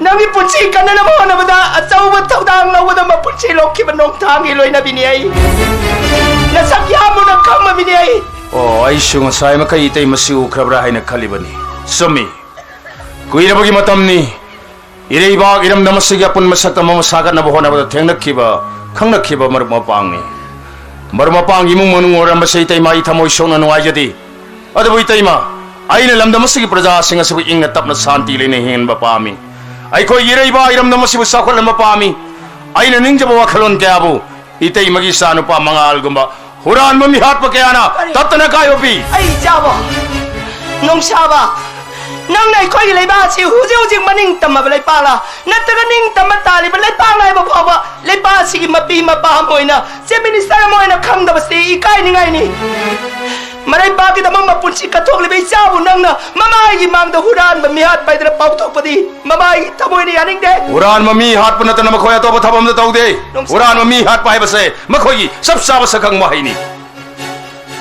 ꯅꯪꯒꯤ ꯄꯨꯟꯁꯤ ꯀꯟꯅꯅꯕ ꯍꯣꯠꯅꯕꯗ ꯑꯆꯧꯕ ꯊꯧꯗꯥꯡ ꯂꯧꯕꯗ ꯃꯄꯨꯟꯁꯤ ꯂꯣꯛꯈꯤꯕ ꯅꯣꯡꯊꯥꯡꯒꯤ ꯂꯣꯏꯅꯕꯤꯅꯤ ꯑꯩ꯫ ꯅꯁꯛ ꯌꯥꯝ ꯃꯨꯟꯅ ꯈꯪꯕ ꯃꯤꯅꯤ ꯑꯩ꯫ ꯑꯣ, ꯑꯩꯁꯨ ꯉꯁꯥꯏ ꯃꯈꯩ ꯏꯇꯩ ꯃꯁꯤ ꯎꯈ꯭ꯔꯕ꯭ꯔꯥ ꯍꯥꯏꯅ ꯈꯜꯂꯤꯕꯅꯤ꯫ ꯆꯨꯝꯃꯤ, ꯀꯨꯏꯔꯕꯒꯤ ꯃꯇꯝꯅꯤ꯫ ꯏꯔꯩꯕꯥꯛ ꯏꯔꯝꯗꯝ ꯑꯁꯤꯒꯤ ꯑꯄꯨꯟꯕ ꯁꯛꯇꯝ ꯑꯃ ꯁꯥꯒꯠꯅꯕ ꯍꯣꯠꯅꯕꯗ ꯊꯦꯡꯅꯈꯤꯕ, ꯈꯪꯅꯈꯤꯕ ꯃꯔꯨꯞ ꯃꯄꯥꯡꯅꯤ꯫ ꯃꯔꯨꯞ ꯃꯄꯥꯡꯒꯤ ꯏꯃꯨꯡ ꯃꯅꯨꯡ ꯑꯣꯏꯔꯝꯕꯁꯦ ꯏꯇꯩꯃ ꯑꯩ ꯊꯃꯣꯏ ꯁꯣꯛꯅ ꯅꯨꯡꯉꯥꯏꯖꯗꯦ꯫ ꯑꯗꯨꯕꯨ ꯏꯇꯩꯃ, ꯑꯩꯅ ꯂꯝꯗꯝ ꯑꯁꯤꯒꯤ ꯄ꯭ꯔꯖꯥꯁꯤꯡ ꯑꯁꯤꯕꯨ ꯏꯪꯅ ꯇꯞꯅ ꯁꯥꯟꯇꯤ ꯂꯩꯅ ꯍꯤꯡꯍꯟꯕ ꯄꯥꯝꯃꯤ꯫ ꯑꯩꯈꯣꯏꯒꯤ ꯏꯔꯩꯕꯥꯛ ꯏꯔꯝꯗꯝ ꯑꯁꯤꯕꯨ ꯆꯥꯎꯈꯠꯍꯟꯕ ꯄꯥꯝꯃꯤ꯫ ꯑꯩꯅ ꯅꯤꯡꯖꯕ ꯋꯥꯈꯜꯂꯣꯟ ꯀꯌꯥꯕꯨ ꯏꯇꯩꯃꯒꯤ ꯏꯆꯥꯅꯨꯄꯥ ꯃꯉꯥꯜꯒꯨꯝꯕ ꯍꯨꯔꯥꯟꯕ ꯃꯤꯍꯥꯠꯄ ꯀꯌꯥꯅ ꯀꯔꯤ? ꯇꯠꯇꯅ ꯀꯥꯏꯍꯧꯄꯤ꯫ ꯑꯩ ꯏꯆꯥꯕꯣ, ꯅꯨꯡꯁꯥꯕ, ꯅꯪꯅ ꯑꯩꯈꯣꯏꯒꯤ ꯂꯩꯕꯥꯛ ꯑꯁꯤ ꯍꯧꯖꯤꯛ ꯍꯧꯖꯤꯛ ꯃꯅꯤꯡ ꯇꯝꯃꯕ ꯂꯩꯄꯥꯛꯂ, ꯅꯠꯇ꯭ꯔꯒ ꯅꯤꯡ ꯇꯝꯕ ꯇꯥꯔꯤꯕ ꯂꯩꯄꯥꯛꯂ ꯍꯥꯏꯕ ꯐꯥꯎꯕ ꯂꯩꯄꯥꯛ ꯑꯁꯤꯒꯤ ꯃꯄꯤ ꯃꯄꯥ ꯑꯃ ꯑꯣꯏꯅ, ꯆꯤꯐ ꯃꯤꯅꯤꯁꯇꯔ ꯑꯃ ꯑꯣꯏꯅ ꯈꯪꯗꯕꯁꯤ ꯏꯀꯥꯏꯅꯤꯡꯉꯥꯏꯅꯤ꯫ ꯃꯔꯩꯕꯥꯛꯀꯤꯗꯃꯛ ꯃꯄꯨꯟꯁꯤ ꯀꯠꯊꯣꯛꯂꯤꯕ ꯏꯆꯥꯕꯨ ꯅꯪꯅ ꯃꯃꯥꯏꯒꯤ ꯃꯥꯡꯗ ꯍꯨꯔꯥꯟꯕ ꯃꯤꯍꯥꯠꯄ ꯍꯥꯏꯗꯅ ꯄꯥꯎꯊꯣꯛꯄꯗꯤ ꯃꯃꯥꯏꯒꯤ ꯊꯃꯣꯏꯅ ꯌꯥꯅꯤꯡꯗꯦ꯫ ꯍꯨꯔꯥꯟꯕ ꯃꯤ ꯍꯥꯠꯄ ꯅꯠꯇꯅ ꯃꯈꯣꯏ ꯑꯇꯣꯞꯄ ꯊꯕꯛ ꯑꯃꯇ ꯇꯧꯗꯦ꯫ ꯅꯨꯡꯁꯥ- ꯍꯨꯔꯥꯟꯕ ꯃꯤ ꯍꯥꯠꯄ ꯍꯥꯏꯕꯁꯦ ꯃꯈꯣꯏꯒꯤ ꯆꯞ ꯆꯥꯕ ꯁꯛꯈꯪꯕ ꯍꯩꯅꯤ꯫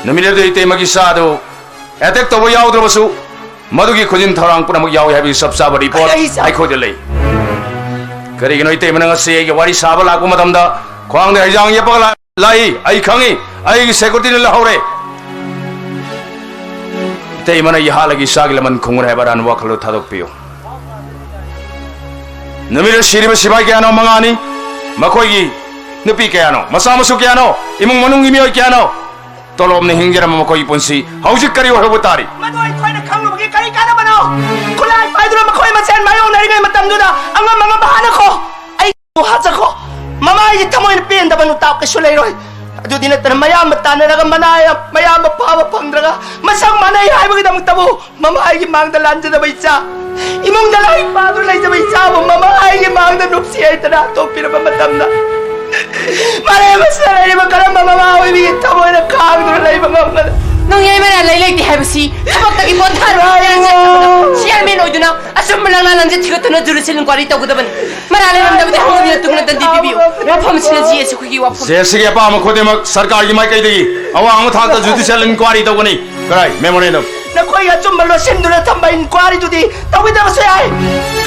ꯅꯨꯃꯤꯠ ꯑꯗꯨꯗ ꯏꯇꯩꯃꯒꯤ ꯏꯆꯥꯗꯨ ꯑꯦꯇꯦꯛ ꯇꯧꯕ ꯌꯥꯎꯗ꯭ꯔꯕꯁꯨ, ꯃꯗꯨꯒꯤ ꯈꯨꯖꯤꯟ ꯊꯧꯔꯥꯡ ꯄꯨꯝꯅꯃꯛ ꯌꯥꯎꯏ ꯍꯥꯏꯕꯒꯤ ꯆꯞ ꯆꯥꯕ ꯔꯤꯄꯣꯔꯠ ꯑꯩ ꯏꯆꯥ- ꯑꯩꯈꯣꯏꯗ ꯂꯩ꯫ ꯀꯔꯤꯒꯤꯅꯣ ꯏꯇꯩꯃꯅ ꯉꯁꯤ ꯑꯩꯒ ꯋꯥꯔꯤ ꯁꯥꯕ ꯂꯥꯛꯄ ꯃꯇꯝꯗ ꯈ꯭ꯋꯥꯡꯗ ꯍꯩꯖꯥꯡ ꯌꯦꯞꯄꯒ ꯂꯥꯛ-, ꯂꯥꯛꯏ? ꯑꯩ ꯈꯪꯏ, ꯑꯩꯒꯤ ꯁꯦꯀ꯭ꯌꯨꯔꯤꯇꯤꯅ ꯂꯧꯍꯧꯔꯦ꯫ ꯏꯇꯩꯃꯅ ꯌꯥꯍꯜꯂꯒ ꯏꯆꯥꯒꯤ ꯂꯃꯟ ꯈꯨꯝꯒꯅꯤ ꯍꯥꯏꯕ ꯑꯔꯥꯟꯕ ꯋꯥꯈꯜꯂꯣꯟ ꯊꯥꯗꯣꯛꯄꯤꯌꯨ꯫ ꯅꯨꯃꯤꯠꯇ ꯁꯤꯔꯤꯕ ꯁꯤꯐꯥꯏ ꯀꯌꯥꯅꯣ? ꯃꯉꯥꯅꯤ꯫ ꯃꯈꯣꯏꯒꯤ ꯅꯨꯄꯤ ꯀꯌꯥꯅꯣ? ꯃꯆꯥ ꯃꯁꯨ ꯀꯌꯥꯅꯣ? ꯏꯃꯨꯡ ꯃꯅꯨꯡꯒꯤ ꯃꯤꯑꯣꯏ ꯀꯌꯥꯅꯣ? ꯇꯣꯂꯣꯞꯅ ꯍꯤꯡꯖꯔꯝꯕ ꯃꯈꯣꯏꯒꯤ ꯄꯨꯟꯁꯤ ꯍꯧꯖꯤꯛ ꯀꯔꯤ ꯑꯣꯏꯍꯧꯕ ꯇꯥꯔꯤ? ꯃꯗꯨ ꯑꯩꯈꯣꯏꯅ ꯈꯪꯂꯨꯕꯒꯤ ꯀꯔꯤ ꯀꯥꯟꯅꯕꯅꯣ? ꯈꯨꯠꯂꯥꯏ ꯄꯥꯏꯗꯨꯅ ꯃꯈꯣꯏ ꯃꯁꯦꯟ ꯃꯥꯌꯣꯛꯅꯔꯤꯉꯩ ꯃꯇꯝꯗꯨꯗ ꯑꯉꯝ ꯑꯉꯝꯕ ꯍꯥꯟꯅꯈꯣ꯫ ꯑꯩꯕꯨ ꯍꯥꯠꯆꯈꯣ꯫ ꯃꯃꯥꯏꯒꯤ ꯊꯃꯣꯏꯅ ꯄꯦꯟꯗꯕ ꯅꯨꯇꯥꯞ ꯀꯩꯁꯨ ꯂꯩꯔꯣꯏ꯫ ꯑꯗꯨꯗꯤ ꯅꯠꯇꯅ ꯃꯌꯥꯝꯕ ꯇꯥꯟꯅꯔꯒ ꯃꯅꯥ-, ꯃꯌꯥꯝꯕ ꯐꯥꯕ ꯐꯪꯗ꯭ꯔꯒ ꯃꯁꯛ ꯃꯥꯟꯅꯩ ꯍꯥꯏꯕꯒꯤꯗꯃꯛꯇꯕꯨ ꯃꯃꯥ ꯑꯩꯒꯤ ꯃꯥꯡꯗ ꯂꯥꯟꯖꯗꯕ ꯏꯆꯥ, ꯏꯃꯨꯡꯗ ꯂꯥꯏꯔꯤꯛ ꯄꯥꯗꯨꯅ ꯂꯩꯖꯕ ꯏꯆꯥꯕꯨ ꯃꯃꯥ ꯑꯩꯒꯤ ꯃꯥꯡꯗ ꯅꯨꯡꯁꯤ ꯍꯩꯇꯅ ꯍꯥꯠꯇꯣꯛꯄꯤꯔꯕ ꯃꯇꯝꯗ, ꯃꯥꯂꯦꯝ ꯑꯁꯤꯗ ꯂꯩꯔꯤꯕ ꯀꯔꯝꯕ ꯃꯃꯥ ꯑꯣꯏꯕꯤꯒꯤ ꯊꯃꯣꯏꯅ ꯈꯥꯡꯗꯨꯅ ꯂꯩꯕ ꯉꯝꯒꯗ? ꯅꯣꯡꯌꯥꯏ ꯃꯔꯥꯜ ꯂꯩ ꯂꯩꯇꯦ ꯍꯥꯏꯕꯁꯤ ꯊꯕꯛꯇꯒꯤ ꯄꯣꯊꯥꯔꯣ꯫ ꯆꯤꯌꯔꯃꯦꯟ ꯑꯣꯏꯗꯨꯅ ꯑꯆꯨꯝꯕ ꯂꯥꯡꯂꯥ ꯂꯝꯁꯦ ꯊꯤꯒꯠꯇꯨꯅ ꯖꯨꯗꯤꯁꯤꯌꯦꯜ ꯏꯟꯀ꯭ꯋꯥꯏꯔꯤ ꯇꯧꯒꯗꯕꯅꯤ꯫ ꯃꯔꯥꯜ ꯂꯩꯔꯝꯗꯕꯗꯤ ꯍꯧꯅꯗꯨꯅ ꯇꯨꯡꯅ ꯗꯟꯗꯤ ꯄꯤꯕꯤꯌꯨ꯫ ꯋꯥꯐꯝꯁꯤꯅ ꯖꯤ ꯑꯦꯁ ꯑꯩꯈꯣꯏꯒꯤ ꯋꯥꯐꯝ꯫ ꯖꯦ ꯑꯦꯁ ꯁꯤꯒꯤ ꯑꯄꯥꯝꯕ ꯈꯨꯗꯤꯡꯃꯛ ꯁꯔꯀꯥꯔꯒꯤ ꯃꯥꯏꯀꯩꯗꯒꯤ ꯑꯋꯥꯡꯕ ꯊꯥꯛꯇ ꯖꯨꯗꯤꯁꯤꯌꯦꯜ ꯏꯟꯀ꯭ꯋꯥꯏꯔꯤ ꯇꯧꯒꯅꯤ꯫ ꯀꯔꯥꯏ ꯃꯦꯃꯣꯔꯦꯟꯗꯝ? ꯅꯈꯣꯏꯒꯤ ꯑꯆꯨꯝꯕ ꯂꯣꯠꯁꯤꯟꯗꯨꯅ ꯊꯝꯕ ꯏꯟꯀ꯭ꯋꯥꯏꯔꯤꯗꯨꯗꯤ ꯇꯧꯒꯗꯕꯁꯨ ꯌꯥꯏ꯫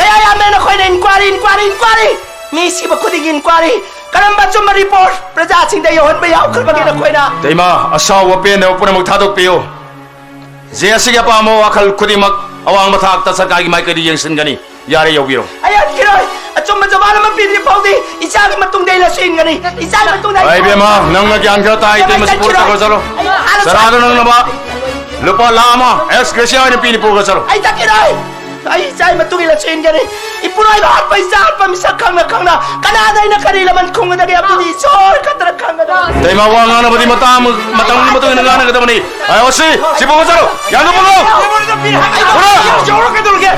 ꯀꯌꯥ ꯌꯥꯝꯃꯦ ꯅꯈꯣꯏꯅ ꯏꯟꯀ꯭ꯋꯥꯏꯔꯤ, ꯏꯟꯀ꯭ꯋꯥꯏꯔꯤ, ꯏꯟꯀ꯭ꯋꯥꯏꯔꯤ꯫ ꯃꯤ ꯁꯤꯕ ꯈꯨꯗꯤꯡꯒꯤ ꯏꯟꯀ꯭ꯋꯥꯔꯤ꯫ ꯀꯔꯝꯕ ꯑꯆꯨꯝꯕ ꯔꯤꯄꯣꯔꯠ ꯄ꯭ꯔꯖꯥꯁꯤꯡꯗ ꯌꯧꯍꯟꯕ ꯌꯥꯎꯈ꯭ꯔꯕꯒꯦ ꯅꯈꯣꯏꯅ? ꯏꯇꯩꯃ, ꯑꯁꯥꯎ ꯑꯄꯦꯟꯗꯕ ꯄꯨꯝꯅꯃꯛ ꯊꯥꯗꯣꯛꯄꯤꯌꯨ꯫ ꯖꯦ ꯑꯦꯁ ꯁꯤꯒꯤ ꯑꯄꯥꯝꯕ ꯋꯥꯈꯜ ꯈꯨꯗꯤꯡꯃꯛ ꯑꯋꯥꯡꯕ ꯊꯥꯛꯇ ꯁꯔꯀꯥꯔꯒꯤ ꯃꯥꯏꯀꯩꯗ ꯌꯦꯡꯁꯤꯟꯒꯅꯤ꯫ ꯌꯥꯔꯦ, ꯌꯧꯕꯤꯔꯣ꯫ ꯑꯩ ꯍꯟꯈꯤꯔꯣꯏ꯫ ꯑꯆꯨꯝꯕ ꯖꯕꯥꯟ ꯑꯃ ꯄꯤꯗ꯭ꯔꯤ ꯐꯥꯎꯗꯤ ꯏꯆꯥꯒꯤ ꯃꯇꯨꯡꯗ ꯑꯩ ꯂꯥꯛꯁꯨ ꯏꯟꯒꯅꯤ꯫ ꯏꯆꯥꯒꯤ ꯃꯇꯨꯡꯗ ꯑꯩ ꯑꯣ, ꯏꯕꯦꯝꯃ, ꯅꯪꯅ ꯒ꯭ꯌꯥꯟ ꯈꯔ ꯇꯥꯏ, ꯏꯕꯦꯝꯃ, ꯏꯇꯩꯃ, ꯁꯤ ꯄꯨꯔꯒ ꯆꯠꯈꯤꯔꯣꯏ꯫ ꯆꯠꯈ꯭ꯔꯣ, ꯆꯠꯂꯣ꯫ ꯑꯩ ꯍꯥꯟꯅ ꯆꯔꯥꯗꯣ ꯆꯠꯈꯤꯔꯣꯏ꯫ ꯅꯪꯅꯕ ꯂꯨꯄꯥ ꯂꯥꯈ ꯑꯃ ꯑꯦꯛꯁ ꯒ꯭ꯔꯦꯁꯤꯌꯥ ꯑꯣꯏꯅ ꯄꯤꯅꯤ, ꯄꯨꯔꯒ ꯆꯠꯂꯣ꯫ ꯑꯩ ꯆꯠꯈꯤꯔꯣꯏ꯫ ꯑꯩ ꯏꯆꯥꯒꯤ ꯃꯇꯨꯡ ꯏꯜꯂꯁꯨ ꯏꯟꯒꯅꯤ꯫ ꯏꯄꯨꯔꯣꯏꯕ ꯍꯥꯠꯄ, ꯏꯆꯥ ꯍꯥꯠꯄ ꯃꯤꯁꯛ ꯈꯪꯅ ꯈꯪꯅ ꯀꯅꯥꯗ ꯑꯩꯅ ꯀꯔꯤ ꯂꯃꯟ ꯈꯨꯝꯒꯗꯒꯦ? ꯑꯗꯨꯗꯤ ꯏꯁꯣꯔ ꯈꯛꯇꯅ ꯈꯪꯒꯗꯕ꯫ ꯏꯇꯩꯃ, ꯋꯥ ꯉꯥꯡꯅꯕꯗꯤ ꯃꯇꯥꯡ, ꯃꯇꯝꯒꯤ ꯃꯇꯨꯡ ꯏꯟꯅ ꯉꯥꯡꯅꯒꯗꯕꯅꯤ꯫ ꯑꯩ ꯁꯤ, ꯁꯤ ꯄꯨꯔꯒ ꯆꯠꯂꯣ꯫ ꯌꯥꯝꯅ ꯄꯨꯔꯣ꯫ ꯄꯨꯔꯣ꯫ ꯌꯧꯔꯣ, ꯀꯩꯗꯧꯔꯒꯦ?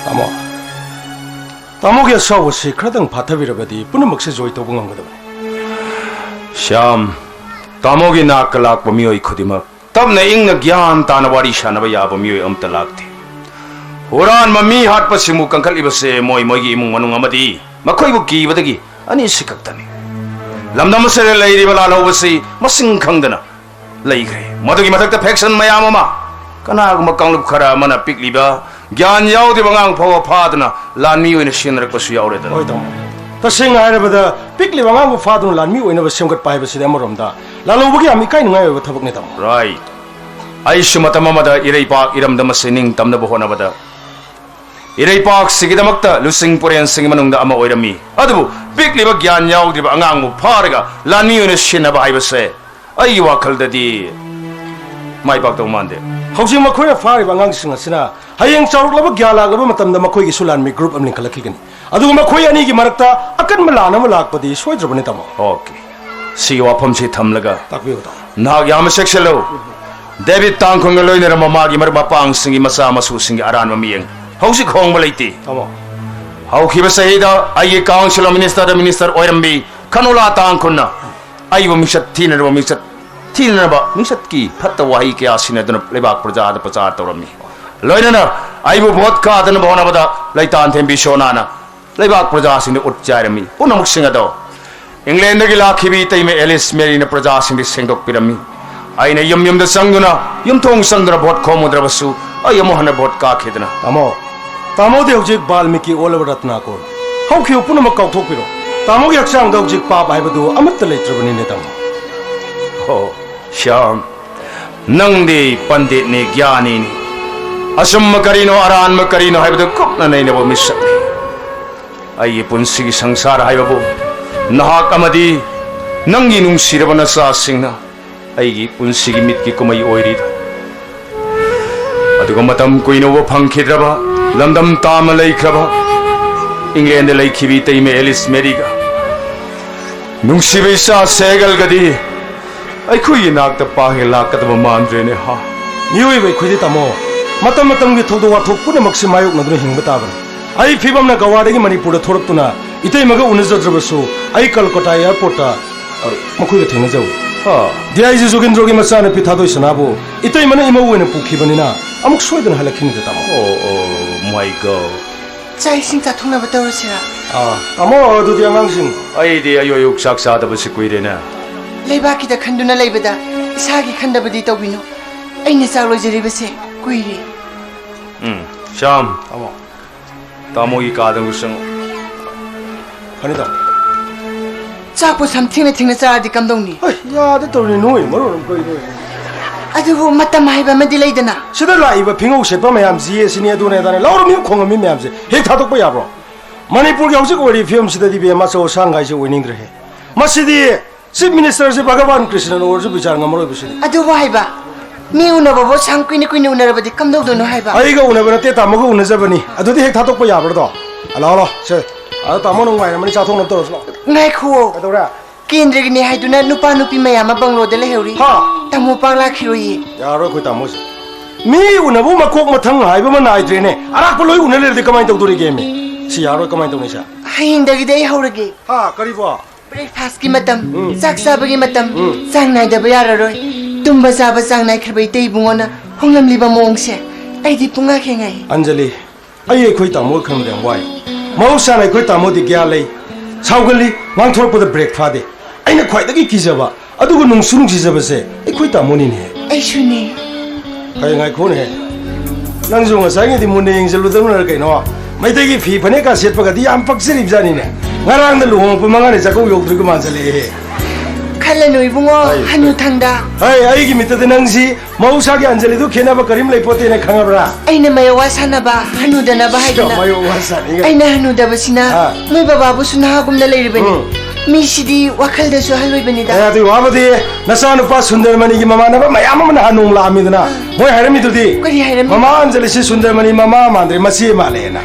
ꯇꯥꯃꯣ, ꯇꯥꯃꯣꯒꯤ ꯑꯁꯥꯎꯕꯁꯤ ꯈꯔꯗꯪ ꯐꯥꯊꯕꯤꯔꯕꯗꯤ ꯄꯨꯝꯅꯃꯛꯁꯦ ꯖꯣꯏ ꯇꯧꯕ ꯉꯝꯒꯗꯕꯅꯤ꯫ ꯁ꯭ꯌꯥꯝ, ꯇꯥꯃꯣꯒꯤ ꯅꯥꯛꯇ ꯂꯥꯛꯄ ꯃꯤꯑꯣꯏ ꯈꯨꯗꯤꯡꯃꯛ ꯇꯞꯅ ꯏꯪꯅ ꯒ꯭ꯌꯥꯟ ꯇꯥꯅ ꯋꯥꯔꯤ ꯁꯥꯟꯅꯕ ꯌꯥꯕ ꯃꯤꯑꯣꯏ ꯑꯃꯠꯇ ꯂꯥꯛꯇꯦ꯫ ꯍꯨꯔꯥꯟꯕ ꯃꯤ ꯍꯥꯠꯄꯁꯤꯡꯕꯨ ꯀꯟꯈꯠꯂꯤꯕꯁꯦ ꯃꯣꯏ ꯃꯣꯏꯒꯤ ꯏꯃꯨꯡ ꯃꯅꯨꯡ ꯑꯃꯗꯤ ꯃꯈꯣꯏꯕꯨ ꯀꯤꯕꯗꯒꯤ ꯑꯅꯤꯁꯤ ꯈꯛꯇꯅꯤ꯫ ꯂꯝꯗꯝ ꯑꯁꯤꯗ ꯂꯩꯔꯤꯕ ꯂꯥꯜꯍꯧꯕꯁꯤ ꯃꯁꯤꯡ ꯈꯪꯗꯅ ꯂꯩꯈ꯭ꯔꯦ꯫ ꯃꯗꯨꯒꯤ ꯃꯊꯛꯇ ꯐꯦꯛꯁꯟ ꯃꯌꯥꯝ ꯑꯃ, ꯀꯅꯥꯒꯨꯝꯕ ꯀꯥꯡꯂꯨꯞ ꯈꯔ ꯑꯃꯅ ꯄꯤꯛꯂꯤꯕ ꯒ꯭ꯌꯥꯟ ꯌꯥꯎꯗ꯭ꯔꯤꯕ ꯑꯉꯥꯡ ꯐꯥꯎꯕ ꯐꯥꯗꯨꯅ ꯂꯥꯟꯃꯤ ꯑꯣꯏꯅ ꯁꯤꯖꯤꯟꯅꯔꯛꯄꯁꯨ ꯌꯥꯎꯔꯦꯗꯅ꯫ ꯍꯣꯏ, ꯇꯥꯃꯣ꯫ ꯇꯁꯦꯡꯅ ꯍꯥꯏꯔꯕꯗ, ꯄꯤꯛꯂꯤꯕ ꯑꯉꯥꯡꯕꯨ ꯐꯥꯗꯨꯅ ꯂꯥꯟꯃꯤ ꯑꯣꯏꯅꯕ ꯁꯦꯝꯒꯠꯄ ꯍꯥꯏꯕꯁꯤꯗꯤ ꯑꯃꯔꯣꯝꯗ ꯂꯥꯜꯍꯧꯕꯒꯤ ꯌꯥꯝ ꯏꯀꯥꯏꯅꯤꯡꯉꯥꯏ ꯑꯣꯏꯕ ꯊꯕꯛꯅꯤ, ꯇꯥꯃꯣ꯫ ꯔꯥꯏꯠ꯫ ꯑꯩꯁꯨ ꯃꯇꯝ ꯑꯃꯗ ꯏꯔꯩꯄꯥꯛ ꯏꯔꯝꯗꯝ ꯑꯁꯤ ꯅꯤꯡꯇꯝꯅꯕ ꯍꯣꯠꯅꯕꯗ ꯏꯔꯩꯄꯥꯛꯁꯤꯒꯤꯗꯃꯛꯇ ꯂꯨꯆꯤꯡ ꯄꯨꯔꯦꯟꯁꯤꯡꯒꯤ ꯃꯅꯨꯡꯗ ꯑꯃ ꯑꯣꯏꯔꯝꯃꯤ꯫ ꯑꯗꯨꯕꯨ ꯄꯤꯛꯂꯤꯕ ꯒ꯭ꯌꯥꯟ ꯌꯥꯎꯗ꯭ꯔꯤꯕ ꯑꯉꯥꯡꯕꯨ ꯐꯥꯔꯒ ꯂꯥꯟꯃꯤ ꯑꯣꯏꯅ ꯁꯤꯟꯅꯕ ꯍꯥꯏꯕꯁꯦ ꯑꯩꯒꯤ ꯋꯥꯈꯜꯗꯗꯤ ꯃꯥꯏ ꯄꯥꯛꯇꯧ ꯃꯥꯟꯗꯦ꯫ ꯍꯧꯖꯤꯛ ꯃꯈꯣꯏꯅ ꯐꯥꯔꯤꯕ ꯑꯉꯥꯡꯁꯤꯡ ꯑꯁꯤꯅ ꯍꯌꯦꯡ ꯆꯥꯎꯔꯛꯂꯕ ꯒ꯭ꯌꯥꯟ ꯂꯥꯛꯂꯕ ꯃꯇꯝꯗ ꯃꯈꯣꯏꯒꯤꯁꯨ ꯂꯥꯟꯃꯤ ꯒ꯭ꯔꯨꯞ ꯑꯃ ꯂꯤꯡꯈꯠꯂꯛꯈꯤꯒꯅꯤ꯫ ꯑꯗꯨꯒ ꯃꯈꯣꯏ ꯑꯅꯤꯒꯤ ꯃꯔꯛꯇ ꯑꯀꯟꯕ ꯂꯥꯟ ꯑꯃ ꯂꯥꯛꯄꯗꯤ ꯁꯣꯏꯗ꯭ꯔꯕꯅꯤ, ꯇꯥꯃꯣ꯫ ꯑꯣꯀꯦ꯫ ꯁꯤꯒꯤ ꯋꯥꯐꯝꯁꯤ ꯊꯝꯂꯒ ꯇꯥꯛꯄꯤꯌꯨ, ꯇꯥꯃꯣ꯫ ꯅꯍꯥꯛ ꯌꯥꯝꯅ ꯆꯦꯛꯁꯤꯜꯂꯨ꯫ ꯗꯦꯕꯤꯠ ꯇꯥꯡꯈꯨꯜꯒ ꯂꯣꯏꯅꯔꯝꯕ ꯃꯥꯒꯤ ꯃꯔꯨꯞ ꯃꯄꯥꯡꯁꯤꯡꯒꯤ ꯃꯆꯥ ꯃꯁꯨꯁꯤꯡꯒꯤ ꯑꯔꯥꯟꯕ ꯃꯤꯠꯌꯦꯡ ꯍꯧꯖꯤꯛ ꯍꯣꯡꯕ ꯂꯩꯇꯦ꯫ ꯇꯥꯃꯣ꯫ ꯍꯧꯈꯤꯕ ꯆꯍꯤꯗ ꯑꯩꯒꯤ Council of Minister the minister ꯑꯣꯏꯔꯝꯕꯤ ꯈꯅꯣꯂꯥ ꯇꯥꯡꯈꯨꯜꯅ ꯑꯩꯕꯨ ꯃꯤꯡꯆꯠ ꯊꯤꯅꯅꯕ, ꯃꯤꯡꯆꯠ ꯊꯤꯅꯅꯕ ꯃꯤꯡꯆꯠꯀꯤ ꯐꯠꯇꯕ ꯋꯥꯍꯩ ꯀꯌꯥ ꯁꯤꯖꯤꯟꯅꯗꯨꯅ ꯂꯩꯕꯥꯛ ꯄ꯭ꯔꯖꯥꯗ ꯄ꯭ꯔꯆꯥꯔ ꯇꯧꯔꯝꯃꯤ꯫ ꯂꯣꯏꯅꯅ ꯑꯩꯕꯨ vote ꯀꯥꯗꯅꯕ ꯍꯣꯠꯅꯕꯗ ꯂꯩꯇꯥꯟ ꯊꯦꯝꯕꯤ ꯁꯣꯅꯥꯅ ꯂꯩꯕꯥꯛ ꯄ꯭ꯔꯖꯥꯁꯤꯡꯗ ꯎꯠ ꯆꯥꯏꯔꯝꯃꯤ꯫ ꯄꯨꯝꯅꯃꯛꯁꯤꯡ ꯑꯗꯣ England ꯗꯒꯤ ꯂꯥꯛꯈꯤꯕꯤ ꯏꯇꯩꯃ ꯑꯦꯂꯤꯁ ꯃꯦꯔꯤꯅ ꯄ꯭ꯔꯖꯥꯁꯤꯡꯗ ꯁꯦꯡꯗꯣꯛꯄꯤꯔꯝꯃꯤ꯫ ꯑꯩꯅ ꯌꯨꯝ ꯌꯨꯝꯗ ꯆꯪꯗꯨꯅ, ꯌꯨꯝꯊꯣꯡ ꯆꯪꯗꯨꯅ vote ꯈꯣꯝꯃꯨꯗ꯭ꯔꯕꯁꯨ, ꯑꯩ ꯑꯃꯨꯛ ꯍꯟꯅ vote ꯀꯥꯈꯤꯗꯅ꯫ ꯇꯥꯃꯣ, ꯇꯥꯃꯣꯗꯤ ꯍꯧꯖꯤꯛ ꯕꯥꯜꯃꯤꯀꯤ ꯑꯣꯜꯂꯕ ꯔꯠꯅꯥꯀꯣꯔ꯫ ꯍꯧꯈꯤꯕ ꯄꯨꯝꯅꯃꯛ ꯀꯥꯎꯊꯣꯛꯄꯤꯔꯣ꯫ ꯇꯥꯃꯣꯒꯤ ꯍꯛꯆꯥꯡꯗ ꯍꯧꯖꯤꯛ ꯄꯥꯞ ꯍꯥꯏꯕꯗꯨ ꯑꯃꯠꯇ ꯂꯩꯇ꯭ꯔꯕꯅꯤꯅꯦ, ꯇꯥꯃꯣ꯫ ꯑꯣ, ꯁ꯭ꯌꯥꯝ, ꯅꯪꯗꯤ ꯄꯟꯗꯤꯠꯅꯤ, ꯒ꯭ꯌꯥꯅꯤꯅꯤ꯫ ꯑꯆꯨꯝꯕ ꯀꯔꯤꯅꯣ, ꯑꯔꯥꯟꯕ ꯀꯔꯤꯅꯣ ꯍꯥꯏꯕꯗꯨ ꯀꯨꯞꯅ ꯅꯩꯅꯕ ꯃꯤꯁꯛꯅꯤ꯫ ꯑꯩꯒꯤ ꯄꯨꯟꯁꯤꯒꯤ ꯁꯪꯁꯥꯔ ꯍꯥꯏꯕꯕꯨ ꯅꯍꯥꯛ ꯑꯃꯗꯤ ꯅꯪꯒꯤ ꯅꯨꯡꯁꯤꯔꯕ ꯅꯆꯥꯁꯤꯡꯅ ꯑꯩꯒꯤ ꯄꯨꯟꯁꯤꯒꯤ ꯃꯤꯠꯀꯤ ꯀꯨꯝꯍꯩ ꯑꯣꯏꯔꯤꯗ꯫ ꯑꯗꯨꯒ ꯃꯇꯝ ꯀꯨꯏꯅ ꯎꯕ ꯐꯪꯈꯤꯗ꯭ꯔꯕ, ꯂꯝꯗꯝ ꯇꯥꯝꯅ ꯂꯩꯈ꯭ꯔꯕ England ꯗ ꯂꯩꯈꯤꯕꯤ ꯏꯇꯩꯃ ꯑꯦꯂꯤꯁ ꯃꯦꯔꯤꯒ ꯅꯨꯡꯁꯤꯕ ꯏꯆꯥ ꯁꯦꯒꯜꯒꯗꯤ ꯑꯩꯈꯣꯏꯒꯤ ꯅꯥꯛꯇ ꯄꯥꯛ ꯍꯦꯛ ꯂꯥꯛꯀꯗꯕ ꯃꯥꯟꯗ꯭ꯔꯦꯅꯦ, ꯍꯥ? ꯃꯤꯑꯣꯏꯕ ꯑꯩꯈꯣꯏꯗꯤ, ꯇꯥꯃꯣ, ꯃꯇꯝ ꯃꯇꯝꯒꯤ ꯊꯧꯗꯣꯛ ꯋꯥꯊꯣꯛ ꯄꯨꯝꯅꯃꯛꯁꯤ ꯃꯥꯌꯣꯛꯅꯗꯨꯅ ꯍꯤꯡꯕ ꯇꯥꯕꯅꯤ꯫ ꯑꯩ ꯐꯤꯕꯝꯅ ꯒꯋꯥꯗꯒꯤ ꯃꯅꯤꯄꯨꯔꯗ ꯊꯣꯔꯛꯇꯨꯅ ꯏꯇꯩꯃꯒ ꯎꯅꯖꯗ꯭ꯔꯕꯁꯨ, ꯑꯩ ꯀꯜꯀꯇꯥ airport ꯇ, ꯑ, ꯃꯈꯣꯏꯒ ꯊꯦꯡꯅꯖꯧ꯫ ꯍꯥ? ꯗꯤ ꯑꯥꯏ ꯖꯤ ꯖꯣꯒꯤꯟꯗ꯭ꯔꯣꯒꯤ ꯃꯆꯥꯅꯨꯄꯤ ꯊꯥꯗꯣꯏ ꯁꯅꯥꯕꯨ ꯏꯇꯩꯃꯅ ꯏꯃꯧ ꯑꯣꯏꯅ ꯄꯨꯈꯤꯕꯅꯤꯅ ꯑꯃꯨꯛ ꯁꯣꯏꯗꯅ ꯍꯜꯂꯛꯈꯤꯅꯤꯗ, ꯇꯥꯃꯣ꯫ ꯑꯣ, ꯑꯣ, my God꯫ ꯆꯥꯛ ꯏꯁꯤꯡ ꯆꯥꯊꯣꯛꯅꯕ ꯇꯧꯔꯁꯤꯔꯥ? ꯑꯥ, ꯇꯥꯃꯣ, ꯑꯗꯨꯗꯤ ꯑꯉꯥꯡꯁꯤꯡ꯫ ꯑꯩꯗꯤ ꯑꯌꯨꯛ ꯑꯌꯨꯛ ꯆꯥꯛ ꯆꯥꯗꯕꯁꯤ ꯀꯨꯏꯔꯦꯅꯦ꯫ ꯂꯩꯕꯥꯛꯀꯤꯗ ꯈꯟꯗꯨꯅ ꯂꯩꯕꯗ ꯏꯁꯥꯒꯤ ꯈꯟꯗꯕꯗꯤ ꯇꯧꯕꯤꯅꯨ꯫ ꯑꯩꯅ ꯆꯥꯛ ꯂꯣꯏꯖꯔꯤꯕꯁꯦ ꯀꯨꯏꯔꯦ꯫ ꯎꯝ, ꯁ꯭ꯌꯥꯝ꯫ ꯇꯥꯃꯣ꯫ ꯇꯥꯃꯣꯒꯤ ꯀꯥꯗ ꯑꯃꯨꯛ ꯆꯪꯉꯨ꯫ ꯐꯅꯤ, ꯇꯥꯃꯣ꯫ ꯆꯥꯛꯄꯨ ꯁꯝꯊꯦꯡꯅ ꯊꯦꯡꯅ ꯆꯥꯔꯗꯤ ꯀꯝꯗꯧꯅꯤ? ꯍꯩ, ꯌꯥꯗ ꯇꯧꯔꯤꯅꯤ ꯅꯣꯏ, ꯃꯔꯣꯟ ꯑꯃ ꯀꯩꯅꯣ꯫ ꯑꯗꯨꯕꯨ ꯃꯇꯝ ꯍꯥꯏꯕ ꯑꯃꯗꯤ ꯂꯩꯗꯅ꯫ ꯁꯤꯗ ꯂꯥꯛꯏꯕ ꯐꯤꯉꯧ ꯁꯦꯠꯄ ꯃꯌꯥꯝꯁꯤ, ꯑꯁꯤꯅꯤ, ꯑꯗꯨꯅꯦ, ꯑꯗꯥꯅꯦ꯫ ꯂꯥꯎꯔꯝꯃꯤ ꯈꯣꯡꯉꯝꯃꯤ ꯃꯌꯥꯝꯁꯦ ꯍꯦꯛ ꯊꯥꯗꯣꯛꯄ ꯌꯥꯕ꯭ꯔꯣ? ꯃꯅꯤꯄꯨꯔꯒꯤ ꯍꯧꯖꯤꯛ ꯑꯣꯏꯔꯤꯕ ꯐꯤꯕꯝꯁꯤꯗꯗꯤ, ꯕꯦꯝꯃ, ꯑꯆꯧ ꯑꯁꯥꯡ ꯍꯥꯏꯁꯦ ꯑꯣꯏꯅꯤꯡꯗ꯭ꯔꯦꯍꯦ꯫ ꯃꯁꯤꯗꯤ Chief Minister ꯁꯦ ꯚꯒꯕꯥꯟ ꯀ꯭ꯔꯤꯁꯅꯅ ꯑꯣꯏꯔꯁꯨ ꯕꯤꯆꯥꯔ ꯉꯝꯃꯔꯣꯏꯕ ꯁꯤꯗꯤ꯫ ꯑꯗꯨꯕꯨ ꯍꯥꯏꯕ, ꯃꯤ ꯎꯅꯕꯕꯨ ꯑꯁꯥꯡ ꯀꯨꯏꯅ ꯀꯨꯏꯅ ꯎꯅꯔꯕꯗꯤ ꯀꯝꯗꯧꯗꯣꯏꯅꯣ ꯍꯥꯏꯕ? ꯑꯩꯒ ꯎꯅꯕ ꯅꯠꯇꯦ, ꯇꯥꯃꯣꯒ ꯎꯅꯖꯕꯅꯤ꯫ ꯑꯗꯨꯗꯤ ꯍꯦꯛ ꯊꯥꯗꯣꯛꯄ ꯌꯥꯕ꯭ꯔꯥꯗꯣ? ꯍꯜꯂꯣ, ꯍꯜꯂꯣ, ꯁꯦ꯫ ꯑꯗꯣ ꯇꯥꯃꯣ ꯅꯨꯡꯉꯥꯏꯔꯝꯃꯅꯤ, ꯆꯥꯊꯣꯛꯅꯕ ꯇꯧꯔꯁꯤ ꯂꯥꯛꯑꯣ꯫ ꯉꯥꯏꯈꯨꯑꯣ꯫ ꯀꯩꯗꯧꯔꯦ? ꯀꯦꯟꯗ꯭ꯔꯒꯤꯅꯦ ꯍꯥꯏꯗꯨꯅ ꯅꯨꯄꯥ ꯅꯨꯄꯤ ꯃꯌꯥꯝ ꯑꯃ ꯕꯪꯒ꯭ꯂꯣꯗ ꯂꯩꯍꯧꯔꯤ꯫ ꯍꯥ? ꯇꯥꯃꯣ ꯄꯥꯛ ꯂꯥꯛꯈꯤꯔꯣꯏꯌꯦ꯫ ꯌꯥꯔꯣꯏ ꯑꯩꯈꯣꯏ ꯇꯥꯃꯣꯁꯦ꯫ ꯃꯤ ꯎꯅꯕ ꯃꯀꯣꯛ ꯃꯊꯪ ꯍꯥꯏꯕ ꯑꯃ ꯅꯥꯏꯗ꯭ꯔꯦꯅꯦ꯫ ꯑꯔꯥꯛꯄ ꯂꯣꯏ ꯎꯅ ꯂꯩꯔꯗꯤ ꯀꯃꯥꯏꯅ ꯇꯧꯗꯣꯔꯤꯒꯦ ꯃꯤ? ꯁꯤ ꯌꯥꯔꯣꯏ, ꯀꯃꯥꯏꯅ ꯇꯧꯅꯤ ꯁꯦ? ꯍꯌꯦꯡꯗꯒꯤꯗꯤ ꯑꯩ ꯍꯧꯔꯒꯦ꯫ ꯍꯥ, ꯀꯔꯤꯕꯣ? ꯕ꯭ꯔꯦꯛꯐꯥꯁꯀꯤ ꯃꯇꯝ, ꯎꯝ꯫ ꯆꯥꯛ ꯆꯥꯕꯒꯤ ꯃꯇꯝ, ꯎꯝ꯫ ꯆꯥꯡ ꯅꯥꯏꯗꯕ ꯌꯥꯔꯔꯣꯏ꯫ ꯇꯨꯝꯕ ꯆꯥꯕ ꯆꯥꯡ ꯅꯥꯏꯈ꯭ꯔꯕ ꯏꯇꯩ ꯏꯕꯨꯡꯉꯣꯅ ꯍꯣꯡꯂꯝꯂꯤꯕ ꯃꯑꯣꯡꯁꯦ ꯑꯩꯗꯤ ꯄꯨꯡꯉꯥꯛ ꯍꯦꯛ ꯉꯥꯏ꯫ ꯑꯟꯖꯂꯤ, ꯑꯩ ꯑꯩꯈꯣꯏ ꯇꯥꯃꯣꯒ ꯈꯪꯕꯗ ꯌꯥꯝ ꯋꯥꯏ꯫ ꯃꯍꯧꯁꯥꯅ ꯑꯩꯈꯣꯏ ꯇꯥꯃꯣꯗꯤ ꯒ꯭ꯌꯥꯟ ꯂꯩ, ꯁꯥꯎꯒꯜꯂꯤ, ꯉꯥꯡꯊꯣꯔꯛꯄꯗ ꯕ꯭ꯔꯦꯛ ꯐꯥꯗꯦ꯫ ꯑꯩꯅ ꯈ꯭ꯋꯥꯏꯗꯒꯤ ꯀꯤꯖꯕ, ꯑꯗꯨꯒ ꯅꯨꯡꯁꯨ ꯅꯨꯡꯁꯤꯖꯕꯁꯦ ꯑꯩꯈꯣꯏ ꯇꯥꯃꯣꯅꯤꯅꯦ꯫ ꯑꯩꯁꯨꯅꯦ꯫ ꯑꯩ ꯉꯥꯏꯈꯣꯅꯦ, ꯅꯪꯁꯨ ꯉꯁꯥꯏꯉꯩꯗꯤ ꯃꯨꯟꯅ ꯌꯦꯡꯁꯤꯜꯂꯨꯗꯕꯅꯔ ꯀꯩꯅꯣ? ꯃꯩꯇꯩꯒꯤ ꯐꯤ ꯐꯅꯦꯛꯀ ꯁꯦꯠꯄꯒꯗꯤ ꯌꯥꯝ ꯄꯛꯆꯔꯤꯕꯖꯥꯠꯅꯤꯅꯦ꯫ ꯉꯔꯥꯡꯗ ꯂꯨꯍꯣꯡꯉꯛꯄ ꯃꯉꯥꯅꯤ ꯆꯥꯛꯀꯧ ꯌꯧꯗ꯭ꯔꯤꯒ ꯃꯥꯟꯁꯤꯜꯂꯛꯑꯦꯍꯦ꯫ ꯈꯜꯂꯅꯨ ꯏꯕꯨꯡꯉꯣ, ꯑꯩ, ꯍꯅꯨ ꯊꯪꯗ꯫ ꯍꯩ, ꯑꯩꯒꯤ ꯃꯤꯠꯇꯗꯤ ꯅꯪꯁꯤ ꯃꯍꯧꯁꯥꯒꯤ ꯑꯟꯖꯂꯤꯗꯨ ꯈꯦꯠꯅꯕ ꯀꯔꯤꯝ ꯂꯩꯄꯣꯠꯇꯦꯅ ꯈꯪꯉꯕ꯭ꯔꯥ? ꯑꯩꯅ ꯃꯌꯣꯋꯥ ꯁꯥꯟꯅꯕ, ꯍꯅꯨꯗꯅꯕ ꯍꯥꯏꯗꯅ꯫ ꯃꯌꯣꯋꯥ ꯁꯥꯟꯅꯩꯒ꯫ ꯑꯩꯅ ꯍꯅꯨꯗꯕꯁꯤꯅ ꯑꯥ꯫ ꯅꯣꯏ ꯕꯕꯥꯕꯨꯁꯨ ꯅꯍꯥꯒꯨꯝꯅ ꯂꯩꯔꯤꯕꯅꯤ꯫ ꯎꯝ꯫ ꯃꯤꯁꯤꯗꯤ ꯋꯥꯈꯜꯗꯁꯨ ꯑꯍꯜ ꯑꯣꯏꯕꯅꯤꯗ꯫ ꯑꯦ, ꯑꯗꯨꯒꯤ ꯋꯥꯕꯨꯗꯤ ꯅꯆꯥꯅꯨꯄꯥ ꯁꯨꯟꯗꯔꯃꯅꯤꯒꯤ ꯃꯃꯥꯟꯅꯕ ꯃꯌꯥꯝ ꯑꯃꯅ ꯍꯥꯟꯅ ꯅꯣꯡ ꯂꯥꯛꯑꯝꯃꯤꯗꯅ꯫ ꯃꯣꯏ ꯍꯥꯏꯔꯝꯃꯤꯗꯨꯗꯤ꯫ ꯀꯔꯤ ꯍꯥꯏꯔꯝꯃꯤ? ꯃꯃꯥ ꯑꯟꯖꯂꯤꯁꯤ ꯁꯨꯟꯗꯔꯃꯅꯤ ꯃꯃꯥ ꯃꯥꯟꯗ꯭ꯔꯦ, ꯃꯆꯦ ꯃꯥꯜꯂꯦꯅ꯫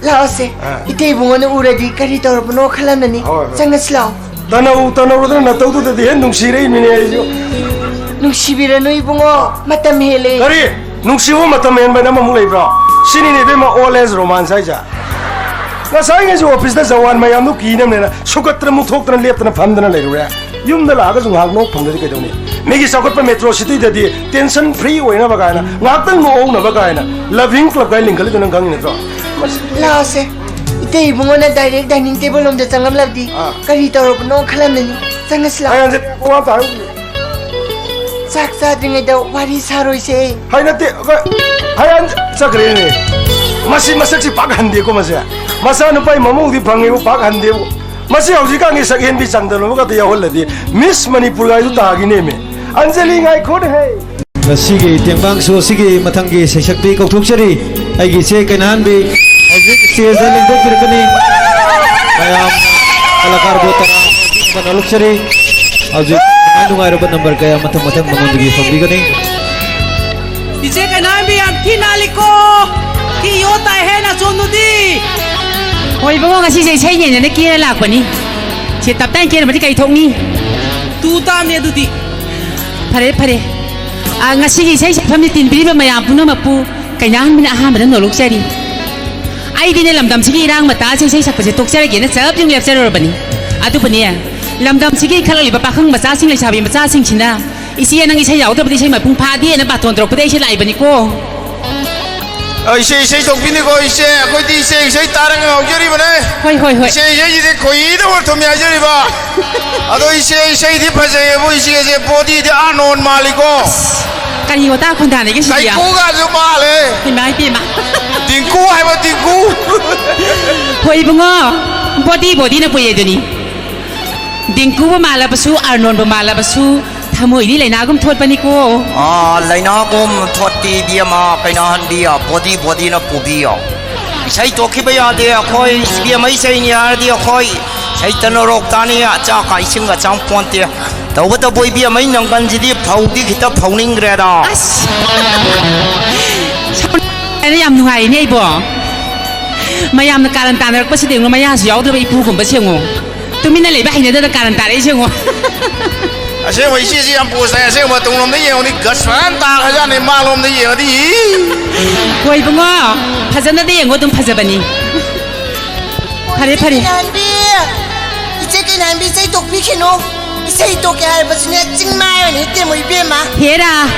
ꯂꯥꯛꯑꯣꯁꯦ꯫ ꯑꯥ꯫ ꯏꯇꯩ ꯏꯕꯨꯡꯉꯣꯅ ꯎꯔꯗꯤ ꯀꯔꯤ ꯇꯧꯔꯕꯅꯣ ꯈꯜꯂꯝꯂꯅꯤ꯫ ꯍꯣꯏ, ꯍꯣꯏ꯫ ꯆꯪꯉꯁꯤ ꯂꯥꯛꯑꯣ꯫ ꯇꯅꯧ ꯇꯅꯧꯔꯗꯅ ꯅꯇꯧꯗꯨꯗꯗꯤ ꯍꯦꯟ ꯅꯨꯡꯁꯤꯔꯛꯏꯃꯤꯅꯦ ꯑꯩꯁꯨ꯫ ꯅꯨꯡꯁꯤꯕꯤꯔꯅꯨ ꯏꯕꯨꯡꯉꯣ, ꯃꯇꯝ ꯍꯦꯜꯂꯦ꯫ ꯀꯔꯤ? ꯅꯨꯡꯁꯤꯕ ꯃꯇꯝ ꯍꯦꯟꯕ ꯍꯥꯏꯅ ꯑꯃꯃꯨꯛ ꯂꯩꯕ꯭ꯔꯣ? ꯁꯤꯅꯤꯅꯦ ꯏꯕꯦꯝꯃ, old age romance ꯍꯥꯏꯁꯦ꯫ ꯉꯁꯥꯏꯉꯩꯁꯨ ꯑꯣꯐꯤꯁꯇ ꯖꯋꯥꯟ ꯃꯌꯥꯝꯗꯨ ꯀꯤꯅꯕꯅꯦꯅ ꯁꯨꯀꯠꯇꯅ ꯃꯨꯛꯊꯣꯛꯇꯅ ꯂꯦꯞꯇꯅ ꯐꯝꯗꯅ ꯂꯩꯔꯨꯔꯦ꯫ ꯌꯨꯝꯗ ꯂꯥꯛꯑꯒꯁꯨ ꯉꯥꯏꯍꯥꯛ ꯅꯣꯛ ꯐꯪꯗ꯭ꯔꯗꯤ ꯀꯩꯗꯧꯅꯤ? ꯃꯤꯒꯤ ꯆꯥꯎꯈꯠꯄ ꯃꯦꯇ꯭ꯔꯣ ꯁꯤꯇꯤꯗꯗꯤ tension free ꯑꯣꯏꯅꯕ ꯀꯥꯏꯅ, ꯉꯥꯏꯍꯥꯛꯇꯪ ꯅꯣꯛꯍꯧꯅꯕ ꯀꯥꯏꯅ loving club ꯀꯥꯏꯅ ꯂꯤꯡꯈꯠꯂꯤꯗꯣ ꯅꯪ ꯈꯪꯉꯤ ꯅꯠꯇ꯭ꯔꯣ? ꯂꯥꯛꯑꯣꯁꯦ꯫ ꯏꯇꯩ ꯏꯕꯨꯡꯉꯣꯅ direct dining table ꯂꯣꯝꯗ ꯆꯪꯉꯝꯂꯕꯗꯤ ꯑꯥ꯫ ꯀꯔꯤ ꯇꯧꯔꯕꯅꯣ ꯈꯜꯂꯝꯂꯅꯤ꯫ ꯆꯪꯉꯁꯤ ꯂꯥꯛꯑꯣ꯫ ꯑꯩ ꯍꯧꯖꯤꯛ ꯋꯥ ꯑꯝꯇ ꯍꯥꯏꯔꯨꯒꯦ꯫ ꯆꯥꯛ ꯆꯥꯗ꯭ꯔꯤꯉꯩꯗ ꯋꯥꯔꯤ ꯁꯥꯔꯣꯏꯁꯦ꯫ ꯍꯥꯏ ꯅꯠꯇꯦ, ꯑꯩꯈꯣꯏ ꯍꯥꯏ ꯆꯠꯈ꯭ꯔꯦꯅꯦ꯫ ꯃꯁꯤ ꯃꯁꯛꯁꯤ ꯄꯥꯛ ꯍꯟꯗꯦꯀꯣ ꯃꯁꯦ꯫ ꯃꯆꯥꯅꯨꯄꯥꯒꯤ ꯃꯃꯧꯗꯤ ꯐꯪꯉꯦꯕꯨ ꯄꯥꯛ ꯍꯟꯗꯦꯕꯨ꯫ ꯃꯁꯤ ꯍꯧꯖꯤꯛꯀꯥꯟꯒꯤ ꯁꯛꯍꯦꯟꯕꯤ ꯆꯥꯡꯗꯝꯅꯕꯒ ꯑꯝꯇ ꯌꯥꯎꯍꯜꯂꯗꯤ Miss ꯃꯅꯤꯄꯨꯔ ꯍꯥꯏꯗꯨ ꯇꯥꯈꯤꯅꯦꯃꯤ꯫ ꯑꯟꯖꯂꯤ ꯉꯥꯏꯈꯣꯅꯦ ꯍꯦ꯫ ꯉꯁꯤꯒꯤ ꯇꯦꯡꯕꯥꯡ ꯁꯣ ꯑꯁꯤꯒꯤ ꯃꯊꯪꯒꯤ ꯁꯩꯁꯛꯄꯤ ꯀꯧꯊꯣꯛꯆꯔꯤ꯫ ꯑꯩꯒꯤ ꯏꯆꯦ ꯀꯩꯅꯥꯍꯟꯕꯤ ꯍꯧꯖꯤꯛ stage ꯇ ꯂꯦꯡꯊꯣꯛꯄꯤꯔꯛꯀꯅꯤ꯫ ꯃꯌꯥꯝ ꯀꯂꯥꯀꯥꯔꯕꯨ ꯇꯔꯥ ꯅꯣꯛꯆꯔꯤ꯫ ꯍꯧꯖꯤꯛ ꯅꯨꯡꯉꯥꯏ ꯅꯨꯡꯉꯥꯏꯔꯕ number ꯀꯌꯥ ꯃꯊꯪ ꯃꯊꯪ ꯃꯉꯣꯟꯗꯒꯤ ꯐꯪꯕꯤꯒꯅꯤ꯫ ꯏꯆꯦ ꯀꯩꯅꯥꯍꯟꯕꯤ ꯌꯥꯝ ꯊꯤ ꯅꯥꯜꯂꯤꯀꯣ꯫ ꯊꯤ ꯌꯣ ꯇꯥꯏꯍꯦ ꯅꯥꯆꯣꯝꯗꯨꯗꯤ꯫ ꯍꯣꯏ ꯏꯕꯨꯡꯉꯣ, ꯉꯁꯤꯁꯦ ꯏꯁꯩ ꯌꯦꯡꯗꯅ ꯀꯦꯔ ꯂꯥꯛꯄꯅꯤ꯫ ꯁꯤ ꯇꯞꯇꯥꯏ ꯀꯦꯔꯕꯗꯤ ꯀꯩ ꯊꯣꯛꯅꯤ? ꯇꯨ ꯇꯥꯝꯅꯦ ꯑꯗꯨꯗꯤ꯫ ꯐꯔꯦ ꯐꯔꯦ꯫ ꯑ, ꯉꯁꯤꯒꯤ ꯏꯁꯩ ꯁꯛꯐꯝꯗ ꯇꯤꯟꯕꯤꯔꯤꯕ ꯃꯌꯥꯝ ꯄꯨꯝꯅꯃꯛꯄꯨ ꯀꯩꯅꯥꯍꯟꯕꯤꯅ ꯑꯍꯥꯟꯕꯗ ꯅꯣꯂꯨꯛꯆꯔꯤ꯫ ꯑꯩꯗꯤꯅꯦ, ꯂꯝꯗꯝꯁꯤꯒꯤ ꯏꯔꯥꯡ ꯃꯇꯥꯁꯦ ꯏꯁꯩ ꯁꯛꯄꯁꯦ ꯇꯣꯛꯆꯔꯒꯦꯅ ꯆꯞ ꯌꯨꯡ ꯂꯦꯞꯆꯔꯨꯔꯕꯅꯤ꯫ ꯑꯗꯨꯕꯨꯅꯦ, ꯂꯝꯗꯝꯁꯤꯒꯤ ꯏꯟꯈꯠꯂꯛꯂꯤꯕ ꯄꯥꯈꯪ ꯃꯆꯥꯁꯤꯡ, ꯂꯩꯁꯥꯕꯤ ꯃꯆꯥꯁꯤꯡꯁꯤꯅ ꯏꯆꯦ, ꯅꯪ ꯏꯁꯩ ꯌꯥꯎꯗꯕꯗꯤ ꯏꯁꯩ ꯃꯄꯨꯡ ꯐꯥꯗꯦꯅ ꯕꯥꯇꯣꯟ ꯇꯧꯔꯛꯄꯗ ꯑꯩꯁꯦ ꯂꯥꯛꯏꯕꯅꯤꯀꯣ꯫ ꯑ, ꯏꯆꯦ ꯏꯁꯩ ꯇꯣꯛꯄꯤꯅꯤꯀꯣ ꯏꯆꯦ, ꯑꯩꯈꯣꯏꯗꯤ ꯏꯆꯦ ꯏꯁꯩ ꯇꯥꯔꯒ ꯉꯥꯎꯖꯔꯤꯕꯅꯦ꯫ ꯍꯣꯏ, ꯍꯣꯏ, ꯍꯣꯏ꯫ ꯏꯆꯦ ꯏꯁꯩꯁꯤꯗꯤ ꯈꯣꯏꯍꯤꯗ ꯑꯣꯏꯔ ꯊꯨꯝꯃꯤ ꯍꯥꯏꯖꯔꯤꯕ꯫ ꯑꯗꯣ ꯏꯆꯦ ꯏꯁꯩꯗꯤ ꯐꯖꯩꯌꯦꯕꯨ, ꯏꯆꯦꯁꯦ ꯕꯣꯗꯤꯗꯤ ꯑꯥꯔꯅꯣꯟ ꯃꯥꯜꯂꯤꯀꯣ꯫ ꯀꯔꯤ ꯋꯥꯇꯥ ꯈꯣꯟꯗꯥꯅꯤꯒꯦ ꯁꯤꯗꯤ? ꯀꯩꯀꯨꯒꯁꯨ ꯃꯥꯜꯂꯦ꯫ ꯏꯃꯥ ꯏꯄꯦꯝꯃ꯫ ꯇꯤꯡꯀꯨ ꯍꯥꯏꯕ ꯇꯤꯡꯀꯨ꯫ ꯍꯣꯏ ꯏꯕꯨꯡꯉꯣ, ꯕꯣꯗꯤ ꯕꯣꯗꯤꯅ ꯄꯨꯏꯌꯦꯗꯨꯅꯤ꯫ ꯗꯤꯡꯀꯨꯕꯨ ꯃꯥꯜꯂꯕꯁꯨ, ꯑꯥꯔꯅꯣꯟꯕꯨ ꯃꯥꯜꯂꯕꯁꯨ, ꯊꯃꯣꯏꯗꯤ ꯂꯩꯅꯥꯒꯨꯝ ꯊꯣꯠꯄꯅꯤꯀꯣ꯫ ꯑꯥ, ꯂꯩꯅꯥꯒꯨꯝ ꯊꯣꯠꯄꯤ ꯏꯕꯦꯝꯃ, ꯀꯩꯅꯥꯍꯟꯕꯤ, ꯕꯣꯗꯤ ꯕꯣꯗꯤꯅ ꯄꯨꯕꯤꯌꯣ꯫ ꯏꯁꯩ ꯇꯣꯛꯈꯤꯕ ꯌꯥꯗꯦ ꯑꯩꯈꯣꯏ, ꯏꯕꯦꯝꯃ ꯏꯁꯩꯅꯤ ꯍꯥꯏꯔꯗꯤ ꯑꯩꯈꯣꯏ ꯏꯁꯩ ꯇꯅ ꯔꯣꯛ ꯇꯥꯅꯤ, ꯑꯆꯥꯛꯀ ꯏꯁꯤꯡꯒ ꯆꯥꯝ ꯄꯣꯟꯇꯦ꯫ ꯇꯧꯕꯇꯕꯨ ꯏꯕꯦꯝꯃ ꯑꯩ ꯅꯪꯒꯟꯁꯤꯗꯤ ꯐꯧꯗꯤ ꯈꯤꯇ ꯐꯧꯅꯤꯡꯈ꯭ꯔꯦꯗ꯫ ꯑꯁ! ꯁꯥꯎꯅ ꯌꯥꯝ ꯅꯨꯡꯉꯥꯏꯔꯤꯅꯦ ꯑꯩꯕꯣ꯫ ꯃꯌꯥꯝꯅ ꯀꯥꯔꯟ ꯇꯥꯅꯔꯛꯄꯁꯤꯗ ꯌꯦꯡꯉꯣ, ꯃꯌꯥꯁꯨ ꯌꯥꯎꯗ꯭ꯔꯕ ꯏꯄꯨꯒꯨꯝꯕꯁꯦ ꯌꯦꯡꯉꯣ꯫ ꯇꯨꯃꯤꯟꯅ ꯂꯩꯕ ꯍꯩꯅꯗꯅ ꯀꯥꯔꯟ ꯇꯥꯔꯛꯏꯁꯦ ꯌꯦꯡꯉꯣ꯫ ꯑꯁꯦꯡꯕ ꯏꯆꯦꯁꯤ ꯌꯥꯝ ꯄꯣꯁ ꯇꯥꯏ꯫ ꯑꯁꯦꯡꯕ ꯇꯨꯡꯂꯣꯝꯗ ꯌꯦꯡꯉꯨꯅꯤ, ꯒꯁ ꯐꯖꯅ ꯇꯥꯈ꯭ꯔꯖꯥꯠꯅꯤ ꯃꯥꯂꯣꯝꯗ ꯌꯦꯡꯉꯗꯤ꯫ ꯏ! ꯍꯣꯏ ꯏꯕꯨꯡꯉꯣ, ꯐꯖꯅꯗꯤ ꯌꯦꯡꯉꯣ, ꯑꯗꯨꯝ ꯐꯖꯕꯅꯤ꯫ ꯐꯔꯦ, ꯐꯔꯦ꯫ ꯀꯩꯅꯥꯍꯟꯕꯤ, ꯏꯆꯦ ꯀꯩꯅꯥꯍꯟꯕꯤ, ꯏꯁꯩ ꯇꯣꯛꯄꯤꯈꯤꯅꯨ꯫ ꯏꯁꯩ ꯇꯣꯛꯀꯦ ꯍꯥꯏꯔꯕꯁꯨꯅꯦ, ꯆꯤꯡ ꯃꯥꯏ ꯑꯣꯏꯅ ꯍꯦꯛ ꯇꯦꯝꯃꯨ ꯏꯕꯦꯝꯃ꯫ ꯍꯦꯔꯥ,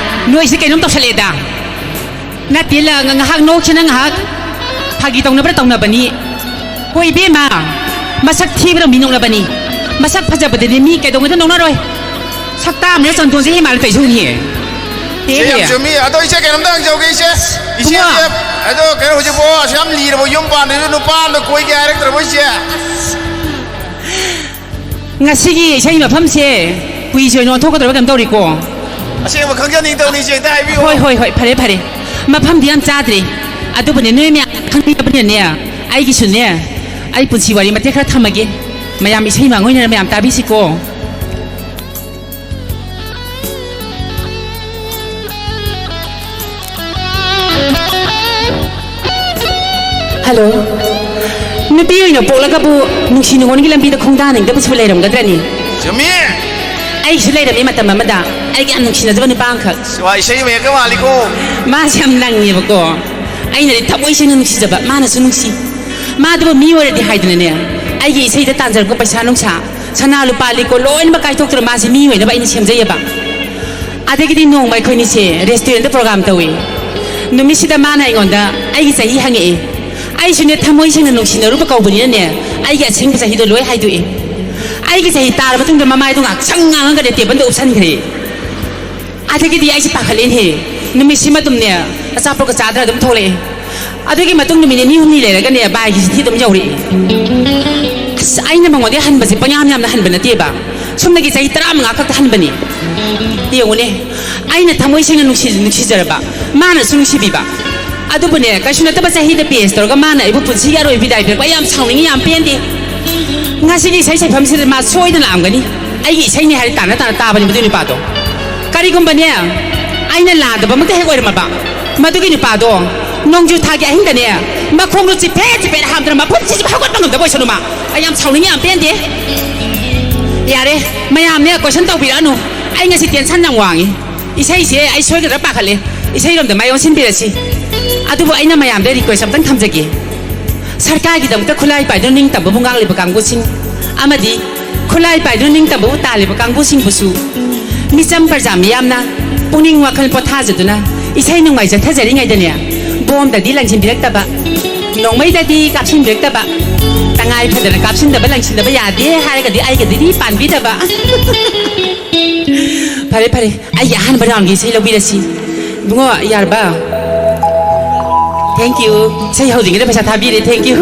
ꯅꯣꯏꯁꯦ ꯀꯩꯅꯣꯝ ꯇꯧꯁꯜꯂꯛꯑꯦꯗ꯫ ꯅꯠꯇꯦ, ꯂ-, ꯉ-, ꯉꯥꯏꯍꯥꯛ ꯅꯣꯛꯁꯤꯅ ꯉꯥꯏꯍꯥꯛ ꯐꯥꯒꯤ ꯇꯧꯅꯕ꯭ꯔꯥ ꯇꯧꯅꯕꯅꯤ꯫ ꯍꯣꯏ ꯏꯕꯦꯝꯃ, ꯃꯁꯛ ꯊꯤꯕꯅ ꯃꯤ ꯅꯣꯛꯅꯕꯅꯤ꯫ ꯃꯁꯛ ꯐꯖꯕꯗꯗꯤ ꯃꯤ ꯀꯩꯗꯧꯉꯩꯗ ꯅꯣꯛꯅꯔꯣꯏ꯫ ꯁꯛꯇꯥ ꯑꯃꯅ ꯆꯟꯗꯣꯟꯁꯦ ꯍꯤ ꯃꯥꯜꯂꯦ ꯇꯧꯏꯁꯦ ꯍꯨꯅꯤꯍꯦ꯫ ꯏꯆꯦ, ꯌꯥꯝ ꯆꯨꯝꯃꯤ꯫ ꯑꯗꯣ ꯏꯆꯦ, ꯀꯩꯅꯣꯝꯇ ꯍꯪꯖꯍꯧꯒꯦ ꯏꯆꯦ꯫ ꯏꯆꯦ, ꯏꯕꯨꯡꯉꯣ꯫ ꯏꯆꯦ, ꯑꯗꯣ ꯀꯩꯅꯣ, ꯍꯧꯖꯤꯛꯐꯥꯎ ꯑꯁꯨꯛ ꯌꯥꯝ ꯂꯤꯔꯕ ꯌꯨꯝ ꯄꯥꯟꯗ꯭ꯔꯤꯕ ꯅꯨꯄꯥ ꯑꯝꯗ ꯀꯣꯏꯒꯦ ꯍꯥꯏꯔꯛꯇ꯭ꯔꯕꯣ ꯏꯆꯦ? ꯉꯁꯤꯒꯤ ꯏꯁꯩ ꯃꯐꯝꯁꯦ ꯀꯨꯏꯁꯦ ꯑꯣꯏꯅ ꯑꯣꯟꯊꯣꯛꯀꯗꯧꯔꯕ ꯀꯩꯅꯣꯝ ꯇꯧꯔꯤꯀꯣ꯫ ꯑꯁꯦꯡꯕ ꯈꯪꯖꯅꯤꯡꯗꯧꯅꯤ ꯏꯆꯦ, ꯑꯝꯇ ꯍꯥꯏꯕꯤꯌꯨ꯫ ꯍꯣꯏ, ꯍꯣꯏ, ꯍꯣꯏ, ꯐꯔꯦ, ꯐꯔꯦ꯫ ꯃꯐꯝꯗꯤ ꯌꯥꯝ ꯆꯥꯗ꯭ꯔꯤ꯫ ꯑꯗꯨꯕꯨꯅꯦ, ꯅꯣꯏ ꯃꯌꯥꯝ ꯈꯪꯅꯤꯡꯉꯕꯅꯤꯅꯅꯦ, ꯑꯩꯒꯤꯁꯨꯅꯦ, ꯑꯩ ꯄꯨꯟꯁꯤ ꯋꯥꯔꯤ ꯃꯇꯦꯛ ꯈꯔ ꯊꯝꯃꯒꯦ꯫ ꯃꯌꯥꯝ ꯏꯁꯩ ꯃꯥꯡꯑꯣꯏꯅꯅ ꯃꯌꯥꯝ ꯇꯥꯕꯤꯁꯤꯀꯣ꯫ ꯍꯜꯂꯣ꯫ ꯅꯨꯄꯤ ꯑꯣꯏꯅ ꯄꯣꯛꯂꯒꯕꯨ ꯅꯨꯡꯁꯤ ꯅꯨꯡꯉꯣꯟꯒꯤ ꯂꯝꯕꯤꯗ ꯈꯣꯡꯗꯥꯅꯤꯡꯗꯕꯁꯤꯕꯨ ꯂꯩꯔꯝꯒꯗ꯭ꯔꯅꯤ? ꯆꯨꯝꯃꯤ꯫ ꯑꯩꯁꯨ ꯂꯩꯔꯝꯃꯤ ꯃꯇꯝ ꯑꯃꯗ ꯑꯩꯒꯤ ꯌꯥꯝ ꯅꯨꯡꯁꯤꯅꯖꯕ ꯅꯨꯄꯥ ꯑꯃꯈꯛ꯫ ꯋꯥ, ꯏꯁꯩ ꯃꯌꯦꯛꯀ ꯃꯥꯜꯂꯤꯀꯣ꯫ ꯃꯥꯁꯦ ꯌꯥꯝ ꯅꯪꯉꯦꯕꯀꯣ꯫ ꯑꯩꯅꯗꯤ ꯊꯃꯣꯏ ꯁꯦꯡꯅ ꯅꯨꯡꯁꯤꯖꯕ, ꯃꯥꯅꯁꯨ ꯅꯨꯡꯁꯤ꯫ ꯃꯥꯗꯨꯕꯨ ꯃꯤ ꯑꯣꯏꯔꯗꯤ ꯍꯥꯏꯗꯅꯅꯦ, ꯑꯩꯒꯤ ꯏꯁꯩꯗ ꯇꯥꯟꯖꯔꯛꯄ ꯄꯩꯁꯥ ꯅꯨꯡꯁꯥ, ꯁꯅꯥ ꯂꯨꯄꯥ ꯂꯤꯛꯀꯣ ꯂꯣꯏꯅꯃꯛ ꯀꯥꯏꯊꯣꯛꯇꯨꯅ ꯃꯥꯁꯦ ꯃꯤ ꯑꯣꯏꯅꯕ ꯑꯩꯅ ꯁꯦꯝꯖꯩꯑꯕ꯫ ꯑꯗꯒꯤꯗꯤ ꯅꯣꯡꯃ ꯑꯩꯈꯣꯏꯅꯤꯁꯦ ꯔꯦꯁꯇꯨꯔꯦꯟꯗ ꯄ꯭ꯔꯣꯒꯥꯝ ꯇꯧꯏ꯫ ꯅꯨꯃꯤꯠꯁꯤꯗ ꯃꯥꯅ ꯑꯩꯉꯣꯟꯗ ꯑꯩꯒꯤ ꯆꯍꯤ ꯍꯪꯉꯛꯏ꯫ ꯑꯩꯁꯨꯅꯦ ꯊꯃꯣꯏ ꯁꯦꯡꯅ ꯅꯨꯡꯁꯤꯅꯔꯨꯕ ꯀꯧꯕꯅꯤꯅꯅꯦ, ꯑꯩꯒꯤ ꯑꯁꯦꯡꯕ ꯆꯍꯤꯗꯣ ꯂꯣꯏ ꯍꯥꯏꯗꯣꯛꯏ꯫ ꯑꯩꯒꯤ ꯆꯍꯤ ꯇꯥꯔ ꯃꯇꯨꯡꯗ ꯃꯃꯥꯏꯗꯣ ꯉꯥꯛꯁꯪ ꯉꯥꯡꯉꯒꯅꯦ ꯇꯦꯕꯜꯗ ꯎꯞꯁꯟꯈ꯭ꯔꯦ꯫ ꯑꯗꯒꯤꯗꯤ ꯑꯩꯁꯦ ꯄꯥꯈꯠꯂꯦꯅꯦꯍꯦ꯫ ꯅꯨꯃꯤꯠꯁꯤꯃ ꯑꯗꯨꯝꯅꯦ ꯑꯆꯥꯄꯣꯠꯀ ꯆꯥꯗꯅ ꯑꯗꯨꯝ ꯊꯣꯛꯂꯛꯑꯦ꯫ ꯑꯗꯨꯒꯤ ꯃꯇꯨꯡ ꯅꯨꯃꯤꯠ ꯅꯤꯅꯤ ꯍꯨꯝꯅꯤ ꯂꯩꯔꯒꯅꯦ ꯕꯥꯏꯒꯤ ꯆꯤꯊꯤ ꯑꯗꯨꯝ ꯌꯧꯔꯛꯑꯦ꯫ ꯑꯁ, ꯑꯩꯅ ꯃꯉꯣꯟꯗ ꯍꯟꯕꯁꯦ ꯄꯪꯌꯥꯝ ꯌꯥꯝꯅ ꯍꯟꯕ ꯅꯠꯇꯦꯕ꯫ ꯁꯨꯞꯅꯒꯤ ꯆꯍꯤ ꯇꯔꯥꯃꯉꯥ ꯈꯛꯇ ꯍꯟꯕꯅꯤ꯫ ꯌꯦꯡꯉꯨꯅꯦ, ꯑꯩꯅ ꯊꯃꯣꯏ ꯁꯦꯡꯅ ꯅꯨꯡꯁꯤ-, ꯅꯨꯡꯁꯤꯖꯔꯕ, ꯃꯥꯅꯁꯨ ꯅꯨꯡꯁꯤꯕꯤꯕ꯫ ꯑꯗꯨꯕꯨꯅꯦ, ꯀꯩꯁꯨ ꯅꯠꯇꯕ ꯆꯍꯤꯗ ꯄꯦꯁ ꯇꯧꯔꯒ ꯃꯥꯅ ꯑꯩꯕꯨ ꯄꯨꯟꯁꯤꯒꯤ ꯑꯔꯣꯏꯕ ꯕꯤꯗꯥꯏ ꯄꯤꯔꯛꯄ꯫ ꯑꯩ ꯌꯥꯝ ꯁꯥꯎꯅꯤꯡꯉꯤ, ꯌꯥꯝ ꯄꯦꯟꯗꯦ꯫ ꯉꯁꯤꯒꯤ ꯏꯁꯩ ꯁꯩꯐꯝꯁꯤꯗ ꯃꯥ ꯁꯣꯏꯗꯅ ꯂꯥꯛꯑꯝꯒꯅꯤ꯫ ꯑꯩꯒꯤ ꯏꯁꯩꯅꯦ ꯍꯥꯏꯔ ꯇꯥꯅ ꯇꯥꯅ ꯇꯥꯕꯅꯤ ꯃꯗꯨꯒꯤ ꯅꯨꯄꯥꯗꯣ꯫ ꯀꯔꯤꯒꯨꯝꯕꯅꯦ, ꯑꯩꯅ ꯂꯥꯟꯗꯕꯃꯛꯇ ꯍꯦꯛ ꯑꯣꯏꯔꯝꯃꯕ, ꯃꯗꯨꯒꯤ ꯅꯨꯄꯥꯗꯣ ꯅꯣꯡꯖꯨ ꯊꯥꯒꯤ ꯑꯍꯤꯡꯗꯅꯦ ꯃꯈꯣꯡꯗꯣ ꯆꯤꯐꯦꯠ ꯆꯤꯐꯦꯠ ꯍꯥꯝꯗꯅ ꯃꯐꯝꯁꯤꯁꯨ ꯍꯧꯒꯠꯄ ꯉꯝꯗꯕ ꯑꯣꯏꯁꯅꯨ ꯃꯥ꯫ ꯑꯩ ꯌꯥꯝ ꯁꯥꯎꯅꯤꯡꯉꯤ, ꯌꯥꯝ ꯄꯦꯟꯗꯦ꯫ ꯌꯥꯔꯦ, ꯃꯌꯥꯝꯅꯦ ꯀꯣꯏꯁꯟ ꯇꯧꯕꯤꯔꯛꯑꯅꯨ꯫ ꯑꯩ ꯉꯁꯤ ꯇꯦꯟꯁꯟ ꯌꯥꯝ ꯋꯥꯡꯉꯤ꯫ ꯏꯁꯩꯁꯦ ꯑꯩ ꯁꯣꯏꯒꯗ꯭ꯔꯥ ꯄꯥꯈꯠꯂꯦ꯫ ꯏꯁꯩꯔꯣꯝꯗ ꯃꯥꯏ ꯑꯣꯟꯁꯤꯟꯕꯤꯔꯁꯤ꯫ ꯑꯗꯨꯕꯨ ꯑꯩꯅ ꯃꯌꯥꯝꯗ ꯔꯤꯀ꯭ꯋꯦꯁ ꯑꯝꯇꯪ ꯊꯝꯖꯒꯦ꯫ ꯁꯔꯀꯥꯔꯒꯤꯗꯃꯛꯇ ꯈꯨꯠꯂꯥꯏ ꯄꯥꯏꯗꯨꯅ ꯅꯤꯡꯇꯝꯕꯕꯨ ꯉꯥꯛꯂꯤꯕ ꯀꯥꯡꯕꯨꯁꯤꯡ ꯑꯃꯗꯤ ꯈꯨꯠꯂꯥꯏ ꯄꯥꯏꯗꯨꯅ ꯅꯤꯡꯇꯝꯕꯕꯨ ꯇꯥꯜꯂꯤꯕ ꯀꯥꯡꯕꯨꯁꯤꯡꯕꯨꯁꯨ ꯃꯤꯆꯝ ꯄ꯭ꯔꯖꯥ ꯃꯤꯌꯥꯝꯅ ꯄꯨꯛꯅꯤꯡ ꯋꯥꯈꯜ ꯄꯣꯊꯥꯖꯗꯨꯅ ꯏꯁꯩ ꯅꯨꯡꯉꯥꯏ ꯆꯠꯊꯖꯔꯤꯉꯩꯗꯅꯦ, ꯕꯣꯝꯗꯗꯤ ꯂꯪꯁꯤꯟꯕꯤꯔꯛꯇꯕ, ꯅꯣꯡꯃꯩꯗꯗꯤ ꯀꯥꯞꯁꯤꯟꯕꯤꯔꯛꯇꯕ, ꯇꯉꯥꯏ ꯐꯗꯅ ꯀꯥꯞꯁꯤꯟꯗꯕ ꯂꯪꯁꯤꯟꯗꯕ ꯌꯥꯗꯦ ꯍꯥꯏꯔꯒꯗꯤ ꯑꯩꯒꯗꯗꯤ ꯄꯥꯟꯕꯤꯗꯕ꯫ ꯐꯔꯦ, ꯐꯔꯦ, ꯑꯩꯒꯤ ꯑꯍꯥꯟꯕ ꯔꯥꯎꯟꯒꯤ ꯏꯁꯩ ꯂꯧꯕꯤꯔꯁꯤ꯫ ꯏꯕꯨꯡꯉꯣ, ꯌꯥꯔꯕ? Thank you. ꯏꯁꯩ ꯍꯧꯗ꯭ꯔꯤꯉꯩꯗ ꯄꯩꯁꯥ ꯊꯥꯕꯤꯔꯦ, thank you.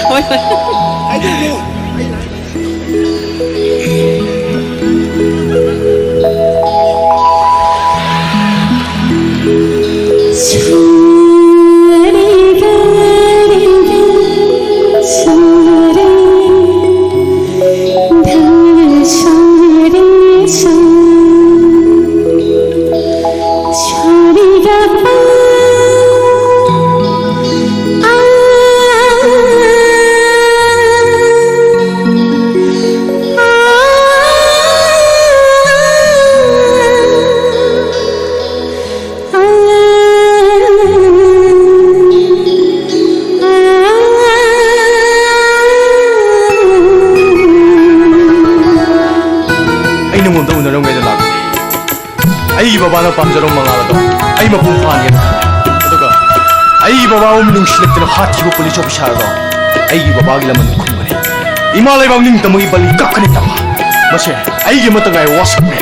ꯍꯣꯏ, ꯍꯣꯏ꯫ ꯑꯩꯒꯤ ꯕꯕꯥꯅ ꯄꯥꯝꯖꯔꯝꯕ ꯃꯉꯥꯜ ꯑꯗꯣ ꯑꯩ ꯃꯄꯨꯡ ꯐꯥꯍꯟꯒꯅꯤ꯫ ꯑꯗꯨꯒ ꯑꯩꯒꯤ ꯕꯕꯥꯕꯨ ꯅꯨꯡꯁꯤꯔꯛꯇꯅ ꯍꯥꯠꯈꯤꯕ ꯄꯨꯂꯤꯁ ꯑꯣꯐꯤꯁꯥꯔ ꯑꯗꯣ ꯑꯩꯒꯤ ꯕꯕꯥꯒꯤ ꯂꯃꯟ ꯈꯨꯝꯒꯅꯤ꯫ ꯏꯃꯥ ꯂꯩꯕꯥꯛ ꯅꯤꯡꯇꯝꯕꯒꯤ ꯕꯂꯤ ꯀꯛꯀꯅꯤ ꯇꯝꯐꯥ꯫ ꯃꯁꯦ ꯑꯩꯒꯤ ꯑꯃꯠꯇ ꯉꯥꯏꯕ ꯋꯥꯁꯛꯅꯤ꯫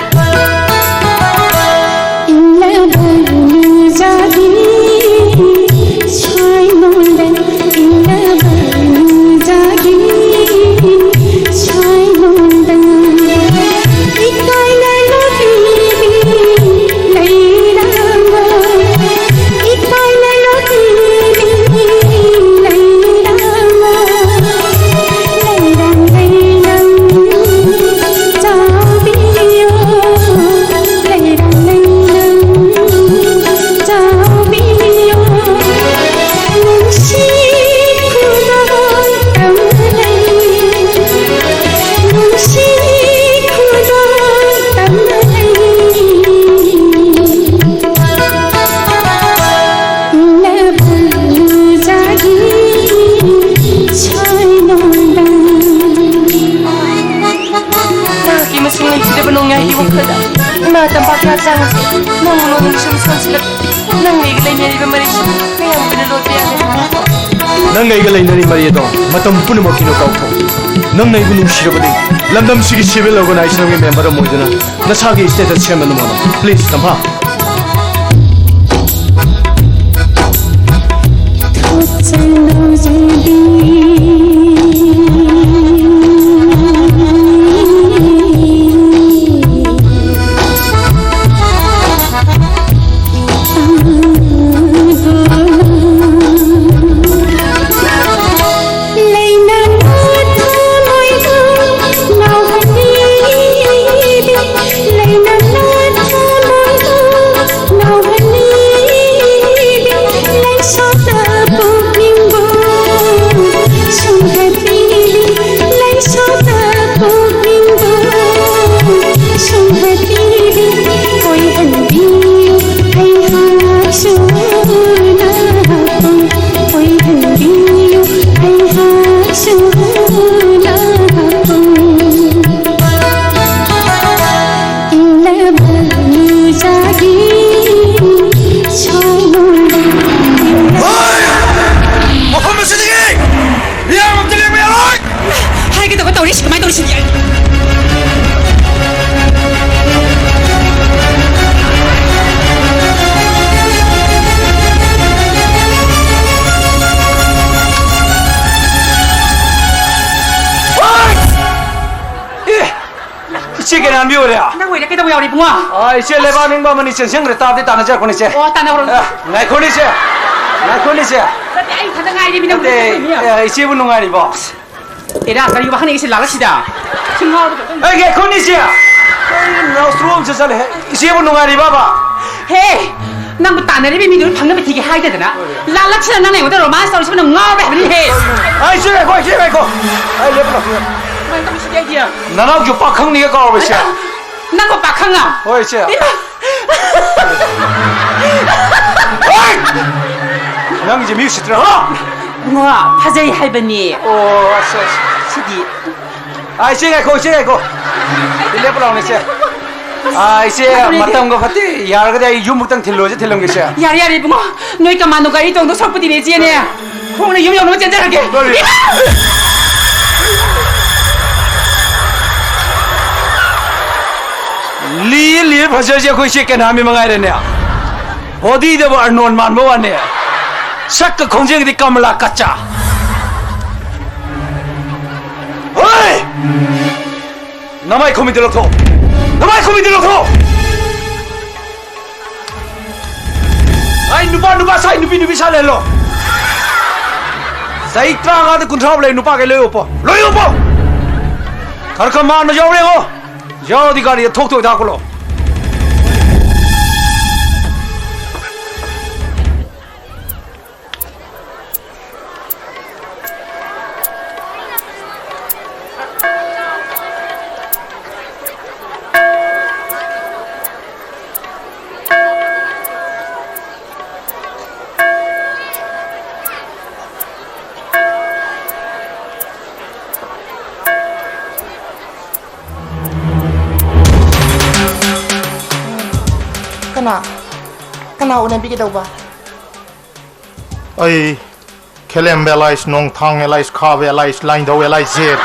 ꯃꯍꯥꯛꯀꯤ ꯃꯁꯤꯡ ꯂꯩꯈꯤꯗ꯭ꯔꯕ ꯅꯣꯡꯌꯥꯏꯒꯤ ꯋꯥꯈꯜꯗ ꯏꯃꯥ ꯇꯝꯄꯥꯛꯀꯤ ꯍꯛꯆꯥꯡ ꯑꯁꯤ ꯅꯣꯡꯃ ꯅꯣꯡꯃꯒꯤ ꯁꯨꯝ ꯁꯣꯟꯁꯤꯜꯂꯛꯂꯤ꯫ ꯅꯪ ꯑꯩꯒ ꯂꯩꯅꯔꯤꯕ ꯃꯔꯤꯁꯤ ꯃꯌꯥꯝ ꯀꯨꯏꯅ ꯂꯣꯠꯄ ꯌꯥꯗꯦ꯫ ꯅꯪ ꯑꯩꯒ ꯂꯩꯅꯔꯤ ꯃꯔꯤ ꯑꯗꯣ ꯃꯇꯝ ꯄꯨꯝꯅꯃꯛꯀꯤꯅꯣ ꯀꯥꯎꯊꯣꯛꯎ꯫ ꯅꯪꯅ ꯑꯩꯕꯨ ꯅꯨꯡꯁꯤꯔꯕꯗꯤ ꯂꯝꯗꯝꯁꯤꯒꯤ civil organization ꯑꯃꯒꯤ member ꯑꯃ ꯑꯣꯏꯗꯨꯅ ꯅꯁꯥꯒꯤ status ꯁꯦꯝꯅꯕ ꯍꯣꯠꯅꯧ꯫ Please, ꯇꯝꯐꯥ꯫ ꯀꯅꯥꯝꯕꯤ ꯑꯣꯏꯔꯦ? ꯅꯪ ꯑꯣꯏꯔꯦ ꯀꯩꯗꯧꯕ ꯌꯥꯎꯔꯤ ꯏꯕꯨꯡꯉꯣ? ꯑꯥ, ꯏꯆꯦ, ꯂꯩꯕꯥꯛ ꯅꯤꯡꯕ ꯑꯃꯅꯤ ꯆꯦꯟꯁꯤꯟꯈ꯭ꯔꯦ, ꯇꯥꯕꯗꯤ ꯇꯥꯟꯅꯖꯔꯛꯄꯅꯤ, ꯏꯆꯦ꯫ ꯑꯣ, ꯇꯥꯟꯅꯧꯔꯣ꯫ ꯑꯦ, ꯉꯥꯏꯈꯣꯅꯦ, ꯏꯆꯦ꯫ ꯉꯥꯏꯈꯣꯅꯦ, ꯏꯆꯦ꯫ ꯅꯠꯇꯦ, ꯑꯩ ꯏꯊꯟꯇ ꯉꯥꯏꯔꯤꯃꯤ, ꯅꯪ ꯅꯠꯇꯦ, ꯎꯅꯗꯣꯏꯅꯤ꯫ ꯑꯦ, ꯏꯆꯦꯕꯨ ꯅꯨꯡꯉꯥꯏꯔꯤꯕꯣ? ꯑꯦꯔꯥ, ꯀꯔꯤ ꯋꯥꯍꯪꯅꯣ ꯑꯩꯁꯦ ꯂꯥꯛꯂꯁꯤꯗ? ꯁꯤ ꯉꯥꯎꯔꯕ ꯀꯩꯅꯣ? ꯑꯦ, ꯉꯥꯏꯈꯣꯅꯦ, ꯏꯆꯦ꯫ ꯀꯔꯤꯅꯣ ꯅꯥꯎꯁꯨ ꯑꯃꯁꯨ ꯆꯠꯂꯦ? ꯏꯆꯦꯕꯨ ꯅꯨꯡꯉꯥꯏꯔꯤꯕꯕ? ꯍꯦ, ꯅꯪꯕꯨ ꯇꯥꯟꯅꯔꯤꯕ ꯃꯤꯗꯨ ꯐꯪꯅꯕ ꯊꯤꯒꯦ ꯍꯥꯏꯗꯗꯅ ꯂꯥꯜꯂꯛꯁꯤꯅ ꯅꯪꯅ ꯑꯩꯉꯣꯟꯗ romance ꯇꯧꯔꯤꯁꯤꯕꯨ ꯅꯪ ꯉꯥꯎꯔꯦ ꯍꯥꯏꯕꯅꯤꯍꯦ꯫ ꯑꯩ ꯏꯆꯦ ꯉꯥꯏꯈꯣ, ꯏꯆꯦ ꯉꯥꯏꯈꯣ꯫ ꯑꯩ ꯂꯦꯞꯄꯨ ꯂꯥꯛꯄꯤꯌꯨ꯫ ꯀꯃꯥꯏꯅ ꯇꯧꯁꯤꯒꯦ ꯑꯩꯗꯤ? ꯅꯅꯥꯎꯁꯨ ꯄꯥꯈꯪꯅꯤꯒ ꯀꯥꯎꯔꯕ ꯏꯆꯦ? ꯅꯪꯕꯨ ꯄꯥꯈꯪ ꯑꯃ? ꯍꯣꯏ, ꯏꯆꯦ꯫ ꯏꯃꯥ! ꯍꯣꯏ! ꯅꯪꯁꯦ ꯃꯤ ꯎꯁꯤꯠꯇ꯭ꯔꯦ, ꯍꯣ! ꯏꯕꯨꯡꯉꯣ, ꯐꯖꯩ ꯍꯥꯏꯕꯅꯤ꯫ ꯑꯣ, ꯑꯁ, ꯑꯁ꯫ ꯁꯤꯗꯤ꯫ ꯑꯥ, ꯏꯆꯦ ꯉꯥꯏꯈꯣ, ꯏꯆꯦ ꯉꯥꯏꯈꯣ꯫ ꯁꯤ ꯂꯦꯞꯄꯨ ꯂꯥꯎꯅꯦ, ꯏꯆꯦ꯫ ꯑꯥ, ꯏꯆꯦ, ꯃꯇꯝꯒ ꯐꯠꯇꯦ꯫ ꯌꯥꯔꯒꯗꯤ ꯑꯩ ꯌꯨꯝꯃꯨꯛꯇꯪ ꯊꯤꯜꯂꯨꯔꯁꯤ, ꯊꯤꯜꯂꯝꯒꯦ, ꯏꯆꯦ꯫ ꯌꯥꯔꯦ, ꯌꯥꯔꯦ, ꯏꯕꯨꯡꯉꯣ꯫ ꯅꯣꯏ ꯀꯃꯥꯟꯗꯣ ꯒꯥꯔꯤ ꯇꯣꯡꯗꯧ ꯁꯔꯨꯛꯄꯨꯗꯤꯅꯦ, ꯏꯆꯦꯅꯦ꯫ ꯈꯣꯡꯅ ꯌꯨꯝ ꯌꯧꯅꯕ ꯆꯦꯟꯖꯔꯒꯦ꯫ ꯀꯔꯤ? ꯏꯃꯥ! ꯂꯤꯌꯦ, ꯂꯤꯌꯦ, ꯐꯖꯔꯤꯁꯦ ꯑꯩꯈꯣꯏ ꯏꯆꯦ ꯀꯦꯅꯥꯃꯤ ꯃꯉꯥꯏꯔꯦꯅꯦ꯫ ꯕꯣꯗꯤꯗꯕꯨ ꯑꯔꯅꯣꯟ ꯃꯥꯟꯕ ꯋꯥꯅꯦ꯫ ꯁꯛꯀ ꯈꯣꯡꯖꯦꯜꯒꯗꯤ ꯀꯃꯂꯥ ꯀꯠꯆꯥ꯫ ꯍꯣꯏ! ꯅꯃꯥꯏ ꯈꯨꯝꯃꯤꯗꯨ ꯂꯧꯊꯣꯛ꯫ ꯅꯃꯥꯏ ꯈꯨꯝꯃꯤꯗꯨ ꯂꯧꯊꯣꯛ꯫ ꯑꯩ ꯅꯨꯄꯥ ꯅꯨꯄꯥ ꯁꯥꯏ, ꯅꯨꯄꯤ ꯅꯨꯄꯤ ꯁꯥ ꯂꯩꯍꯜꯂꯣ꯫ ꯆꯍꯤ ꯇꯔꯥꯃꯉꯥꯗ ꯀꯨꯟꯊ꯭ꯔꯥ ꯐꯥꯎ ꯂꯩ ꯅꯨꯄꯥꯈꯩ ꯂꯣꯏ ꯑꯣꯞꯄꯣ꯫ ꯂꯣꯏ ꯑꯣꯞꯄꯣ꯫ ꯈꯔ ꯈꯔ ꯃꯥꯟꯅ ꯌꯥꯎꯔꯦ ꯌꯦꯡꯉꯣ꯫ ꯌꯥꯎꯔꯗꯤ ꯒꯥꯔꯤꯗ ꯊꯣꯛ ꯊꯣꯛ ꯍꯥꯞꯀꯠꯂꯣ꯫ ꯀꯅꯥ? ꯀꯅꯥ ꯎꯅꯕꯤꯒꯗꯧꯕ? ꯑꯩ Khelem alias, Nongthang alias, Khaba alias, Laininghthou alias, Jet.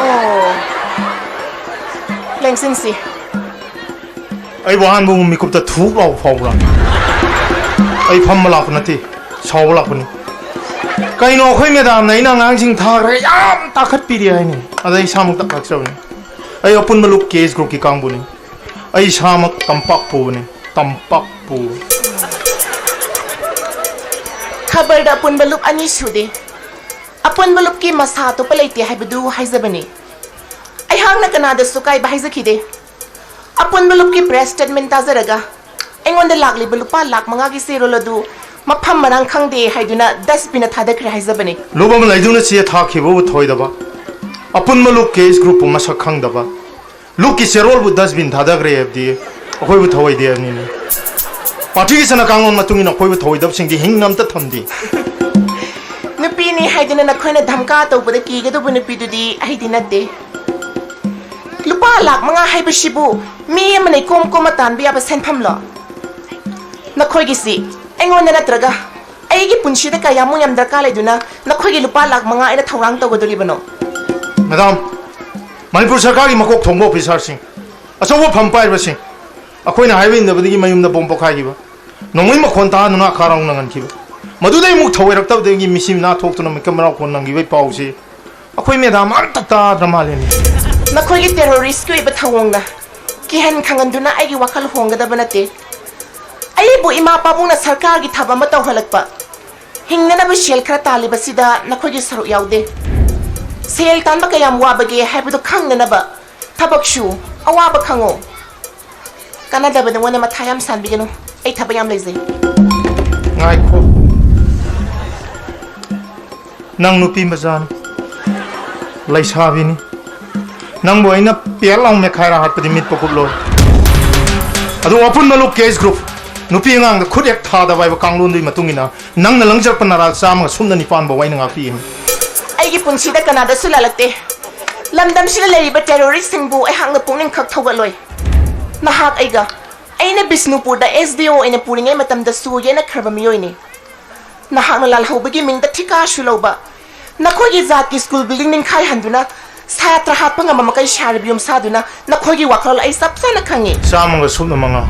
ꯑꯣ꯫ ꯂꯦꯡꯁꯤꯟꯁꯤ꯫ ꯑꯩꯕꯨ ꯑꯍꯥꯟꯕ ꯎꯕ ꯃꯤꯀꯨꯞꯇ ꯊꯨꯛ ꯂꯥꯎꯕ ꯐꯥꯎꯕ꯭ꯔꯥ? ꯑꯩ ꯐꯝꯕ ꯂꯥꯛꯄ ꯅꯠꯇꯦ, ꯁꯥꯎꯕ ꯂꯥꯛꯄꯅꯤ꯫ ꯀꯩꯅꯣ, ꯑꯩꯈꯣꯏ ꯃꯦꯗꯥꯝꯅ ꯑꯩꯅ ꯑꯉꯥꯡꯁꯤꯡ ꯊꯥꯈ꯭ꯔꯦ ꯌꯥꯝ ꯇꯥꯈꯠꯄꯤꯔꯤ ꯍꯥꯏꯅꯤ꯫ ꯑꯗ ꯑꯩ ꯏꯁꯥꯃꯛ ꯇꯥꯛꯂꯛꯆꯕꯅꯤ꯫ ꯑꯩ ꯑꯄꯨꯟꯕ ꯂꯨꯞ ꯀꯦ ꯑꯦꯁ ꯒ꯭ꯔꯨꯞꯀꯤ ꯀꯥꯡꯕꯨꯅꯤ꯫ ꯑꯩ ꯏꯁꯥꯃꯛ ꯇꯝꯄꯥꯛ ꯄꯨꯕꯅꯤ꯫ ꯇꯝꯄꯥꯛ ꯄꯨꯕ꯫ ꯈꯕꯔꯗ ꯑꯄꯨꯟꯕ ꯂꯨꯞ ꯑꯅꯤ ꯁꯨꯗꯦ꯫ ꯑꯄꯨꯟꯕ ꯂꯨꯞꯀꯤ ꯃꯁꯥ ꯑꯇꯣꯞꯄ ꯂꯩꯇꯦ ꯍꯥꯏꯕꯗꯨ ꯍꯥꯏꯖꯕꯅꯤ꯫ ꯑꯩꯍꯥꯛꯅ ꯀꯅꯥꯗꯁꯨ ꯀꯥꯏꯕ ꯍꯥꯏꯖꯈꯤꯗꯦ꯫ ꯑꯄꯨꯟꯕ ꯂꯨꯞꯀꯤ ꯄ꯭ꯔꯦꯁ ꯁ꯭ꯇꯦꯠꯃꯦꯟ ꯇꯥꯖꯔꯒ ꯑꯩꯉꯣꯟꯗ ꯂꯥꯛꯂꯤꯕ ꯂꯨꯄꯥ ꯂꯥꯛ ꯃꯉꯥꯒꯤ ꯆꯦꯔꯣꯜ ꯑꯗꯨ ꯃꯐꯝ ꯃꯔꯥꯡ ꯈꯪꯗꯦ ꯍꯥꯏꯗꯨꯅ ꯗꯁꯕꯤꯟꯗ ꯊꯥꯗꯈ꯭ꯔꯦ ꯍꯥꯏꯖꯕꯅꯤ꯫ ꯂꯨꯞ ꯑꯃ ꯂꯩꯗꯨꯅ ꯆꯦ ꯊꯥꯈꯤꯕꯕꯨ ꯊꯣꯏꯗꯕ, ꯑꯄꯨꯟꯕ ꯂꯨꯞ ꯀꯦ ꯑꯦꯁ ꯒ꯭ꯔꯨꯞꯄꯨ ꯃꯁꯛ ꯈꯪꯗꯕ, ꯂꯨꯞꯀꯤ ꯆꯦꯔꯣꯜꯕꯨ ꯗꯁꯕꯤꯟ ꯊꯥꯗꯈ꯭ꯔꯦ ꯍꯥꯏꯕꯗꯤ ꯑꯩꯈꯣꯏꯕꯨ ꯊꯧꯑꯣꯏꯗꯦ ꯍꯥꯏꯕꯅꯤꯅꯦ꯫ ꯄꯥꯔꯇꯤꯒꯤ ꯆꯠꯅ ꯀꯥꯡꯂꯣꯟ ꯃꯇꯨꯡ ꯏꯟꯅ ꯑꯩꯈꯣꯏꯕꯨ ꯊꯧꯑꯣꯏꯗꯕꯁꯤꯡꯗꯤ ꯍꯤꯡꯅ ꯑꯝꯇ ꯊꯝꯗꯦ꯫ ꯅꯨꯄꯤꯅꯤ ꯍꯥꯏꯗꯨꯅ ꯅꯈꯣꯏꯅ ꯙꯝꯀꯥ ꯇꯧꯕꯗ ꯀꯤꯒꯗꯧꯕ ꯅꯨꯄꯤꯗꯨꯗꯤ ꯑꯩꯗꯤ ꯅꯠꯇꯦ꯫ ꯂꯨꯄꯥ ꯂꯥꯛ ꯃꯉꯥ ꯍꯥꯏꯕꯁꯤꯕꯨ ꯃꯤ ꯑꯃꯅ ꯏꯀꯣꯝ ꯀꯣꯝꯅ ꯇꯥꯟꯕ ꯌꯥꯕ ꯁꯦꯟꯐꯝꯂꯣ? ꯅꯈꯣꯏꯒꯤꯁꯤ ꯑꯩꯉꯣꯟꯗ ꯅꯠꯇ꯭ꯔꯒ ꯑꯩꯒꯤ ꯄꯨꯟꯁꯤꯗ ꯀꯌꯥꯃꯨꯛ ꯌꯥꯝ ꯗꯔꯀꯥꯔ ꯂꯩꯗꯨꯅ ꯅꯈꯣꯏꯒꯤ ꯂꯨꯄꯥ ꯂꯥꯛ ꯃꯉꯥ ꯑꯩꯅ ꯊꯧꯔꯥꯡ ꯇꯧꯒꯗꯣꯔꯤꯕꯅꯣ? ꯃꯦꯗꯥꯝ, ꯃꯅꯤꯄꯨꯔ ꯁꯔꯀꯥꯔꯒꯤ ꯃꯀꯣꯛ ꯊꯣꯡꯕ ꯑꯣꯐꯤꯁꯥꯔꯁꯤꯡ, ꯑꯆꯧꯕ ꯐꯝ ꯄꯥꯏꯔꯤꯕꯁꯤꯡ, ꯑꯩꯈꯣꯏꯅ ꯍꯥꯏꯕ ꯏꯟꯗꯕꯗꯒꯤ ꯃꯌꯨꯝꯗ ꯕꯣꯝ ꯄꯣꯈꯥꯏꯈꯤꯕ, ꯅꯣꯡꯃꯩ ꯃꯈꯣꯟ ꯇꯥꯗꯨꯅ ꯑꯈꯥ ꯔꯥꯎ ꯅꯪꯍꯟꯈꯤꯕ, ꯃꯗꯨꯗꯩ ꯑꯃꯨꯛ ꯊꯧꯑꯣꯏꯔꯛꯇꯕꯗꯒꯤ ꯃꯤꯁꯤ ꯃꯤꯅꯥ ꯊꯣꯛꯇꯨꯅ ꯃꯤꯀꯞ ꯃꯔꯥꯎ ꯀꯣꯟ ꯅꯪꯈꯤꯕꯒꯤ ꯄꯥꯎꯁꯤ ꯑꯩꯈꯣꯏ ꯃꯦꯗꯥꯝ ꯑꯝꯇ ꯇꯥꯗ꯭ꯔ ꯃꯥꯜꯂꯦꯅꯦ꯫ ꯅꯈꯣꯏꯒꯤ ꯇꯦꯔꯣꯔꯤꯁꯀꯤ ꯑꯣꯏꯕ ꯊꯧꯑꯣꯡꯅ ꯀꯤꯍꯟ ꯈꯪꯍꯟꯗꯨꯅ ꯑꯩꯒꯤ ꯋꯥꯈꯜ ꯍꯣꯡꯒꯗꯕ ꯅꯠꯇꯦ꯫ ꯑꯩꯕꯨ ꯏꯃꯥ ꯄꯥꯕꯨꯡꯅ ꯁꯔꯀꯥꯔꯒꯤ ꯊꯕꯛ ꯑꯃ ꯇꯧꯍꯜꯂꯛꯄ, ꯍꯤꯡꯅꯅꯕ ꯁꯦꯜ ꯈꯔ ꯇꯥꯜꯂꯤꯕꯁꯤꯗ ꯅꯈꯣꯏꯒꯤ ꯁꯔꯨꯛ ꯌꯥꯎꯗꯦ꯫ ꯁꯦꯜ ꯇꯥꯟꯕ ꯀꯌꯥꯝ ꯋꯥꯕꯒꯦ ꯍꯥꯏꯕꯗꯨ ꯈꯪꯅꯅꯕ ꯊꯕꯛ ꯁꯨ, ꯑꯋꯥꯕ ꯈꯪꯉꯣ꯫ ꯀꯥꯟꯅꯗꯕ ꯅꯉꯣꯟꯗ ꯃꯊꯥ ꯌꯥꯝ ꯁꯥꯟꯕꯤꯒꯅꯨ꯫ ꯑꯩ ꯊꯕꯛ ꯌꯥꯝ ꯂꯩꯖꯩ꯫ ꯉꯥꯏꯈꯣ꯫ ꯅꯪ ꯅꯨꯄꯤ ꯃꯆꯥꯅꯤ, ꯂꯩꯁꯥꯕꯤꯅꯤ꯫ ꯅꯪꯕꯨ ꯑꯩꯅ ꯄꯦꯠ ꯂꯥꯎ ꯃꯦꯈꯥꯏꯔ ꯍꯥꯠꯄꯗꯤ ꯃꯤꯠ ꯄꯀꯨꯞꯂꯣꯏ꯫ ꯑꯗꯨ ꯑꯄꯨꯟꯕ ꯂꯨꯞ ꯀꯦ ꯑꯦꯁ ꯒ꯭ꯔꯨꯞ, ꯅꯨꯄꯤ ꯑꯉꯥꯡꯗ ꯈꯨꯠ ꯍꯦꯛ ꯊꯥꯗꯕ ꯍꯥꯏꯕ ꯀꯥꯡꯂꯣꯟꯗꯨꯒꯤ ꯃꯇꯨꯡ ꯏꯟꯅ ꯅꯪꯅ ꯂꯪꯖꯔꯛꯄ ꯅꯔꯥ ꯆꯥꯝꯃꯒ ꯁꯨꯞꯅ ꯅꯤꯄꯥꯟ ꯐꯥꯎ ꯑꯩꯅ ꯉꯥꯛꯄꯤꯒꯅꯤ꯫ ꯑꯩꯒꯤ ꯄꯨꯟꯁꯤꯗ ꯀꯅꯥꯗꯁꯨ ꯂꯥꯜꯂꯛꯇꯦ꯫ ꯂꯝꯗꯝꯁꯤꯗ ꯂꯩꯔꯤꯕ ꯇꯦꯔꯣꯔꯤꯁꯁꯤꯡꯕꯨ ꯑꯩꯍꯥꯛꯅ ꯄꯨꯛꯅꯤꯡ ꯈꯛ ꯊꯧꯒꯠꯂꯣꯏ꯫ ꯅꯍꯥꯛ ꯑꯩꯒ, ꯑꯩꯅ ꯕꯤꯁꯅꯨꯄꯨꯔꯗ ꯑꯦꯁ ꯗꯤ ꯑꯣ ꯑꯣꯏꯅ ꯄꯨꯔꯤꯉꯩ ꯃꯇꯝꯗꯁꯨ ꯌꯦꯠꯅꯈ꯭ꯔꯕ ꯃꯤꯑꯣꯏꯅꯤ꯫ ꯅꯍꯥꯛꯅ ꯂꯥꯜꯍꯧꯕꯒꯤ ꯃꯤꯡꯗ ꯊꯤꯀꯥꯁꯨ ꯂꯧꯕ, ꯅꯈꯣꯏꯒꯤ ꯖꯥꯠꯀꯤ ꯁ꯭ꯀꯨꯜ ꯕꯤꯜꯗꯤꯡ ꯅꯤꯡꯈꯥꯏꯍꯟꯗꯨꯅ ꯁꯥꯇ꯭ꯔ ꯍꯥꯠꯄ ꯉꯝꯕ ꯃꯈꯩ ꯁꯥꯔꯤꯕ ꯌꯨꯝ ꯁꯥꯗꯨꯅ ꯅꯈꯣꯏꯒꯤ ꯋꯥꯈꯜ ꯑꯩ ꯆꯞ ꯆꯥꯅ ꯈꯪꯉꯤ꯫ ꯆꯥꯝꯃꯒ ꯁꯨꯞꯅ ꯃꯉꯥ,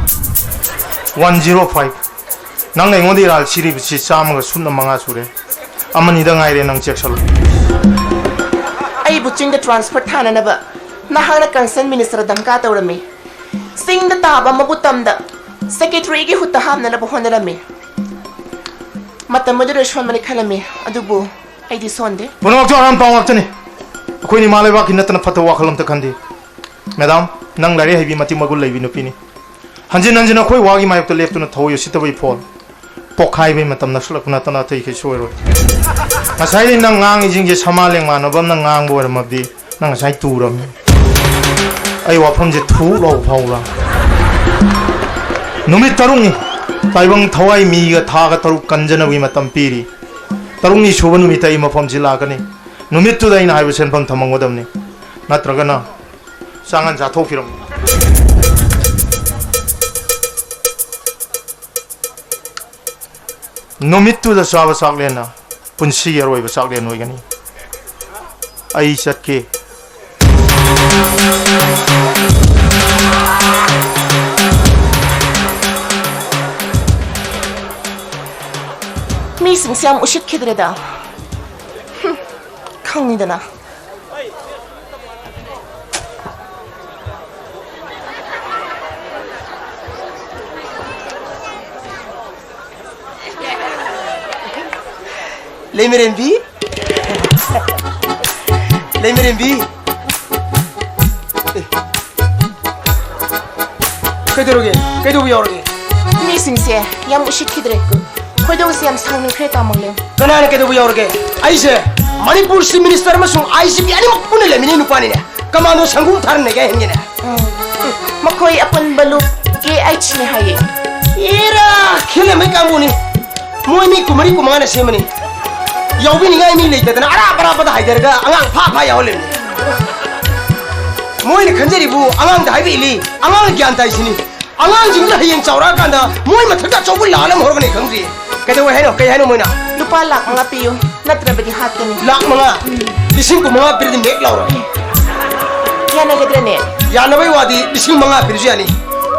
ꯋꯥꯟ ꯖꯤꯔꯣ ꯐꯥꯏꯚ꯫ ꯅꯪꯅ ꯑꯩꯉꯣꯟꯗ ꯏꯔꯥꯜ ꯁꯤꯔꯤꯕꯁꯤ ꯆꯥꯝꯃꯒ ꯁꯨꯞꯅ ꯃꯉꯥ ꯁꯨꯔꯦ꯫ ꯑꯃꯅꯤꯗ ꯉꯥꯏꯔꯦ, ꯅꯪ ꯆꯦꯛꯁꯜꯂꯨ꯫ ꯑꯩꯕꯨ ꯆꯤꯡꯗ transfer ꯊꯥꯅꯅꯕ ꯅꯍꯥꯛꯅ concerned minister ꯙꯝꯀꯥ ꯇꯧꯔꯝꯃꯤ꯫ ꯆꯤꯡꯗ ꯇꯥꯕ ꯃꯕꯨ ꯇꯝꯗ secretaryꯒꯤ ꯍꯨꯠꯇ ꯍꯥꯞꯅꯅꯕ ꯍꯣꯠꯅꯔꯝꯃꯤ꯫ ꯃꯇꯝ ꯑꯗꯨꯗ ꯁꯣꯟꯕꯅꯤ ꯈꯜꯂꯝꯃꯤ, ꯑꯗꯨꯕꯨ ꯑꯩꯗꯤ ꯁꯣꯟꯗꯦ꯫ ꯄꯨꯝꯅꯃꯛꯇꯣ ꯑꯔꯥꯟꯕ ꯄꯥꯎ ꯉꯥꯛꯇꯅꯤ꯫ ꯑꯩꯈꯣꯏꯅ ꯏꯃꯥ ꯂꯩꯕꯥꯛꯀꯤ ꯅꯠꯇꯅ ꯐꯠꯇꯕ ꯋꯥꯈꯜ ꯑꯝꯇ ꯈꯟꯗꯦ꯫ Madam, ꯅꯪ ꯂꯥꯏꯔꯤꯛ ꯍꯩꯕꯤ, ꯃꯇꯤꯛ ꯃꯒꯨꯟ ꯂꯩꯕꯤ ꯅꯨꯄꯤꯅꯤ꯫ ꯍꯟꯖꯤꯟ ꯍꯟꯖꯤꯟ ꯑꯩꯈꯣꯏ ꯋꯥꯒꯤ ꯃꯥꯌꯣꯛꯇ ꯂꯦꯞꯇꯨꯅ ꯊꯑꯣꯏ ꯎꯁꯤꯠꯇꯕꯒꯤ ꯐꯣꯜ꯫ ꯄꯣꯛꯈꯥꯏꯕꯒꯤ ꯃꯇꯝ ꯅꯛꯁꯤꯜꯂꯛꯄ ꯅꯠꯇꯅ ꯑꯇꯩ ꯀꯩꯁꯨ ꯑꯣꯏꯔꯣꯏ꯫ ꯉꯁꯥꯏꯗꯩ ꯅꯪ ꯉꯥꯡꯉꯤꯁꯤꯡꯁꯦ ꯁꯃꯥ ꯂꯦꯡꯃꯥꯟꯅꯕ ꯑꯃꯅ ꯉꯥꯡꯕ ꯑꯣꯏꯔꯝꯃꯕꯗꯤ ꯅꯪ ꯉꯁꯥꯏ ꯇꯨꯔꯝꯅꯤ꯫ ꯑꯩ ꯋꯥꯐꯝꯁꯦ ꯊꯨꯛ ꯂꯥꯎ ꯐꯥꯎꯕ꯭ꯔꯥ? ꯅꯨꯃꯤꯠ ꯇꯔꯨꯛꯅꯤ꯫ ꯇꯥꯏꯕꯪ ꯊꯋꯥꯏ ꯃꯤꯒ ꯊꯥꯒ ꯇꯔꯨꯛ ꯀꯟꯖꯅꯕꯒꯤ ꯃꯇꯝ ꯄꯤꯔꯤ꯫ ꯇꯔꯨꯛꯅꯤ ꯁꯨꯕ ꯅꯨꯃꯤꯠꯇ ꯑꯩ ꯃꯐꯝꯁꯤ ꯂꯥꯛꯀꯅꯤ꯫ ꯅꯨꯃꯤꯠꯇꯨꯗ ꯑꯩꯅ ꯍꯥꯏꯕ ꯁꯦꯟꯐꯝ ꯊꯝꯃꯝꯒꯗꯕꯅꯤ꯫ ꯅꯠꯇ꯭ꯔꯒꯅ ꯆꯥꯉꯟ ꯆꯥꯊꯣꯛꯄꯤꯔꯝꯃꯨ꯫ ꯅꯨꯃꯤꯠꯇꯨꯗ ꯆꯥꯕ ꯆꯥꯛꯂꯦꯟꯅ ꯄꯨꯟꯁꯤꯒꯤ ꯑꯔꯣꯏꯕ ꯆꯥꯛꯂꯦꯟ ꯑꯣꯏꯒꯅꯤ꯫ ꯑꯩ ꯆꯠꯀꯦ꯫ ꯃꯤꯁꯤꯡꯁꯦ ꯌꯥꯝ ꯎꯁꯤꯠꯈꯤꯗ꯭ꯔꯦꯗ꯫ ꯍꯨꯝ, ꯈꯪꯉꯤꯗꯅ꯫ ꯂꯩꯃꯔꯦꯝꯕꯤ? ꯂꯩꯃꯔꯦꯝꯕꯤ? ꯑꯦ꯫ ꯀꯩꯗꯧꯔꯒꯦ? ꯀꯩꯗꯧꯕ ꯌꯥꯎꯔꯒꯦ? ꯃꯤꯁꯤꯡꯁꯦ ꯌꯥꯝ ꯎꯁꯤꯠꯈꯤꯗ꯭ꯔꯦ꯫ ꯈꯣꯏꯗꯧꯁꯦ ꯌꯥꯝ ꯁꯥꯎꯅꯤꯡꯈ꯭ꯔꯦ, ꯇꯥꯃꯣ ꯂꯦꯝ꯫ ꯀꯅꯥꯅ ꯀꯩꯗꯧꯕ ꯌꯥꯎꯔꯒꯦ? ꯑꯩꯁꯦ ꯃꯅꯤꯄꯨꯔ Chief Minister ꯑꯃꯁꯨꯡ IGP ꯑꯅꯤꯃꯛ ꯄꯨꯟꯅ ꯂꯩꯃꯤꯟꯅꯩ ꯅꯨꯄꯥꯅꯤꯅꯦ꯫ ꯀꯃꯥꯟꯗꯣ ꯁꯪꯒꯨꯝ ꯊꯥꯔꯝꯅꯦꯒ ꯍꯦꯟꯒꯦꯅꯦ꯫ ꯎꯝ꯫ ꯃꯈꯣꯏ ꯑꯄꯨꯟꯕ ꯂꯨꯞ KH ꯅꯤ ꯍꯥꯏꯌꯦ꯫ ꯏꯔꯥ, ꯈꯦꯂꯦꯝꯕꯩ ꯀꯥꯡꯕꯨꯅꯤ꯫ ꯃꯣꯏ ꯃꯤ ꯀꯨꯟꯃꯔꯤ ꯀꯨꯟꯃꯉꯥꯅ ꯁꯦꯝꯕꯅꯤ꯫ ꯌꯥꯎꯕꯤꯅꯤꯡꯉꯥꯏ ꯃꯤ ꯂꯩꯇꯗꯅ ꯑꯔꯥꯞ ꯑꯔꯥꯞꯄꯗ ꯍꯥꯏꯗꯔꯒ ꯑꯉꯥꯡ ꯐꯥ ꯐꯥ ꯌꯥꯎꯍꯜꯂꯤꯕꯅꯤ꯫ ꯃꯣꯏꯅ ꯈꯟꯖꯔꯤꯕꯨ ꯑꯉꯥꯡꯗ ꯍꯥꯏꯕ ꯏꯜꯂꯤ, ꯑꯉꯥꯡꯅ ꯒ꯭ꯌꯥꯟ ꯇꯥꯏ ꯁꯤꯅꯤ꯫ ꯑꯉꯥꯡꯁꯤꯡꯗꯨꯅ ꯍꯌꯦꯡ ꯆꯥꯎꯔꯛꯑꯀꯥꯟꯗ ꯃꯣꯏ ꯃꯊꯛꯇ ꯑꯆꯧꯕ ꯂꯥꯟ ꯑꯃ ꯍꯧꯔꯛꯀꯅꯤ ꯈꯪꯗ꯭ꯔꯤ꯫ ꯀꯩꯗꯧꯋꯦ ꯍꯥꯏꯅꯣ? ꯀꯩ ꯍꯥꯏꯅꯣ ꯃꯣꯏꯅ? ꯂꯨꯄꯥ ꯂꯥꯈ ꯃꯉꯥ ꯄꯤꯌꯨ, ꯅꯠꯇ꯭ꯔꯕꯗꯤ ꯍꯥꯠꯀꯅꯤ꯫ ꯂꯥꯈ ꯃꯉꯥ? ꯂꯤꯁꯤꯡ ꯀꯨꯟ ꯃꯉꯥ ꯄꯤꯔꯗꯤ ꯃꯦꯛ ꯂꯥꯎꯔꯣꯏ꯫ ꯌꯥꯅꯒꯗ꯭ꯔꯅꯦ? ꯌꯥꯅꯕꯩ ꯋꯥꯗꯤ ꯂꯤꯁꯤꯡ ꯃꯉꯥ ꯄꯤꯔꯁꯨ ꯌꯥꯅꯤ꯫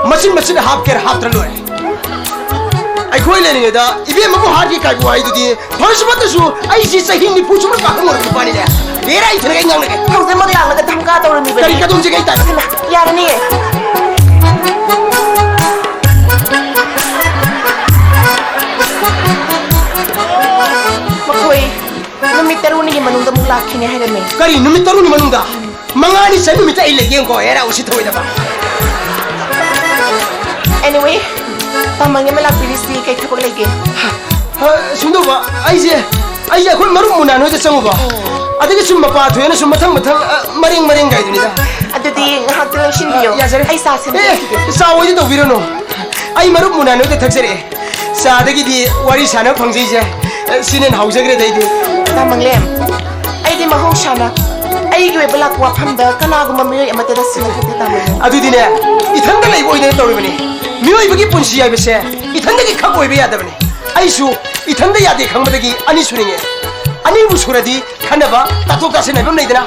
ꯃꯆꯤꯟ ꯃꯆꯤꯟ ꯍꯥꯞꯀꯦꯔꯥ ꯍꯥꯞꯇ꯭ꯔ ꯂꯣꯏꯔꯦ꯫ ꯑꯩꯈꯣꯏ ꯂꯩꯔꯤꯉꯩꯗ ꯏꯕꯦꯝꯃꯕꯨ ꯍꯥꯠꯈꯤ ꯀꯥꯏꯕ ꯋꯥꯍꯩꯗꯨꯗꯤ ꯐꯔꯁꯨ ꯐꯠꯇ꯭ꯔꯁꯨ ꯑꯩꯁꯤ ꯆꯍꯤ ꯅꯤꯐꯨ ꯁꯨꯝꯕ ꯄꯥꯈꯪ ꯑꯣꯏꯔꯛꯄ ꯅꯨꯄꯥꯅꯤꯅꯦ꯫ ꯕꯦꯔꯥ ꯏꯊꯅ ꯑꯩ ꯉꯥꯡꯅꯒꯦ꯫ ꯍꯧꯖꯤꯛꯃꯛ ꯂꯥꯛꯂꯒ ꯙꯝꯀꯥ ꯇꯧꯔꯝꯃꯤꯕꯅꯤ꯫ ꯀꯔꯤ ꯀꯗꯣꯝꯁꯦ ꯀꯩ ꯇꯥꯏ? ꯏꯃꯥ, ꯌꯥꯔꯅꯤꯌꯦ꯫ ꯃꯈꯣꯏ ꯅꯨꯃꯤꯠ ꯇꯔꯨꯛꯅꯤꯒꯤ ꯃꯅꯨꯡꯗ ꯑꯃꯨꯛ ꯂꯥꯛꯈꯤꯅꯤ ꯍꯥꯏꯔꯝꯃꯤ꯫ ꯀꯔꯤ ꯅꯨꯃꯤꯠ ꯇꯔꯨꯛꯅꯤ ꯃꯅꯨꯡꯗ? ꯃꯉꯥꯅꯤ ꯆꯟ ꯅꯨꯃꯤꯠꯇ ꯑꯩ ꯂꯩꯒꯦ ꯌꯦꯡꯀꯣ, ꯍꯦꯔꯥ ꯎꯁꯤ ꯊꯧꯑꯣꯏꯗꯕ꯫ Anyway, ꯇꯥꯃꯪ ꯑꯃ ꯂꯥꯛꯄꯤꯔꯤꯁꯤ ꯀꯩ ꯊꯕꯛ ꯂꯩꯒꯦ? ꯍ, ꯁꯨꯝꯗꯧꯕ, ꯑꯩꯁꯦ, ꯑꯩꯁꯦ ꯑꯩꯈꯣꯏ ꯃꯔꯨꯞ ꯃꯨꯅꯥꯟ ꯍꯣꯏꯗ ꯆꯪꯉꯨꯕ꯫ ꯑꯗꯒꯤ ꯁꯨꯝ ꯃꯄꯥ ꯊꯣꯛꯑꯦꯅ ꯁꯨꯝ ꯃꯊꯪ ꯃꯊꯪ, ꯑ, ꯃꯔꯦꯡ ꯃꯔꯦꯡ ꯒꯥꯏꯗꯨꯅꯤꯗ꯫ ꯑꯗꯨꯗꯤ ꯉꯥꯏꯍꯥꯛꯇ ꯂꯦꯡꯁꯤꯟꯕꯤꯌꯣ꯫ ꯑ, ꯌꯥꯖꯔꯦ꯫ ꯑꯩ ꯆꯥ ꯑꯦ, ꯁꯦꯝꯖꯔꯛꯈꯤꯒꯦ꯫ ꯆꯥ ꯑꯣꯏꯗꯤ ꯇꯧꯕꯤꯔꯅꯨ꯫ ꯑꯩ ꯃꯔꯨꯞ ꯃꯨꯅꯥꯟ ꯍꯣꯏꯗ ꯊꯛꯆꯔꯛꯑꯦ꯫ ꯆꯥꯗꯒꯤꯗꯤ ꯋꯥꯔꯤ ꯁꯥꯟꯅꯕ ꯐꯪꯖꯩꯁꯦ, ꯑ, ꯁꯤꯅ ꯍꯦꯟꯅ ꯍꯥꯎꯖꯈ꯭ꯔꯦꯗ ꯑꯩꯗꯤ꯫ ꯇꯥꯃꯪꯂꯦꯝ, ꯑꯩꯗꯤ ꯃꯍꯧꯁꯥꯅ ꯑꯩꯒꯤ ꯑꯣꯏꯕ ꯂꯥꯛꯄ ꯋꯥꯐꯝꯗ ꯀꯅꯥꯒꯨꯝꯕ ꯃꯤꯑꯣꯏ ꯑꯃꯠꯇꯗ ꯁꯤꯟꯅ ꯊꯣꯛꯇꯦ ꯇꯥꯃꯣ꯫ ꯑꯗꯨꯗꯤꯅꯦ, ꯏꯊꯟꯗ ꯂꯩꯕ ꯑꯣꯏꯗꯅ ꯇꯧꯔꯤꯕꯅꯤ꯫ ꯃꯤꯑꯣꯏꯕꯒꯤ ꯄꯨꯟꯁꯤ ꯍꯥꯏꯕꯁꯦ ꯏꯊꯟꯗꯒꯤ ꯈꯛ ꯑꯣꯏꯕ ꯌꯥꯗꯕꯅꯤ꯫ ꯑꯩꯁꯨ ꯏꯊꯟꯗ ꯌꯥꯗꯦ ꯈꯪꯕꯗꯒꯤ ꯑꯅꯤ ꯁꯨꯅꯤꯡꯉꯦ꯫ ꯑꯅꯤꯕꯨ ꯁꯨꯔꯗꯤ ꯈꯟꯅꯕ, ꯇꯥꯊꯣꯛ ꯇꯥꯁꯤꯟ ꯍꯥꯏꯕ ꯑꯃ ꯂꯩꯗꯅ꯫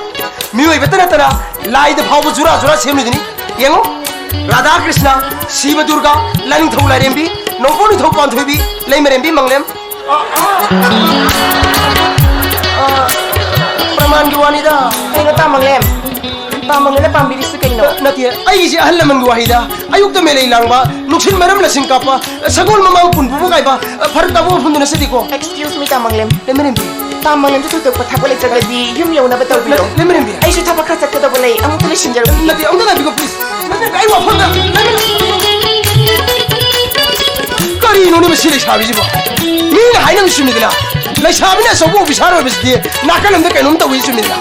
ꯃꯤꯑꯣꯏꯕꯇ ꯅꯠꯇꯅ ꯂꯥꯏꯗ ꯐꯥꯎꯕ ꯖꯨꯔꯥ ꯖꯨꯔꯥ ꯁꯦꯝꯂꯤꯗꯨꯅꯤ꯫ ꯌꯦꯡꯉꯨ, ꯔꯥꯙꯥ ꯀ꯭ꯔꯤꯁꯅ, ꯁꯤꯕ ꯗꯨꯔꯒꯥ, ꯂꯥꯏꯅꯤꯡꯊꯧ ꯂꯥꯏꯔꯦꯝꯕꯤ, ꯅꯣꯡꯄꯣꯛ ꯅꯤꯡꯊꯧ ꯄꯥꯟꯊꯣꯏꯕꯤ, ꯂꯩꯃꯔꯦꯝꯕꯤ ꯃꯪꯂꯦꯝ꯫ ꯑ, ꯑ, ꯑ, ꯄ꯭ꯔꯃꯥꯟꯒꯤ ꯋꯥꯅꯤꯗ꯫ ꯀꯩꯅꯣ ꯇꯥꯃꯪꯂꯦꯝ? ꯇꯥꯃꯪꯂꯦꯝꯅ ꯄꯥꯝꯕꯤꯔꯤꯁꯤ ꯀꯩꯅꯣ? ꯅꯠꯇꯦ, ꯑꯩꯒꯤꯁꯦ ꯑꯍꯜ ꯂꯃꯟꯒꯤ ꯋꯥꯍꯩꯗ꯫ ꯑꯌꯨꯛꯇ ꯃꯦꯂꯩ ꯂꯥꯡꯕ, ꯅꯨꯡꯊꯤꯜ ꯃꯔꯝ ꯂꯁꯤꯡ ꯀꯥꯞꯄ, ꯁꯒꯣꯜ ꯃꯃꯥꯡ ꯄꯨꯟ ꯄꯨꯕ ꯀꯥꯏꯕ, ꯐꯔꯛ ꯇꯥꯕ ꯋꯥꯐꯝꯗꯨ ꯅꯠꯆꯗꯦꯀꯣ꯫ Excuse me, ꯇꯥꯃꯪꯂꯦꯝ꯫ ꯂꯩꯃꯔꯦꯝꯕꯤ꯫ ꯇꯥꯃꯪꯂꯦꯝꯗ ꯊꯣꯏꯗꯣꯛꯄ ꯊꯕꯛ ꯂꯩꯇ꯭ꯔꯒꯗꯤ ꯌꯨꯝ ꯌꯧꯅꯕ ꯇꯧꯕꯤꯔꯣ꯫ ꯅꯠꯇꯦ, ꯂꯩꯃꯔꯦꯝꯕꯤ꯫ ꯑꯩꯁꯨ ꯊꯕꯛ ꯈꯔ ꯆꯠꯀꯗꯧꯕ ꯂꯩ, ꯑꯃꯨꯛꯇ ꯂꯣꯏꯁꯤꯟꯖꯔꯨꯈꯤꯒꯦ꯫ ꯅꯠꯇꯦ, ꯑꯃꯨꯛꯇ ꯉꯥꯏꯕꯤꯈꯣ, please꯫ ꯅꯠꯇꯦ, ꯑꯩ ꯋꯥꯐꯝꯗ ꯂꯩꯃꯔꯦꯝꯕꯤ꯫ ꯀꯔꯤꯅꯣꯅꯦ ꯃꯁꯤ ꯂꯩꯁꯥꯕꯤꯁꯤꯕꯣ? ꯃꯤꯅ ꯍꯥꯏꯅꯕ ꯆꯨꯝꯃꯤꯗꯅ, ꯂꯩꯁꯥꯕꯤꯅ ꯑꯆꯧꯕ ꯑꯣꯐꯤꯁꯥꯔ ꯑꯣꯏꯕꯁꯤꯗꯤ ꯅꯥꯀꯜ ꯑꯃꯗ ꯀꯩꯅꯣꯝ ꯇꯧꯏ ꯆꯨꯝꯃꯤꯗꯅ꯫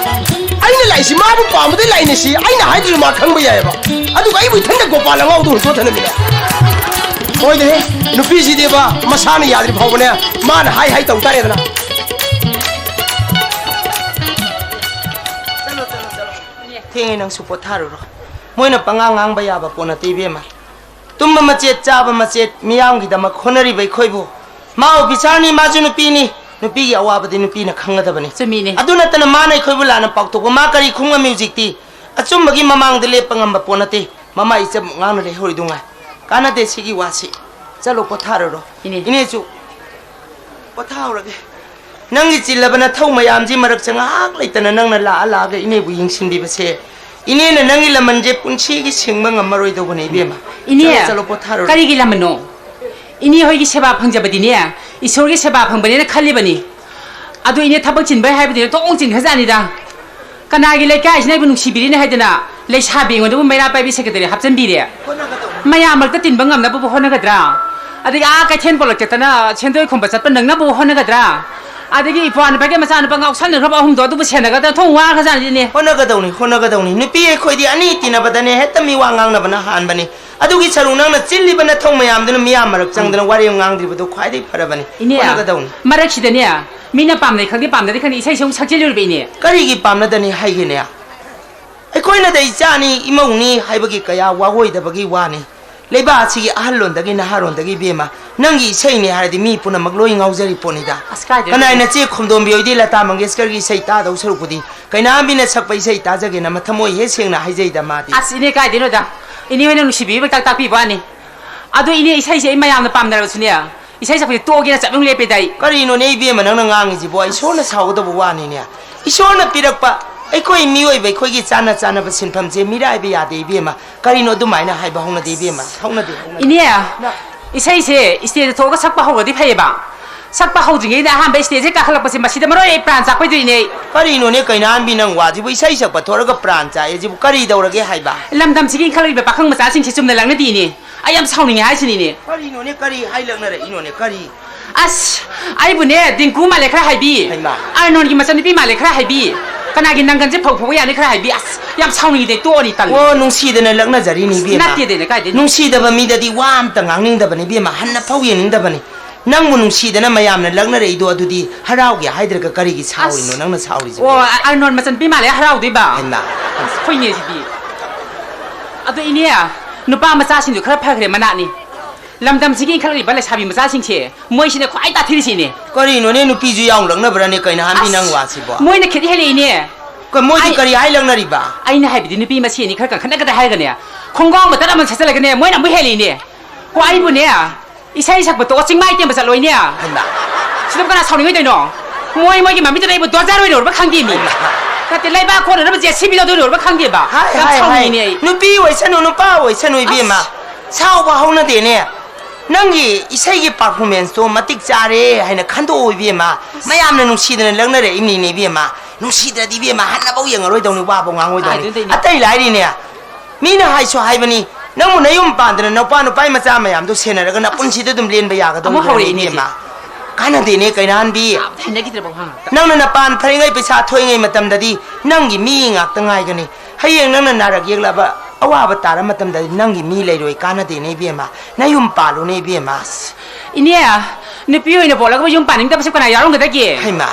ꯑꯩꯅ ꯂꯥꯛꯏꯁꯤ ꯃꯥꯕꯨ ꯄꯥꯝꯕꯗꯩ ꯂꯥꯛꯏꯅꯦ ꯁꯤ ꯑꯩꯅ ꯍꯥꯏꯗ꯭ꯔꯁꯨ ꯃꯥ ꯈꯪꯕ ꯌꯥꯏꯑꯕ꯫ ꯑꯗꯨꯒ ꯑꯩꯕꯨ ꯏꯊꯟꯗ ꯒꯣꯄꯥꯜ ꯑꯉꯥꯎꯕꯗ ꯍꯨꯟꯇꯣꯛꯑ ꯊꯅꯝꯃꯤꯕ꯫ ꯍꯣꯏꯅꯦꯍꯦ, ꯅꯨꯄꯤꯁꯤꯗꯤꯕ ꯃꯁꯥꯅ ꯌꯥꯗ꯭ꯔꯤ ꯐꯥꯎꯕꯅꯦ, ꯃꯥꯅ ꯍꯥꯏ ꯍꯥꯏ ꯇꯧ ꯇꯥꯔꯦꯗꯅ꯫ ꯆꯠꯂꯣ, ꯆꯠꯂꯣ, ꯆꯠꯂꯣ꯫ ꯊꯦꯡꯉꯦ, ꯅꯪꯁꯨ ꯄꯣꯊꯥꯔꯨꯔꯣ꯫ ꯃꯣꯏꯅ ꯄꯉꯥꯡ ꯉꯥꯡꯕ ꯌꯥꯕ ꯄꯣꯠ ꯅꯠꯇꯦ, ꯏꯕꯦꯝꯃ꯫ ꯇꯨꯝꯕ ꯃꯆꯦꯠ, ꯆꯥꯕ ꯃꯆꯦꯠ, ꯃꯤꯌꯥꯝꯒꯤꯗꯃꯛ ꯍꯣꯠꯅꯔꯤꯕ ꯑꯩꯈꯣꯏꯕꯨ꯫ ꯃꯥ ꯑꯣꯐꯤꯁꯥꯔꯅꯤ, ꯃꯥꯁꯨ ꯅꯨꯄꯤꯅꯤ꯫ ꯅꯨꯄꯤꯒꯤ ꯑꯋꯥꯕꯗꯤ ꯅꯨꯄꯤꯅ ꯈꯪꯒꯗꯕꯅꯤ꯫ ꯆꯨꯝꯃꯤꯅꯦ꯫ ꯑꯗꯨ ꯅꯠꯇꯅ ꯃꯥꯅ ꯑꯩꯈꯣꯏꯕꯨ ꯂꯥꯟꯅ ꯄꯥꯎꯊꯣꯛꯄ, ꯃꯥ ꯀꯔꯤ ꯈꯨꯡꯉꯝꯃꯤ ꯍꯧꯖꯤꯛꯇꯤ? ꯑꯆꯨꯝꯕꯒꯤ ꯃꯃꯥꯡꯗ ꯂꯦꯞꯄ ꯉꯝꯕ ꯄꯣꯠ ꯅꯠꯇꯦ꯫ ꯃꯃꯥ ꯏꯆꯝ ꯉꯥꯡꯅ ꯂꯩꯍꯧꯔꯤꯗꯨ ꯉꯥꯏ꯫ ꯀꯥꯟꯅꯗꯦ ꯁꯤꯒꯤ ꯋꯥꯁꯤ꯫ ꯆꯠꯂꯣ, ꯄꯣꯊꯥꯔꯨꯔꯣ꯫ ꯏꯅꯦ꯫ ꯏꯅꯦꯁꯨ ꯄꯣꯊꯥꯍꯧꯔꯒꯦ꯫ ꯅꯪꯒꯤ ꯆꯤꯜꯂꯕ ꯅꯊꯧ ꯃꯌꯥꯝꯁꯤ ꯃꯔꯛꯁꯦ ꯉꯥꯏꯍꯥꯛ ꯂꯩꯇꯅ ꯅꯪꯅ ꯂꯥꯛꯑ ꯂꯥꯛꯑꯒ ꯏꯅꯦꯕꯨ ꯌꯦꯡꯁꯤꯟꯕꯤꯕꯁꯦ, ꯏꯅꯦꯅ ꯅꯪꯒꯤ ꯂꯃꯟꯁꯦ ꯄꯨꯟꯁꯤꯒꯤ ꯁꯤꯡꯕ ꯉꯝꯃꯔꯣꯏꯗꯧꯕꯅꯦ, ꯏꯕꯦꯝꯃ꯫ ꯏꯅꯦ, ꯆꯠꯂꯣ, ꯆꯠꯂꯣ, ꯄꯣꯊꯥꯔꯨꯔꯣ꯫ ꯀꯔꯤꯒꯤ ꯂꯃꯟꯅꯣ? ꯏꯅꯦ ꯍꯣꯏꯒꯤ ꯁꯦꯕꯥ ꯐꯪꯖꯕꯗꯤꯅꯦ, ꯏꯁꯣꯔꯒꯤ ꯁꯦꯕꯥ ꯐꯪꯕꯅꯦꯅ ꯈꯜꯂꯤꯕꯅꯤ꯫ ꯑꯗꯨ ꯏꯅꯦ ꯊꯕꯛ ꯆꯤꯟꯕꯩ ꯍꯥꯏꯕꯗꯤ ꯊꯣꯡ ꯆꯤꯟꯈ꯭ꯔꯖꯥꯠꯅꯤꯗ꯫ ꯀꯅꯥꯒꯤ ꯂꯩꯀꯥꯏꯁꯤꯅ ꯑꯩꯕꯨ ꯅꯨꯡꯁꯤꯕꯤꯔꯤꯅꯦ ꯍꯥꯏꯗꯅ ꯂꯩꯁꯥꯕꯤ ꯑꯩꯉꯣꯟꯗꯕꯨ ꯃꯩꯔꯥ ꯄꯥꯏꯕꯤ ꯁꯦꯀ꯭ꯔꯦꯇꯔꯤ ꯍꯥꯞꯆꯤꯟꯕꯤꯔꯦ? ꯃꯌꯥꯝ ꯃꯔꯛꯇ ꯇꯤꯟꯕ ꯉꯝꯅꯕꯕꯨ ꯍꯣꯠꯅꯒꯗ꯭ꯔꯥ? ꯑꯗꯒꯤ ꯑꯥ ꯀꯩꯊꯦꯜ ꯄꯣꯂꯛ ꯆꯠꯇꯅ ꯁꯦꯟꯗꯣꯏ ꯈꯣꯝꯕ ꯆꯠꯄ ꯅꯪꯅꯕꯕꯨ ꯍꯣꯠꯅꯒꯗ꯭ꯔꯥ? ꯑꯗꯒꯤ ꯏꯄ꯭ꯋꯥ ꯅꯨꯄꯥꯒꯤ ꯃꯆꯥꯅꯨꯄꯥ ꯉꯥꯎꯁꯟꯅꯈ꯭ꯔꯕ ꯑꯍꯨꯝꯗꯣ ꯑꯗꯨꯕꯨ ꯁꯦꯟꯅꯒꯗ꯭ꯔꯥ? ꯊꯣꯡ ꯋꯥꯈ꯭ꯔꯖꯥꯠꯅꯤꯅꯦ꯫ ꯍꯣꯠꯅꯒꯗꯧꯅꯤ, ꯍꯣꯠꯅꯒꯗꯧꯅꯤ꯫ ꯅꯨꯄꯤ ꯑꯩꯈꯣꯏꯗꯤ ꯑꯅꯤ ꯇꯤꯟꯅꯕꯗꯅꯦ ꯍꯦꯛꯇ ꯃꯤ ꯋꯥ ꯉꯥꯡꯅꯕꯅ ꯍꯥꯟꯕꯅꯤ꯫ ꯑꯗꯨꯒꯤ ꯁꯔꯨꯛ ꯅꯪꯅ ꯆꯤꯜꯂꯤꯕ ꯅꯊꯧ ꯃꯌꯥꯝꯗꯨꯅ ꯃꯤꯌꯥꯝ ꯃꯔꯛ ꯆꯪꯗꯅ ꯋꯥꯔꯦꯝ ꯉꯥꯡꯗ꯭ꯔꯤꯕꯗꯨ ꯈ꯭ꯋꯥꯏꯗꯒꯤ ꯐꯔꯕꯅꯤ꯫ ꯏꯅꯦ, ꯍꯣꯠꯅꯒꯗꯧꯅꯤ꯫ ꯃꯔꯛꯁꯤꯗꯅꯦ, ꯃꯤꯅ ꯄꯥꯝꯅꯩ ꯈꯪꯗꯦ ꯄꯥꯝꯅꯗꯦ ꯈꯪꯗꯦ ꯏꯁꯩꯁꯦ ꯑꯃꯨꯛ ꯁꯛꯆꯤꯜꯂꯨꯔꯤꯕ ꯏꯅꯦ꯫ ꯀꯔꯤꯒꯤ ꯄꯥꯝꯅꯗꯅꯤ ꯍꯥꯏꯒꯦꯅꯦ? ꯑꯩꯈꯣꯏꯅꯗ ꯏꯆꯥꯅꯤ, ꯏꯃꯧꯅꯤ ꯍꯥꯏꯕꯒꯤ ꯀꯌꯥ ꯋꯥꯑꯣꯏꯗꯕꯒꯤ ꯋꯥꯅꯤ꯫ ꯂꯩꯕꯥꯛ ꯑꯁꯤꯒꯤ ꯑꯍꯜꯂꯣꯟꯗꯒꯤ ꯅꯍꯥꯔꯣꯟꯗꯒꯤ ꯏꯕꯦꯝꯃ, ꯅꯪꯒꯤ ꯏꯁꯩꯅꯤ ꯍꯥꯏꯔꯗꯤ ꯃꯤ ꯄꯨꯝꯅꯃꯛ ꯂꯣꯏ ꯉꯥꯎꯖꯔꯤ ꯄꯣꯠꯅꯤꯗ꯫ ꯑꯁ, ꯀꯥꯏꯗꯩꯅꯣ? ꯀꯅꯥꯏ ꯅꯆꯦ ꯈꯣꯝꯗꯣꯝꯕꯤ ꯍꯣꯏꯗꯤ ꯂꯇꯥ ꯃꯪꯒꯦꯁꯀꯔꯒꯤ ꯏꯁꯩ ꯇꯥꯗꯧ ꯁꯔꯨꯛꯄꯨꯗꯤ ꯀꯩꯅꯥꯝꯕꯤꯅ ꯁꯛꯄ ꯏꯁꯩ ꯇꯥꯖꯒꯦꯅ ꯃꯊꯃꯣꯏ ꯍꯦꯛ ꯁꯦꯡꯅ ꯍꯥꯏꯖꯩꯗ ꯃꯥꯗꯤ꯫ ꯑꯁ, ꯏꯅꯦ, ꯀꯥꯏꯗꯩꯅꯣꯗ? ꯏꯅꯦ ꯍꯣꯏꯅ ꯅꯨꯡꯁꯤꯕꯤꯕ ꯇꯥꯛ ꯇꯥꯛꯄꯤꯕ ꯋꯥꯅꯤ꯫ ꯑꯗꯣ ꯏꯅꯦ, ꯏꯁꯩꯁꯦ ꯑꯩ ꯃꯌꯥꯝꯅ ꯄꯥꯝꯅꯔꯕꯁꯨꯅꯦ, ꯏꯁꯩ ꯁꯛꯄꯁꯦ ꯇꯣꯛꯑꯒꯦꯅ ꯆꯞ ꯌꯨꯡ ꯂꯦꯞꯄꯦꯗ ꯑꯩ꯫ ꯀꯔꯤꯅꯣꯅꯦ ꯏꯕꯦꯝꯃ ꯅꯪꯅ ꯉꯥꯡꯉꯤꯁꯤꯕꯣ? ꯏꯁꯣꯔꯅ ꯁꯥꯎꯒꯗꯧꯕ ꯋꯥꯅꯤꯅꯦ꯫ ꯏꯁꯣꯔꯅ ꯄꯤꯔꯛꯄ ꯑꯩꯈꯣꯏ ꯃꯤꯑꯣꯏꯕ ꯑꯩꯈꯣꯏꯒꯤ ꯆꯥꯟꯅ ꯆꯥꯟꯅꯕ ꯁꯤꯟꯐꯝꯁꯦ ꯃꯤꯔꯥꯏꯕ ꯌꯥꯗꯦ ꯏꯕꯦꯝꯃ꯫ ꯀꯔꯤꯅꯣ ꯑꯗꯨꯃꯥꯏꯅ ꯍꯥꯏꯕ? ꯍꯧꯅꯗꯦ ꯏꯕꯦꯝꯃ, ꯍꯧꯅꯗꯦ, ꯍꯧꯅꯗꯦ꯫ ꯏꯅꯦ, ꯅ- ꯏꯁꯩꯁꯦ ꯏꯁꯇꯦꯖꯇ ꯊꯣꯛꯑꯒ ꯁꯛꯄ ꯍꯧꯔꯗꯤ ꯐꯩꯌꯦꯕ꯫ ꯁꯛꯄ ꯍꯧꯗ꯭ꯔꯤꯉꯩꯗ ꯑꯍꯥꯟꯕ ꯏꯁꯇꯦꯖ ꯍꯦꯛ ꯀꯥꯈꯠꯂꯛꯄꯁꯦ ꯃꯁꯤꯗ ꯃꯔꯣꯏ ꯑꯩ ꯄ꯭ꯔꯥꯟ ꯆꯥꯛꯄꯣꯏꯗꯣꯏꯅꯦ ꯑꯩ꯫ ꯀꯔꯤꯅꯣꯅꯦ ꯀꯩꯅꯥꯟꯕꯤ ꯅꯪ ꯋꯥꯁꯤꯕꯨ? ꯏꯁꯩ ꯁꯛꯄ ꯊꯣꯔꯒ ꯄ꯭ꯔꯥꯟ ꯆꯥꯛꯑꯦ ꯁꯤꯕꯨ ꯀꯔꯤ ꯇꯧꯔꯒꯦ ꯍꯥꯏꯕ? ꯂꯝꯗꯝꯁꯤꯒꯤ ꯏꯟꯈꯠꯂꯛꯂꯤꯕ ꯄꯥꯈꯪ ꯃꯆꯥꯁꯤꯡꯁꯦ ꯆꯨꯝꯅ ꯂꯛꯅꯗꯦꯅꯦ꯫ ꯑꯩ ꯌꯥꯝ ꯁꯥꯎꯅꯤꯡꯉꯦ ꯍꯥꯏꯁꯤꯅꯤꯅꯦ꯫ ꯀꯔꯤꯅꯣꯅꯦ? ꯀꯔꯤ ꯍꯥꯏ ꯂꯛꯅꯔꯛꯏꯅꯣꯅꯦ? ꯀꯔꯤ? ꯑꯁ, ꯑꯩꯕꯨꯅꯦ ꯗꯤꯡꯀꯨ ꯃꯥꯜꯂꯦ ꯈꯔ ꯍꯥꯏꯕꯤ, ꯍꯩꯃꯥ꯫ ꯑꯔꯅꯣꯟꯒꯤ ꯃꯆꯟꯅꯨꯄꯤ ꯃꯥꯜꯂꯦ ꯈꯔ ꯍꯥꯏꯕꯤ, ꯀꯅꯥꯒꯤ ꯅꯪꯒꯟꯁꯦ ꯐꯧ ꯐꯧꯕ ꯌꯥꯅꯤ ꯈꯔ ꯍꯥꯏꯕꯤ꯫ ꯑꯁ, ꯌꯥꯝ ꯁꯥꯎꯅꯤꯡꯉꯤꯗ, ꯇꯣꯛꯑꯅꯤ, ꯇꯜꯂꯦ꯫ ꯑꯣ, ꯅꯨꯡꯁꯤꯗꯅ ꯂꯛꯅꯖꯔꯤꯅꯤ ꯏꯕꯦꯝꯃ꯫ ꯅꯠꯇꯦꯗꯅ, ꯀꯥꯏꯗꯩꯅꯣ? ꯅꯨꯡꯁꯤꯗꯕ ꯃꯤꯗꯗꯤ ꯋꯥ ꯑꯝꯇ ꯉꯥꯡꯅꯤꯡꯗꯕꯅꯤ ꯏꯕꯦꯝꯃ, ꯍꯟꯅ ꯐꯥꯎ ꯌꯦꯡꯅꯤꯡꯗꯕꯅꯤ꯫ ꯅꯪꯕꯨ ꯅꯨꯡꯁꯤꯗꯅ ꯃꯌꯥꯝꯅ ꯂꯛꯅꯔꯛꯏꯗꯣ ꯑꯗꯨꯗꯤ ꯍꯔꯥꯎꯒꯦ ꯍꯥꯏꯗ꯭ꯔꯒ ꯀꯔꯤꯒꯤ ꯁꯥꯎꯔꯤꯅꯣ? ꯑꯁ꯫ ꯅꯪꯅ ꯁꯥꯎꯔꯤꯁꯤꯕꯣ? ꯑꯣ, ꯑ-, ꯑꯔꯅꯣꯟ ꯃꯆꯟꯅꯨꯄꯤ ꯃꯥꯜꯂꯦ ꯍꯔꯥꯎꯗꯣꯏꯕ꯫ ꯍꯩꯃꯥ꯫ ꯑꯁ, ꯑꯩꯈꯣꯏꯅꯦꯁꯤꯗꯤ꯫ ꯑꯗꯣ ꯏꯅꯦ, ꯅꯨꯄꯥ ꯃꯆꯥꯁꯤꯡꯗꯣ ꯈꯔ ꯐꯈ꯭ꯔꯦ ꯃꯅꯥꯠꯅꯤ꯫ ꯂꯝꯗꯝꯁꯤꯒꯤ ꯏꯟꯈꯠꯂꯛꯂꯤꯕ ꯂꯩꯁꯥꯕꯤ ꯃꯆꯥꯁꯤꯡꯁꯦ ꯃꯣꯏꯁꯤꯅꯦ ꯈ꯭ꯋꯥꯏ ꯇꯥꯊꯤꯔꯤꯁꯤꯅꯦ꯫ ꯀꯔꯤꯅꯣꯅꯦ, ꯅꯨꯄꯤꯁꯨ ꯌꯥꯎ ꯂꯛꯅꯕ꯭ꯔꯅꯦ ꯀꯩꯅꯥꯍꯟꯕꯤ ꯅꯪ ꯋꯥꯁꯤꯕꯣ? ꯃꯣꯏꯅ ꯈꯦꯠ ꯍꯦꯜꯂꯛꯏꯅꯦ꯫ ꯀ-, ꯃꯣꯏꯗꯤ ꯑꯩ- ꯀꯔꯤ ꯍꯥꯏ ꯂꯛꯅꯔꯤꯕ? ꯑꯩꯅ ꯍꯥꯏꯕꯗꯤ ꯅꯨꯄꯤ ꯃꯁꯦꯟꯅꯤ ꯈꯔ ꯀꯟꯈꯠꯅꯒꯗ꯭ꯔꯥ ꯍꯥꯏꯔꯒꯅꯦ, ꯈꯣꯡꯒ꯭ꯔꯥꯎ ꯃꯇꯠ ꯑꯃ ꯁꯦꯠꯆꯜꯂꯒꯅꯦ ꯃꯣꯏꯅ ꯑꯃꯨꯛ ꯍꯦꯜꯂꯛꯏꯅꯦ꯫ ꯍꯣ, ꯑꯩꯕꯨꯅꯦ, ꯏꯁꯩ ꯁꯛꯄ ꯇꯣꯛꯑꯣ, ꯆꯤꯡꯃꯥꯏ ꯇꯦꯝꯕ ꯆꯠꯂꯣꯏꯅꯦ꯫ ꯍꯩꯃꯥ꯫ ꯁꯤꯗ ꯀꯅꯥ ꯁꯥꯎꯅꯤꯡꯉꯣꯏꯗꯣꯏꯅꯣ? ꯃꯣꯏ ꯃꯣꯏꯒꯤ ꯃꯃꯤꯡꯗꯨꯗ ꯑꯩꯕꯨ ꯗꯣꯖꯔ ꯑꯣꯏꯔꯨꯔꯕ ꯈꯪꯗꯦ ꯃꯤ꯫ ꯍꯩꯃꯥ꯫ ꯅꯠꯇꯦ, ꯂꯩꯕꯥꯛ ꯈꯣꯠꯅꯅꯕ ꯖꯦ ꯁꯤ ꯕꯤ ꯂꯧꯗꯣꯏꯔꯨꯔꯕ ꯈꯪꯗꯦꯕ꯫ ꯍꯥꯏ, ꯌꯥꯝ ꯍꯥꯏ, ꯍꯥꯏ꯫ ꯁꯥꯎꯅꯤꯡꯉꯤꯅꯦ ꯑꯩ꯫ ꯅꯨꯄꯤ ꯑꯣꯏꯁꯅꯨ, ꯅꯨꯄꯥ ꯑꯣꯏꯁꯅꯨ, ꯏꯕꯦꯝꯃ꯫ ꯑꯁ꯫ ꯁꯥꯎꯕ ꯍꯧꯅꯗꯦꯅꯦ꯫ ꯅꯪꯒꯤ ꯏꯁꯩꯒꯤ performanceꯇꯣ ꯃꯇꯤꯛ ꯆꯥꯔꯦ ꯍꯥꯏꯅ ꯈꯟꯗꯣꯛꯑꯣ, ꯏꯕꯦꯝꯃ꯫ ꯑꯁ꯫ ꯃꯌꯥꯝꯅ ꯅꯨꯡꯁꯤꯗꯅ ꯂꯛꯅꯔꯛꯏꯕꯅꯤꯅꯦ, ꯏꯕꯦꯝꯃ꯫ ꯅꯨꯡꯁꯤꯗ꯭ꯔꯗꯤ, ꯏꯕꯦꯝꯃ, ꯍꯟꯅꯐꯥꯎ ꯌꯦꯡꯉꯔꯣꯏꯗꯧꯅꯤ, ꯋꯥꯐꯥꯎ ꯉꯥꯡꯉꯣꯏꯗꯧꯅꯤ꯫ ꯍꯥꯏꯗꯣꯏꯅꯦ꯫ ꯑꯇꯩ ꯂꯥꯏꯔꯤꯅꯦ꯫ ꯃꯤꯅ ꯍꯥꯏꯁꯨ ꯍꯥꯏꯕꯅꯤ, ꯅꯪꯕꯨ ꯅꯌꯨꯝ ꯄꯥꯟꯗꯅ ꯅꯨꯄꯥ ꯅꯨꯄꯥ ꯃꯆꯥ ꯃꯌꯥꯝꯗꯣ ꯁꯦꯟꯅꯔꯒ ꯑꯁ꯫ ꯅꯄꯨꯟꯁꯤꯗꯣ ꯑꯗꯨꯝ ꯂꯦꯟꯕ ꯌꯥꯒꯗꯧꯔꯤꯕ꯭ꯔꯥ, ꯑꯃꯨꯛ ꯍꯧꯔꯛꯏꯅꯦ ꯏꯕꯦꯝꯃ? ꯏꯆꯦ꯫ ꯀꯥꯟꯅꯗꯦꯅꯦ, ꯀꯩꯅꯥꯟꯕꯤ꯫ ꯌꯥꯝ ꯍꯩꯅꯈꯤꯗ꯭ꯔꯕ ꯋꯥꯍꯪ ꯉꯥꯛꯇ꯫ ꯅꯪꯅ ꯅꯄꯥꯟ ꯐꯔꯤꯉꯩ, ꯄꯩꯁꯥ ꯊꯣꯛꯏꯉꯩ ꯃꯇꯝꯗꯗꯤ ꯅꯪꯒꯤ ꯃꯤ ꯉꯥꯛꯇ ꯉꯥꯏꯒꯅꯤ꯫ ꯍꯌꯦꯡ ꯅꯪꯅ ꯅꯥꯔꯛ ꯌꯦꯛꯂꯕ ꯑꯋꯥꯕ ꯇꯥꯔ ꯃꯇꯝꯗꯗꯤ ꯅꯪꯒꯤ ꯃꯤ ꯂꯩꯔꯣꯏ, ꯀꯥꯟꯅꯗꯦꯅꯦ ꯏꯕꯦꯝꯃ꯫ ꯅꯌꯨꯝ ꯄꯥꯜꯂꯨꯅꯦ ꯏꯕꯦꯝꯃ꯫ ꯏꯅꯦ, ꯅꯨꯄꯤ ꯑꯣꯏꯅ ꯄꯣꯛꯂꯒꯕꯨ ꯌꯨꯝ ꯄꯥꯅꯤꯡꯗꯕꯁꯤ ꯀꯅꯥ ꯌꯥꯎꯔꯝꯒꯗꯒꯦ? ꯍꯩꯃꯥ꯫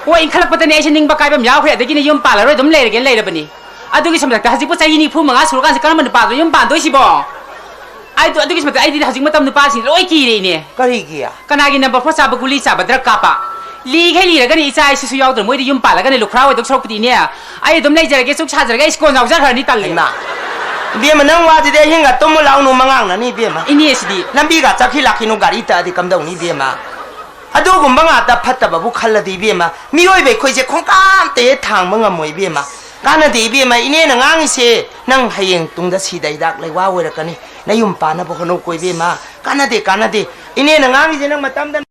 ꯍꯣꯏ, ꯏꯟꯈꯠꯂꯛꯄꯗꯅꯦ ꯑꯩꯁꯦ ꯅꯤꯡꯕ ꯀꯥꯏꯕ ꯑꯃ ꯌꯥꯎꯈ꯭ꯔꯦ, ꯑꯗꯒꯤꯅꯦ ꯌꯨꯝ ꯄꯥꯜꯂꯔꯣꯏ ꯑꯗꯨꯝ ꯂꯩꯔꯒꯦꯅ ꯂꯩꯔꯕꯅꯤ꯫ ꯑꯗꯨꯒꯤ ꯁꯣꯝꯗꯛꯇ ꯍꯧꯖꯤꯛꯄꯨ ꯆꯍꯤ ꯅꯤꯐꯨ ꯃꯉꯥ ꯁꯨꯔꯀꯥꯟꯁꯤ ꯀꯔꯝꯕ ꯅꯨꯄꯥꯗꯨꯅ ꯌꯨꯝ ꯄꯥꯟꯗꯣꯏꯁꯤꯕꯣ? ꯑꯩꯗꯣ ꯑꯗꯨꯒꯤ ꯁꯣꯝꯗ ꯑꯩꯗꯤ ꯍꯧꯖꯤꯛ ꯃꯇꯝ ꯅꯨꯄꯥꯁꯤꯡ ꯂꯣꯏ ꯀꯤꯔꯦ, ꯏꯅꯦ꯫ ꯀꯔꯤꯒꯤ? ꯀꯅꯥꯒꯤ number four ꯆꯥꯕ, ꯒꯨꯂꯤ ꯆꯥꯕ, drug ꯀꯥꯞꯄ? ꯂꯤꯈꯩ ꯂꯤꯔꯒꯅꯤ ꯏꯆꯥ ꯏꯁꯨꯁꯨ ꯌꯥꯎꯗ꯭ꯔ ꯃꯣꯏꯗꯤ ꯌꯨꯝ ꯄꯥꯜꯂꯒꯅꯤ ꯂꯨꯈ꯭ꯔꯥ ꯑꯣꯏꯗꯧ ꯁꯔꯨꯛꯄꯨꯗꯤ, ꯏꯅꯦ, ꯑꯩ ꯑꯗꯨꯝ ꯂꯩꯖꯔꯒꯦ, ꯆꯨꯛ ꯁꯥꯖꯔꯒꯦ, ꯑꯩ ꯁ꯭ꯀꯣꯟ ꯌꯥꯎꯖꯈ꯭ꯔꯅꯤ, ꯇꯜꯂꯦ꯫ ꯍꯩꯃꯥ꯫ ꯏꯕꯦꯝꯃ, ꯅꯪ ꯋꯥꯁꯤꯗꯤ ꯑꯍꯤꯡꯒ ꯇꯨꯝꯃꯨ ꯂꯥꯎꯅꯨ ꯃꯉꯥꯡꯅꯅꯤ, ꯏꯕꯦꯝꯃ꯫ ꯏꯅꯦꯁꯤꯗꯤ꯫ ꯂꯝꯕꯤꯒ ꯆꯠꯈꯤ ꯂꯥꯛꯈꯤꯅꯨ, ꯒꯥꯔꯤ ꯇꯛꯑꯗꯤ ꯀꯝꯗꯧꯅꯤ, ꯏꯕꯦꯝꯃ? ꯑꯗꯨꯒꯨꯝꯕ ꯉꯥꯛꯇ ꯐꯠꯇꯕꯕꯨ ꯈꯜꯂꯗꯤ, ꯏꯕꯦꯝꯃ, ꯃꯤꯑꯣꯏꯕ ꯑꯩꯈꯣꯏꯁꯦ ꯈꯣꯡꯀꯥꯝꯇ ꯍꯦꯛ ꯊꯥꯡꯕ ꯉꯝꯃꯣꯏ, ꯏꯕꯦꯝꯃ꯫ ꯀꯥꯟꯅꯗꯦ, ꯏꯕꯦꯝꯃ, ꯏꯅꯦꯅ ꯉꯥꯡꯉꯤꯁꯦ ꯅꯪ ꯍꯌꯦꯡ ꯇꯨꯡꯗ ꯁꯤꯗ ꯍꯤꯗꯥꯛ ꯂꯩꯋꯥ ꯑꯣꯏꯔꯛꯀꯅꯤ꯫ ꯅꯌꯨꯝ ꯄꯥꯟꯅꯕ ꯍꯣꯠꯅꯧꯀꯣ, ꯏꯕꯦꯝꯃ꯫ ꯀꯥꯟꯅꯗꯦ, ꯀꯥꯟꯅꯗꯦ꯫ ꯏꯅꯦꯅ ꯉꯥꯡꯉꯤꯁꯦ ꯅꯪ ꯃꯇꯝꯗ